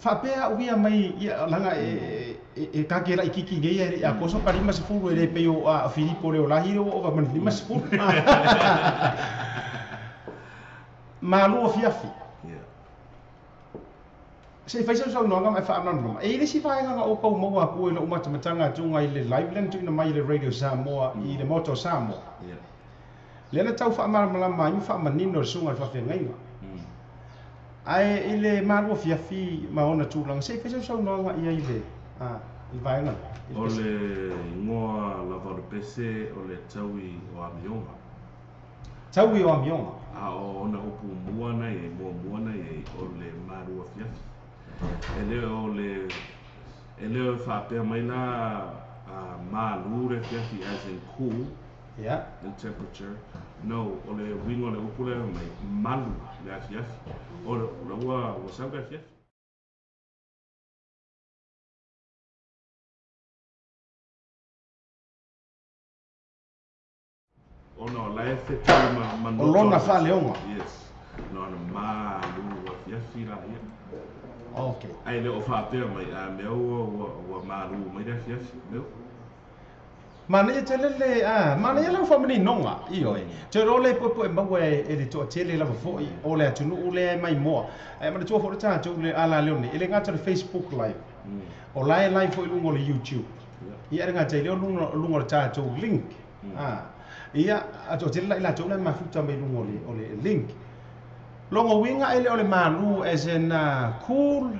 Faapea au ia mai, ia, laga e kake laitiiti nei e le i akoso ka 50 e le pei o Filipo Leolahi lea ua ova ma le 50. Malu afiafi. Se i fai sau saunoaga ma e faamalamalama. E i ai le isi vaega na ou tau maua atu i lou matamataga atuga i le live lea na tuuina mai e le Radio Samoa i le Maota o Samoa. Lea na tau faamalamalama ai ma faamanino e le susuga i le faafeagaiga. Ae i le malu afiafi ma ona tulaga, se i fai sau saunoaga i ai i le vaega lea. O le igoa lava o le pese o le taui o amioga. Taui o amioga. A o ona upu mua na i ai, muamua na i ai, o le malu afiafi. E le o le, e le o e faapea mai la malu le afiafi as in cool. The temperature. No, o le uiga o le upu lea mai, malu le afiafi. O le ua sau le afiafi. Ona o la e fetui ma O lona faaleoga. Yes. No, na malu afiafi la ia. Okay. Ai le o faapea mai, a mea ua malu mai le afiafi. Mea. Manaia tele le, a, manaia lau faamaninoga, ioe. Te iloa le puepue maua e le toatele lava foi o le atunuu lea e maimoa. Ae manatua foi le tatou le ala leo nei, e le gata o le Facebook live. O la e live foi i luga o le YouTube. Ia e le gata i lea o luga o le tatou link. A, ia, a toatele la i latou la e mafuta mai luga o le link. Lona uiga e le o le malu as in cool,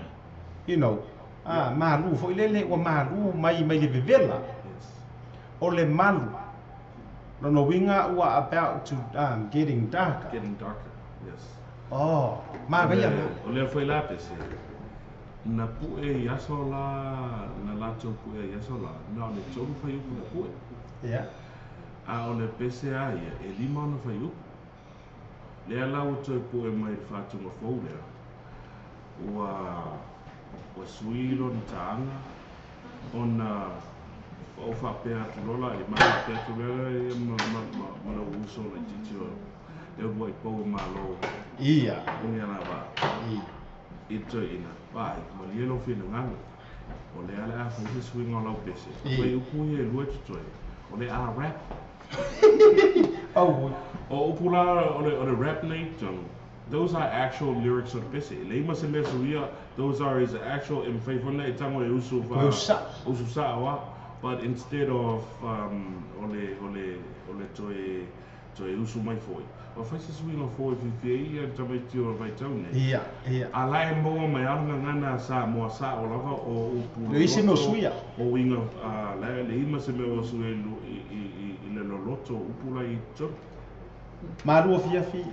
you know, a, malu foi lele ua malu mai mai le vevela. O le malu. Lona uiga ua about to getting darker. Getting darker, yes. Oh, manaia na. O lea foi la pese. Na pue i aso la, na latou pue i aso la, na o le tolu faiupu na pue. Yeah. A o le pese a ia, e 5 ona faiupu. Lea la ua toe pue mai le whātunga fou lea. Ua sui lona taanga, ona o whapea atu lola, e maha whapea atu lola, e ma lau uso na titi o le ua i pau malo. Ia. Unga la wa. Ia. I toe ina, vai, ma lie lau whina nganga. O le ale a whaise suinga o lau pese. Koe upu ia e lua tutoe. O le a rap. Oh. O upu la, o le rap nei, tonu. Those are actual lyrics o le pese. Le ima se mea suia, those are his actual e mwhaiwhana e tango e usu wha. Usu sa. Usu sa awa. But instead of o le toe usu mai foi. O whaise suinga foi whiwhia ia tamaiti o vai tau nei. Ia, ia. A la e moa mai alanga ngana sa moa sa o lava o upu. Le isi mea suia. O winga, le ima se mea o suia i le loloto upu la i tolu. Malua fiafi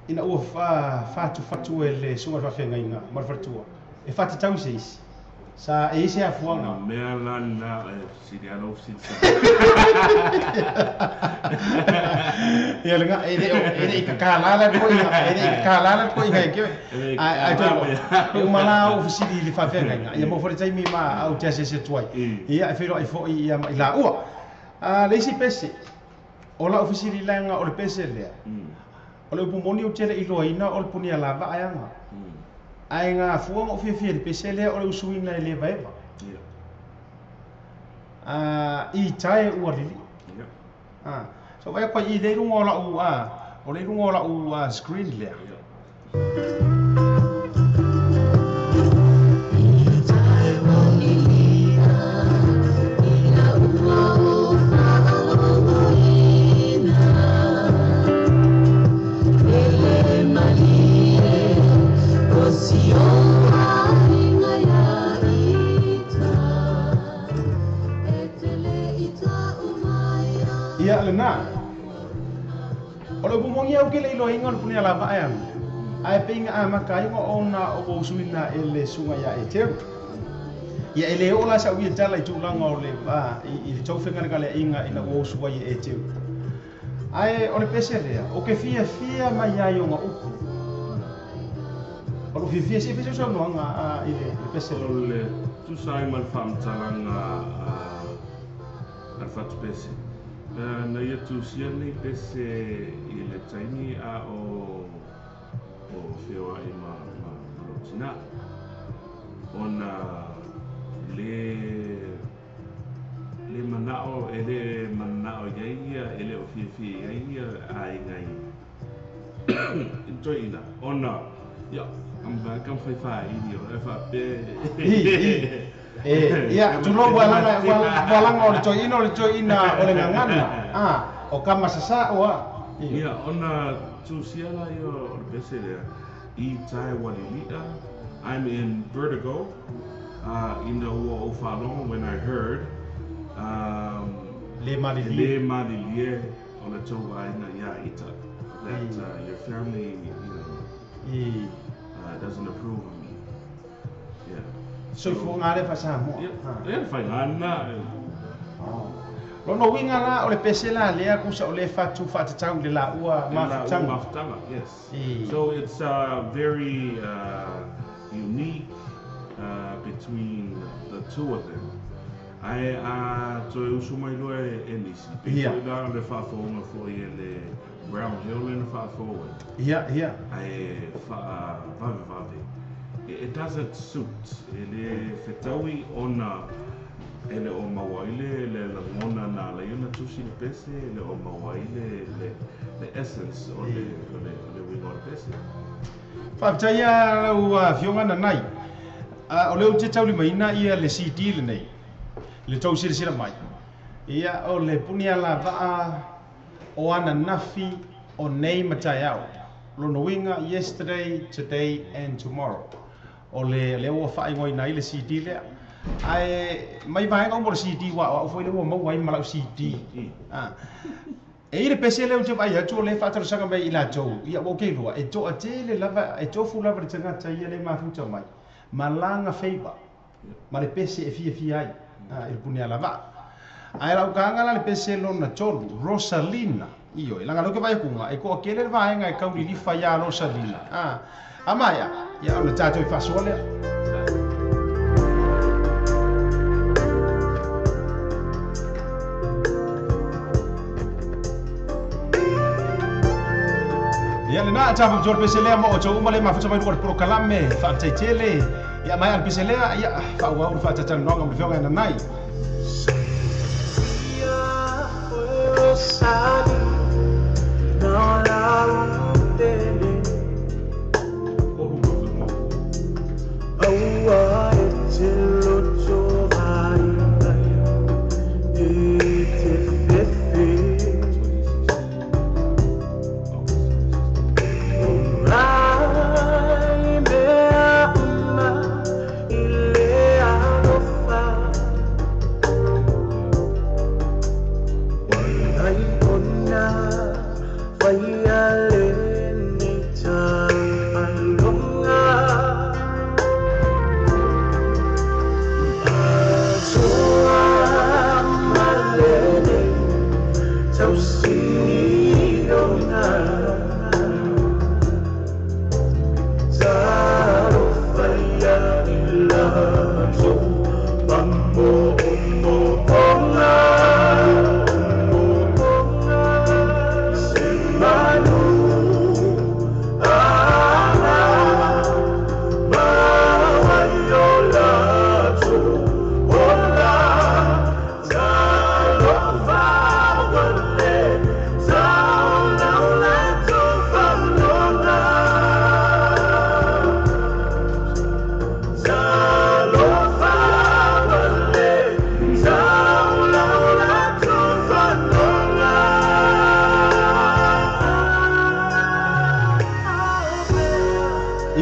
ina ua fatu e le suga faafeagaiga ma le faletua e fatatau i se isi sa e isi afuaga mea la lena e fesili ala ou fesili sa ia lega e le i kakalā la koiga e le i kakalā la koiga e ke ai toe e uma la ou fesili i le faafeagaiga ia mo foi le taimi ma au te asiasi atu ai ia e feiloai foʻi ia ma i laua le isi pese o lau fesili laga o le pese lea o le upu moni ou te le iloaina o le punia lava aeaga ae gafuaga o fiafia i le pese lea o le usuina e le vaeva i tae ua lili so vaai atu ai i le iluga o lau o le iluga o lau screen lea. Ia lena o le upu moni au ke le iloaina o le punia lava aeaga ae peiga amata ai ona o usuina e le suga ia e teu ia e le oo la sa'u ia tala i tulaga o le i le tou fegalegaleaʻiga ina ua usu ai e teu ae o le pese lea o ke fiafia mai ai oga upu o lou fiafia se pese saunoaga i le pese o le tusa ai ma le faamatalaga a le fatupese na ia tusia nei pese i le taimi a o feoaʻi ma lou tinā ona le manao e le manao iai ia e le o fiafia iai ia aiga i toeʻina ona ia kam faifāili o e faape ia tulou ualaga o le toeʻina o le toeʻina o le gagana o kamasasa'o a ia ona tusia la ia o le pese lea i tae waliliʻa. I'm in vertigo ina ua ou faalogo when I heard le malilie o le tou aiga iā ita that your family, you know, doesn't approve of me. Yeah. Soifuaga lea faasamoa ia le faigana lona uiga la o le pese la lea kusa o le fatu faatatau i le laua mafutaga. Yes. So it's very unique between the two of them. Ae a toe usu mai loa e nisi pei foi la le faafouga foi e le Brown Hill le na faafou ai ia ae faavavevave. It doesn't suit e le fetaui ona e le o maua ai le lagona na ala ai ona tusi le pese e le o maua ai le essence o le uiga o le pese. Faafetai lau afioga nanai o le ou te taulimaina ia le CD lenei le tou silasila mai ia o le punia lava'a o ananafi o nei ma taeao lona uiga yesterday, today and tomorrow o le lea ua faaigoaina ai le CD lea ae mai vaega uma o le CD ua a'u foi le ua maua ai ma la'u CD e i le pese lea ou te vaai atu o le faatalosaga mai i latou ia ua ou iloa e toatele lava e tofu lava le tagata ia le mafuta mai ma laga feiva ma le pese e fiafia ai i le punia lava'a ae lau kaga la le pese lona tolu Rosalina ioe laga lea ou ke vaai akuga e toakele le vaega e kaulilifa iā Rosalina amaea ia ona tatou i faasoa lea. Ia lena tafa le pese lea ma o tou uma le mafuta mai luga o le polokalame faafetaitele ia mai a le pese lea ia faauau le faatatalanoaga ma le fioga e nanai. I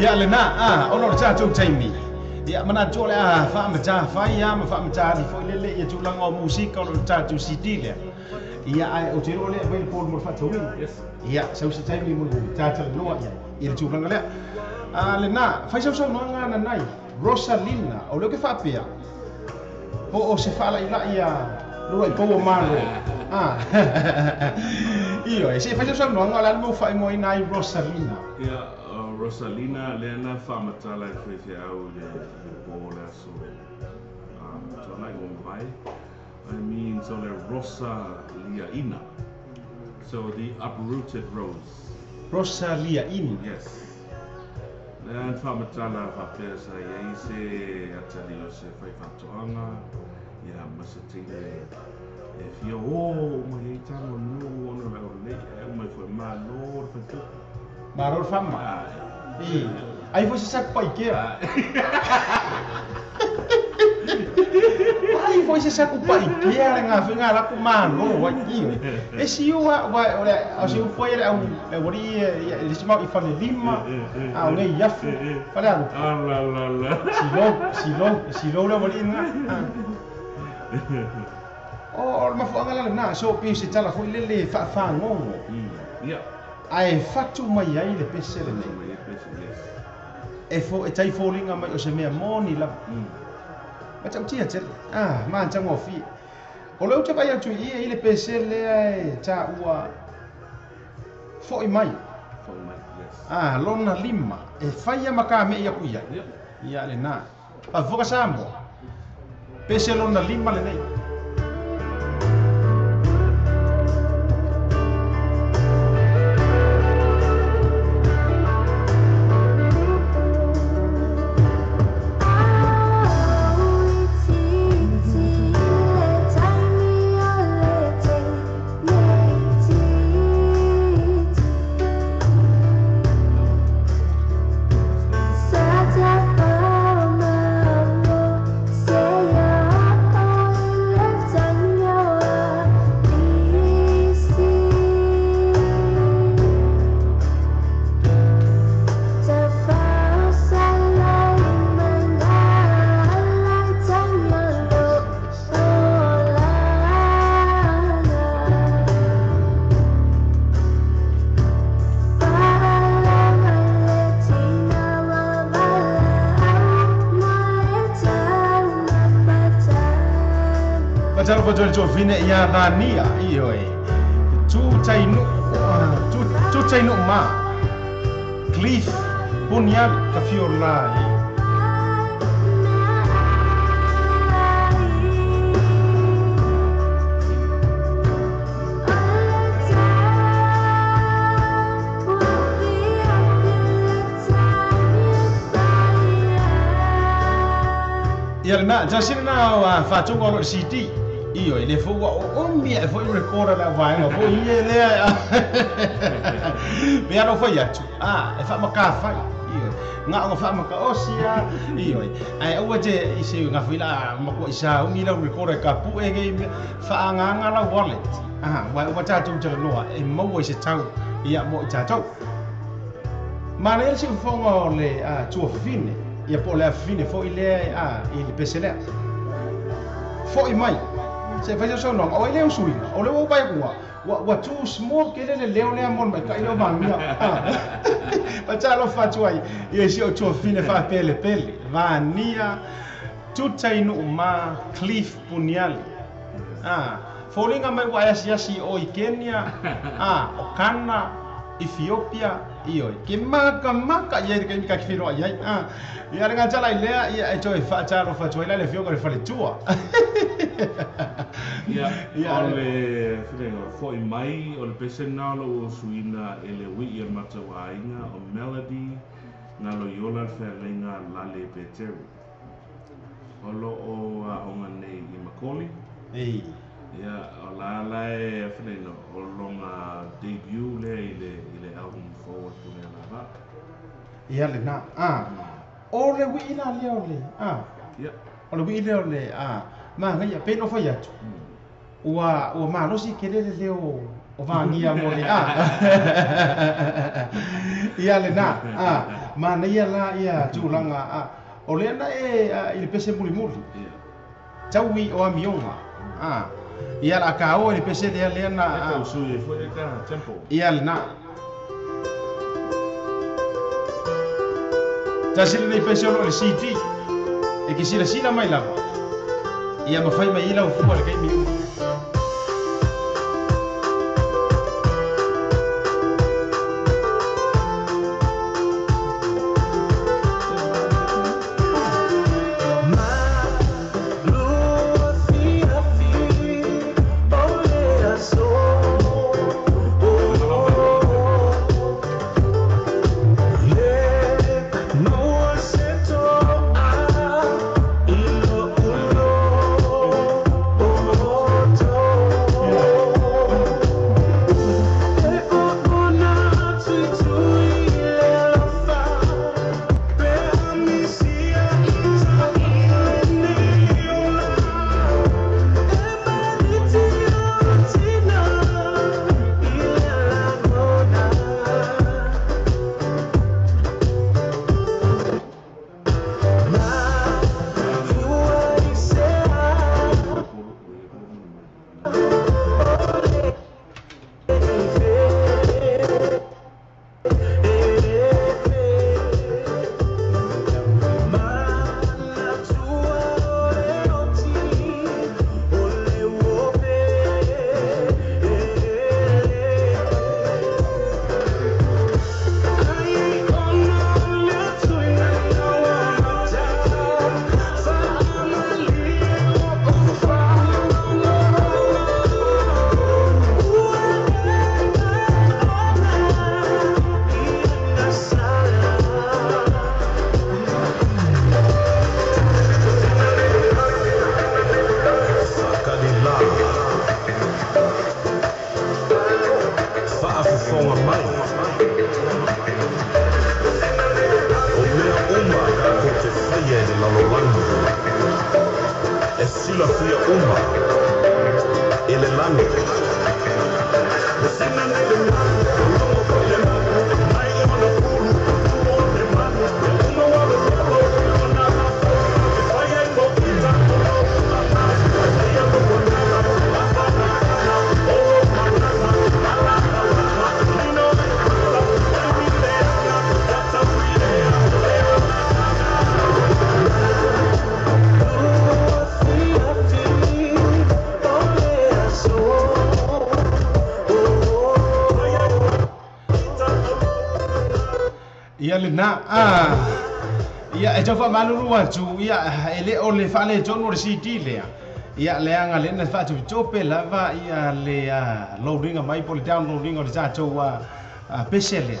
Ia lena a ono le tatou taimi. Ia manatu o le a faamata fai ia ma faamata ali foi lele ia tulaga o musika o le tatou CD lea. Ia ae ou te iloa lea mai le po mo le faatauina. Ia sau se taimi mo le tatalanoa ia i le tulaga lea. A lena fai sausaunoaga nanai Rosalina o lea ke faapea po o se faalailai ia lua i pou o malo. Ah. Io, e se fai sausaunoaga o le a le mau faaigoaina ai Rosalina. Ia, Rosalina lea na faamatala e faifeau i le po o le aso tuanai ua mavae. I mean, so le Rosa Liaina. So the uprooted rose. Rosalia Ina. Yes. Lea na faamatala faapea sa iai se atali o se faifatoaga ia ma se teine e fia o mai ai tago nuu ona o le aulelei ae umai foi malo le faitupu. Malo le faamama. I. Ai foi se saku paikea. Ai foi se saku paikea le gafiga laku malo ai io. E siu a wa o le o siu foi le au le wari le si mau i fale lima a o nei afu fale alu. Ala la la. Silo silo silo le wari nga. O le mafuaaga la lena so pe se tala foi lele faafagogo. Ia. Ae fatu mai ai le pese lenei. Mai e pese, yes. E fo e tai foliga mai o se mea moni lava. Ma tautia tele. Ah, ma tagofie. O le ou te vaai atu i ia i le pese lea e taua fo'i mai. Foi mai, yes. Ah, lona lima. E fai ia ma kame'i aku i ai. Ia lena. Faafofoga Samoa. Pese lona lima lenei. Fatalofa atu i le tuafine ia Cania ioe. Tu tainu tu tainu ma. Cliff Puniali ka fiola i. Ia lena, jasina na o faatuga o loo CD. Io, e le fou ua oomi ae foi recorder le auvaega foi ia lea. Pe ana fai atu, e faamakafai. Io, gaoga faamakaosi a. Io, ae aua te i se gafai la makuai sauni lau recorder e kapu'e gei mea faagaga lau wallet. Uae uma tatou talanoa e maua i se tau ia mo i tatou. Manaia le siufofoga o le tuafafine. Ia po o le afafine foi lea i le pese lea. Fo'i mai. Se fai sausaunoaga o ai lea o suiga. O le ua upai akua. Ua too small kele le leo lea mo le maika'i leo magia. Fatalofa atu ai ia si o tuafafine faapelepele. Vania Tutainuu ma Cliff Puniali. Foliga mai ua e asiasi o i Kenya, o Kana, Ethiopia ioe ke maka maka ia le kaimi ka ki whenua iai ia le ngā tala i lea ia e toe whaatalo whatua ila le fioga le faletua. Ia o le whirenga foi mai o le pese nā lo o suina e le wii o matauainga o Melody ngā lo iola le whaangainga lale Peteru. O lo o aonga nei i Makoli. Ei. Ia o la la e whirenga o longa debut le i le album forward pune lava. Ia le nā o le wii la leo le Ia. O le wii leo le ma ngai pe no fai atu. Ua malosi ke le leo o vangia mo le ia le na ma nei la ia tulaga o le na e i le pese mulimuli. Taui o amionga ia la ka o le pese le le na e sui foi ka tempo. Ia le na tasile nei pese o le CD e ki sila sila mai lava ia mafai mai ila ufua le kaimi. Ia le na ia e tau maluru atu ia ele o le fale tonu le CD lea ia leaga le na faatupitope lava ia le loadinga mai po le downloadinga o le tatou pese lea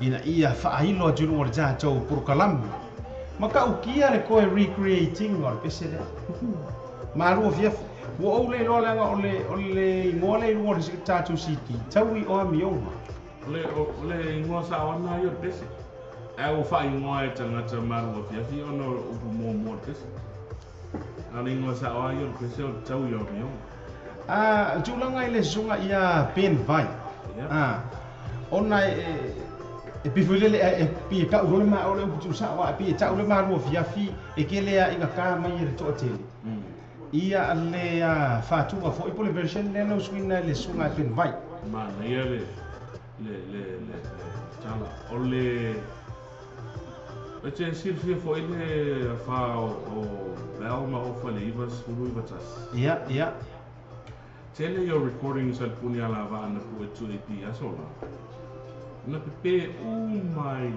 ina ia faailo atu i luga o le tatou porokalame ma kaukia le koe recreating o le pese lea malua fiafi ua ou le iloa leaga o le igoa lea i luga o le tatou CD taui o amioga o le igoa saoana ia o le pese. Ai o whaingoa e tangata marua fiafi ona upu mua mua le pese. A le ingoa saoa ia o le pese o le tau i o mionga. Tulaga i le susuga ia Ben Vai. Ona e pifuilele e pi e kau role ma o le upu tuusaoa e pi e tau le marua fiafi e kelea i ngā mai e le toatele. Ia le whātuga fo ipo le version lea na usuina le susuga e Ben Vai. Mana ia le tala o le E te silfia fo i le wha o Bell ma o whale iwa sulu iwa tas. Ia, ia. Tele yo recordings al puni ala wa ana pu e tu e pi asola. Na pepe uma i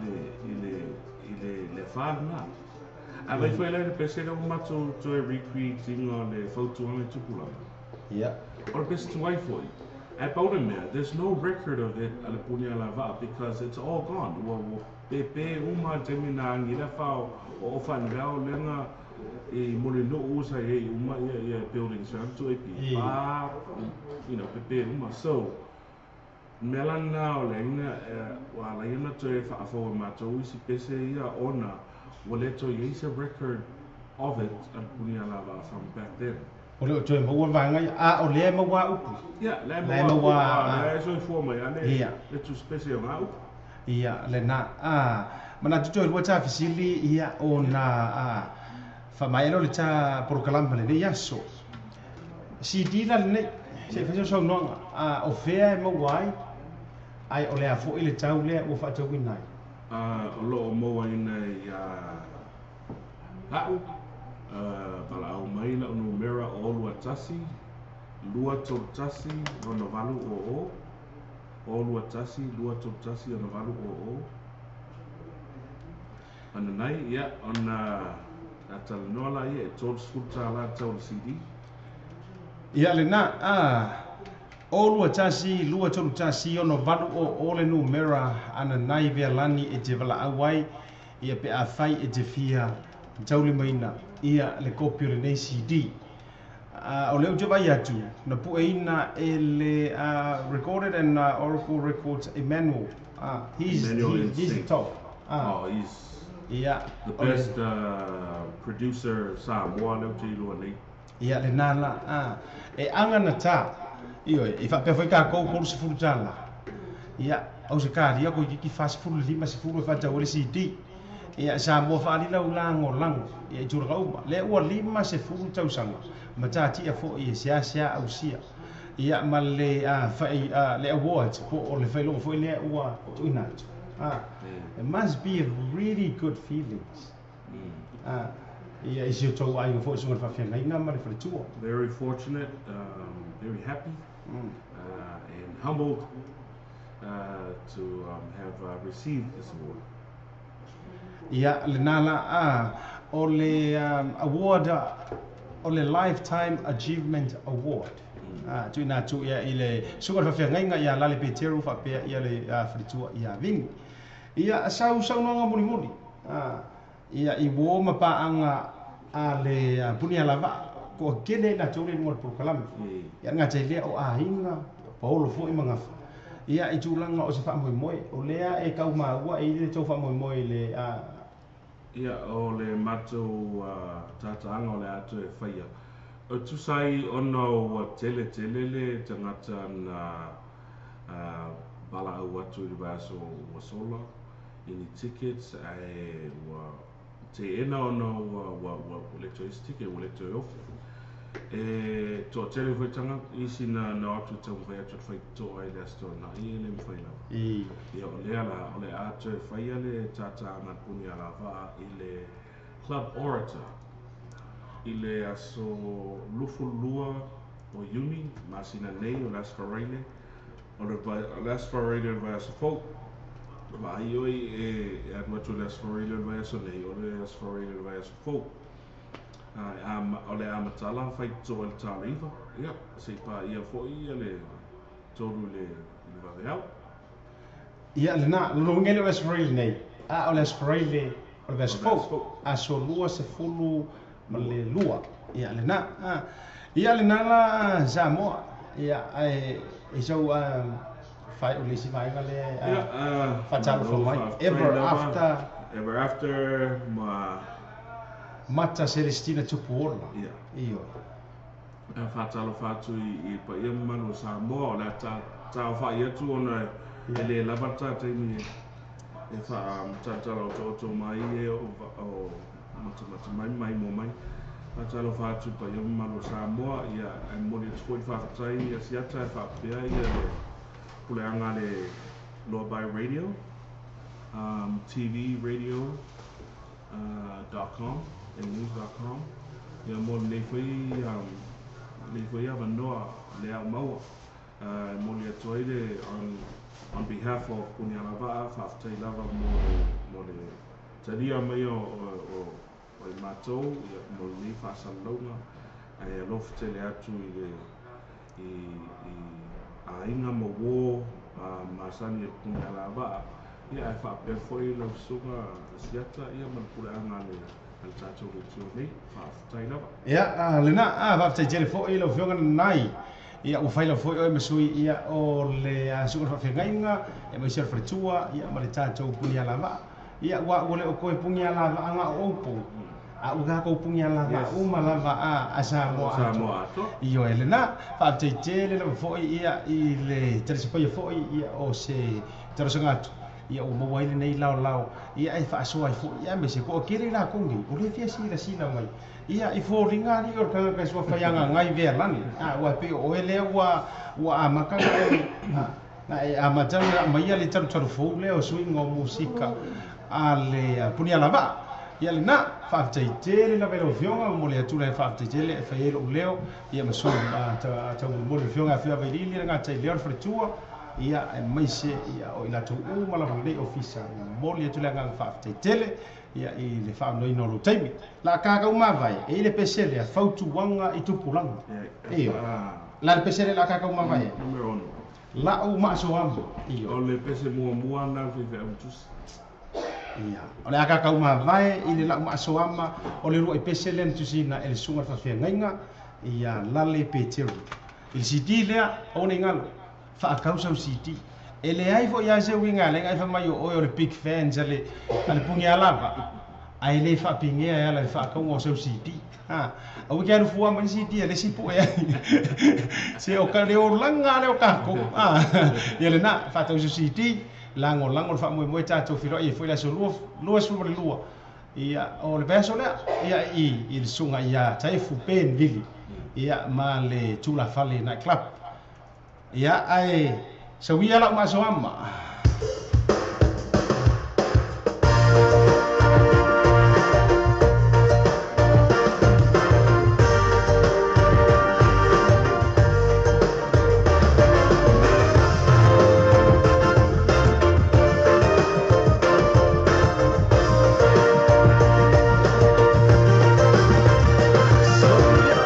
le afa lena. A vai foi la le pese lea ua matou toe recreate ina le fautuaga i tupulaga. O le pese tuai foi. Ae pau le mea, there's no record of it a le Punialavaa because it's all gone. Ua pepe uma le taimi na agi le afa o ofa lega i Mulinuu sa i ai uma ia buildings sa tu e pi pa pepe uma. So mea lana o le aiga ua ala ai ona toe faafou e matou isi pese ia ona ua le toe i ai se record of it a le Punialavaa from back then. O le o toe maua vaega ia, a o lea e maua upu. Ia, le La e maua maua, le soifua mai a le le tusipese o ngā upu. Ia, lena. Manatu toe lua ta fesili ia ona faamaea lea o le ta polokalame lenei aso. CD la lenei, se i fai sau saunoaga, o fea e maua ai, ai o le a foi le tau lea ua faatauina ai? O loo mauaina ia a'u, valaau mai la'u numera o 21231 6800, 21231 6800. Ananai ia ona talanoa laia e $30 tau le CD. Ia lena, 021 231 6800 le numera ananai Vealani e te valaau ai ia pe afai e te fia taulimaina ia le kopi o lenei CD. O lea ou te vaai atu na pueina e le recorded and Oracle Records Emmanuel. He's, Emmanuel he's the Instinct. top. Oh, he's ia the o le- best producer Samoa lea ou te iloa nei. Ia lena la, e aga na tā ioe e faapea foi takou $30. Ia au se kalia ko iki 45 e faatau ai le CD. Ia Samoa faalila u lagolago ia i tulaga uma lea ua 50 tausaga ma tatia foʻi e seasea ausia ia ma le fai le award po o le failoga foi lea ua tuuina atu. It must be a really good feelings. Ia i si o tou aiga foi suga le faafeagaiga ma le faletua. Very fortunate, very happy, and humbled to have received this award. Ia lena la, o le award o le Lifetime Achievement Award. Tuuina atu ia i le suga le faafeagaiga ia Lale Peteru faapea ia le faletua ia Vini. Ia sau saunoaga mulimuli. Ia i uō ma paaga a le Punialavaa ko kele na tole luga o le polokalame. Ia gata i lea o aiga, paolo foi ma gafa. Ia i tulaga o se faamoemoe, o lea e tau maua e i le tou faamoemoe i le Ia, o le matou tataaga o le ato e faia. O tusai ona ua tele tele le tagata na valaau atu i le vaiaso ua sola i ni tickets ae ua teena ona ua le toe isi ticket ua le toe ofi. E toatele foi tagata isi na o atu e taumafai atu e faitotoa i le Aso Toonai e le mafai lava. Ia o lea la o le a toe faia le tataaga Punialavaa i le Club Orator i le aso 22 o Iuni masina nei o le Aso Faraile o le o le Aso Faraile o le vaiaso fou. Vaai oi e alu atu le Aso Faraile o le vaiaso nei o le Aso Faraile o le vaiaso fou. O le amatala faitotoa i le 9:00 ia se i paia foi ia le 3 i le vaveao. Ia lena, lologa le o le Aso Faraile nei. A o le Aso Faraile o le vaiaso O le vaiaso fou. fou. Aso 22. Ia lena. Ia lena la Samoa. Ia ae e sau fai o le isi vaega lea Ia, faatalofa malo mai. faafetai Ever lava. after. Ever after ma Mata Celestina Tupuola. Ia. Ioe. Faatalofa atu i paia mamalu o Samoa o le a taofa'i atu ona e lē lava le tataimi e faamatalatala otooto mai e o matamata mai ma maimoa mai. Faatalofa atu i paia mamalu o Samoa ia ae momoli atu foi le faafetai ia siata e faapea ia le puleaga le Loabai Radio, TV radio .com and news.com ia mo lenei foi lenei foi avanoa le au maua e momoli atu ai le on On behalf of Punialavaa, faafetai lava mo le talia mai o le matou ia, mo lenei faasalalauga ae alofa tele atu i le i aiga ma uō masani e le Punialavaa ia ae faapea foi lau susuga Asiata ia ma le puleaga a le tatou leitio nei. Faafetai lava. Ia, lena, faafetai tele foi lau Afioga nanai. Ia, ua faila foi oe ma sui ia o le su'uga faafeagaiga e maise o le faletua ia ma le tatou Punialavaa. Ia, ua le o koe Punialavaaga o outou a ua tatou Punialavaa uma lava a Samoa. Samoa atoa. Ioe, lena, faafetai tele lava foi ia i le talisapaia foi ia o se talosaga atu ia ua maua ai lenei laolao ia e faasoa ai foi ia aemaise po o kele i lakou nei o le fia silasila mai ia i foliga alii o le tagata e suafaiagagai vealani a ua pei o oe lea ua amata na e amata na aumaia le talutalu fou lea o suiga o musika a le Punialavaa. Ia lena, faafetai tele lava i lau Afioga mo le atula e faafetai tele e fai ai lo'u leo ia ma sui taumolimoli le Afioga Afioga Vailili le gata i lea o le faletua ia aemaise ia o i latou uma lava lenei ofisa momoli atu le agaga faafetai tele ia i le faaonoina o lou taimi la kakau mavae e i le pese lea fautuaga i tupulaga io la le pese lea la kakau mavae. Numero 6. La'u maasoama io. O le pese muamua na le faifeau tusi. Ia, o le akakau mavae i le la'u maasoama o le lua i pese lea na tusiina e le susuga le faafeagaiga ia Lale Petero i le CD lea aua nei galo faakau sau CD e leai fo'i a se uiga alega e faamai o oe o le big fans a le Punialava ae lē faapigea e ala i le faakauga o sau CD a aua ke alu fua mai le CD a le isi pu'e ai se o ka le olaga lea o kakou a. Ia lena faatau sau CD lagolago le faamoemoe tatou filoai ai foi le aso 22 ia o le vaiaso lea ia i le susuga ia Taefu Ben Vili ia ma le tulafale night club ia ae sauia la'u maasoama. Soia.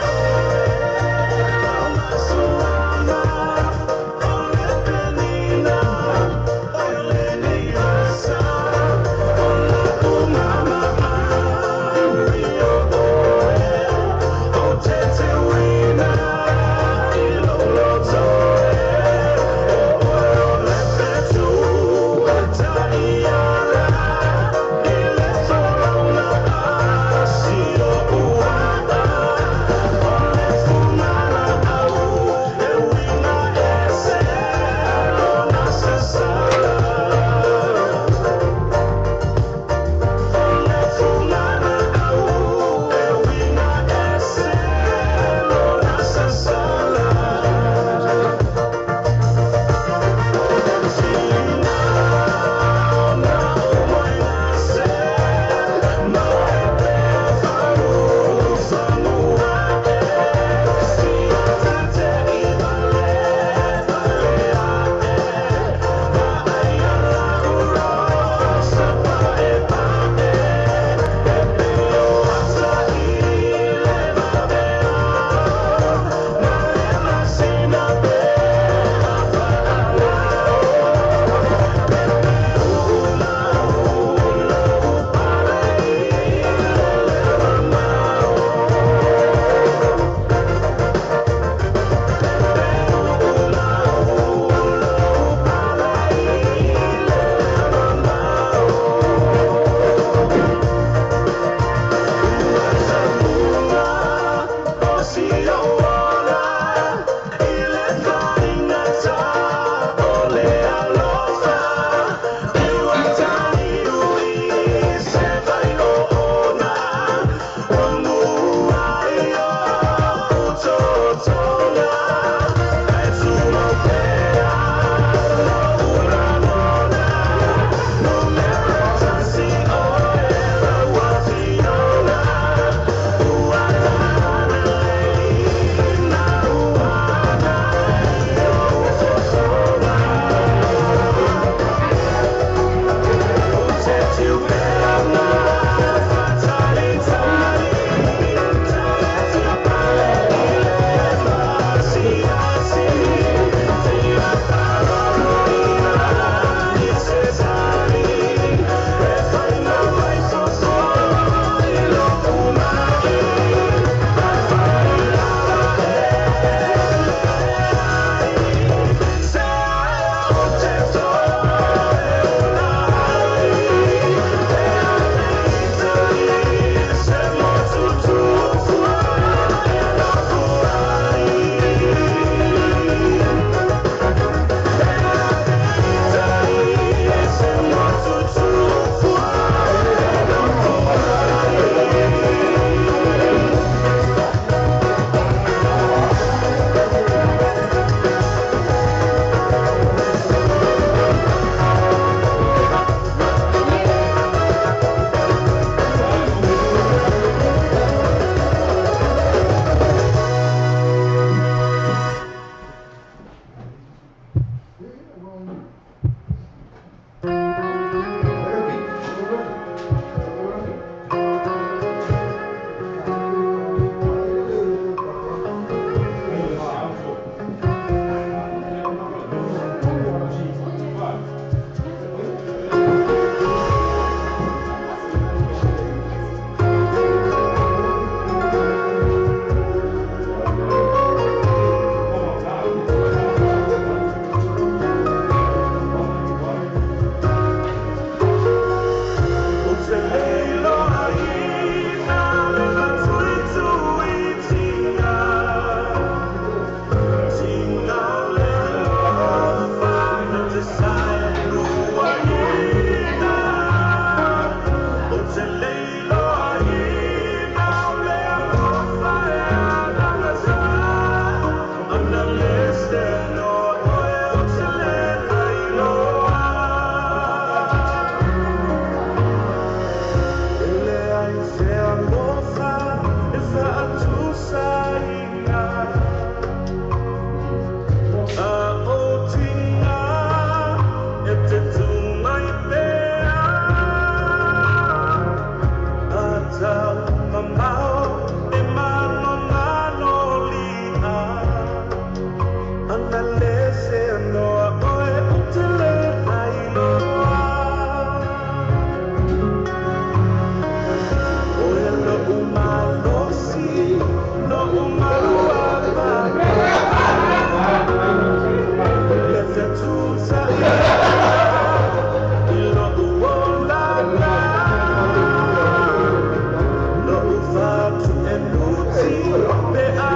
Pe a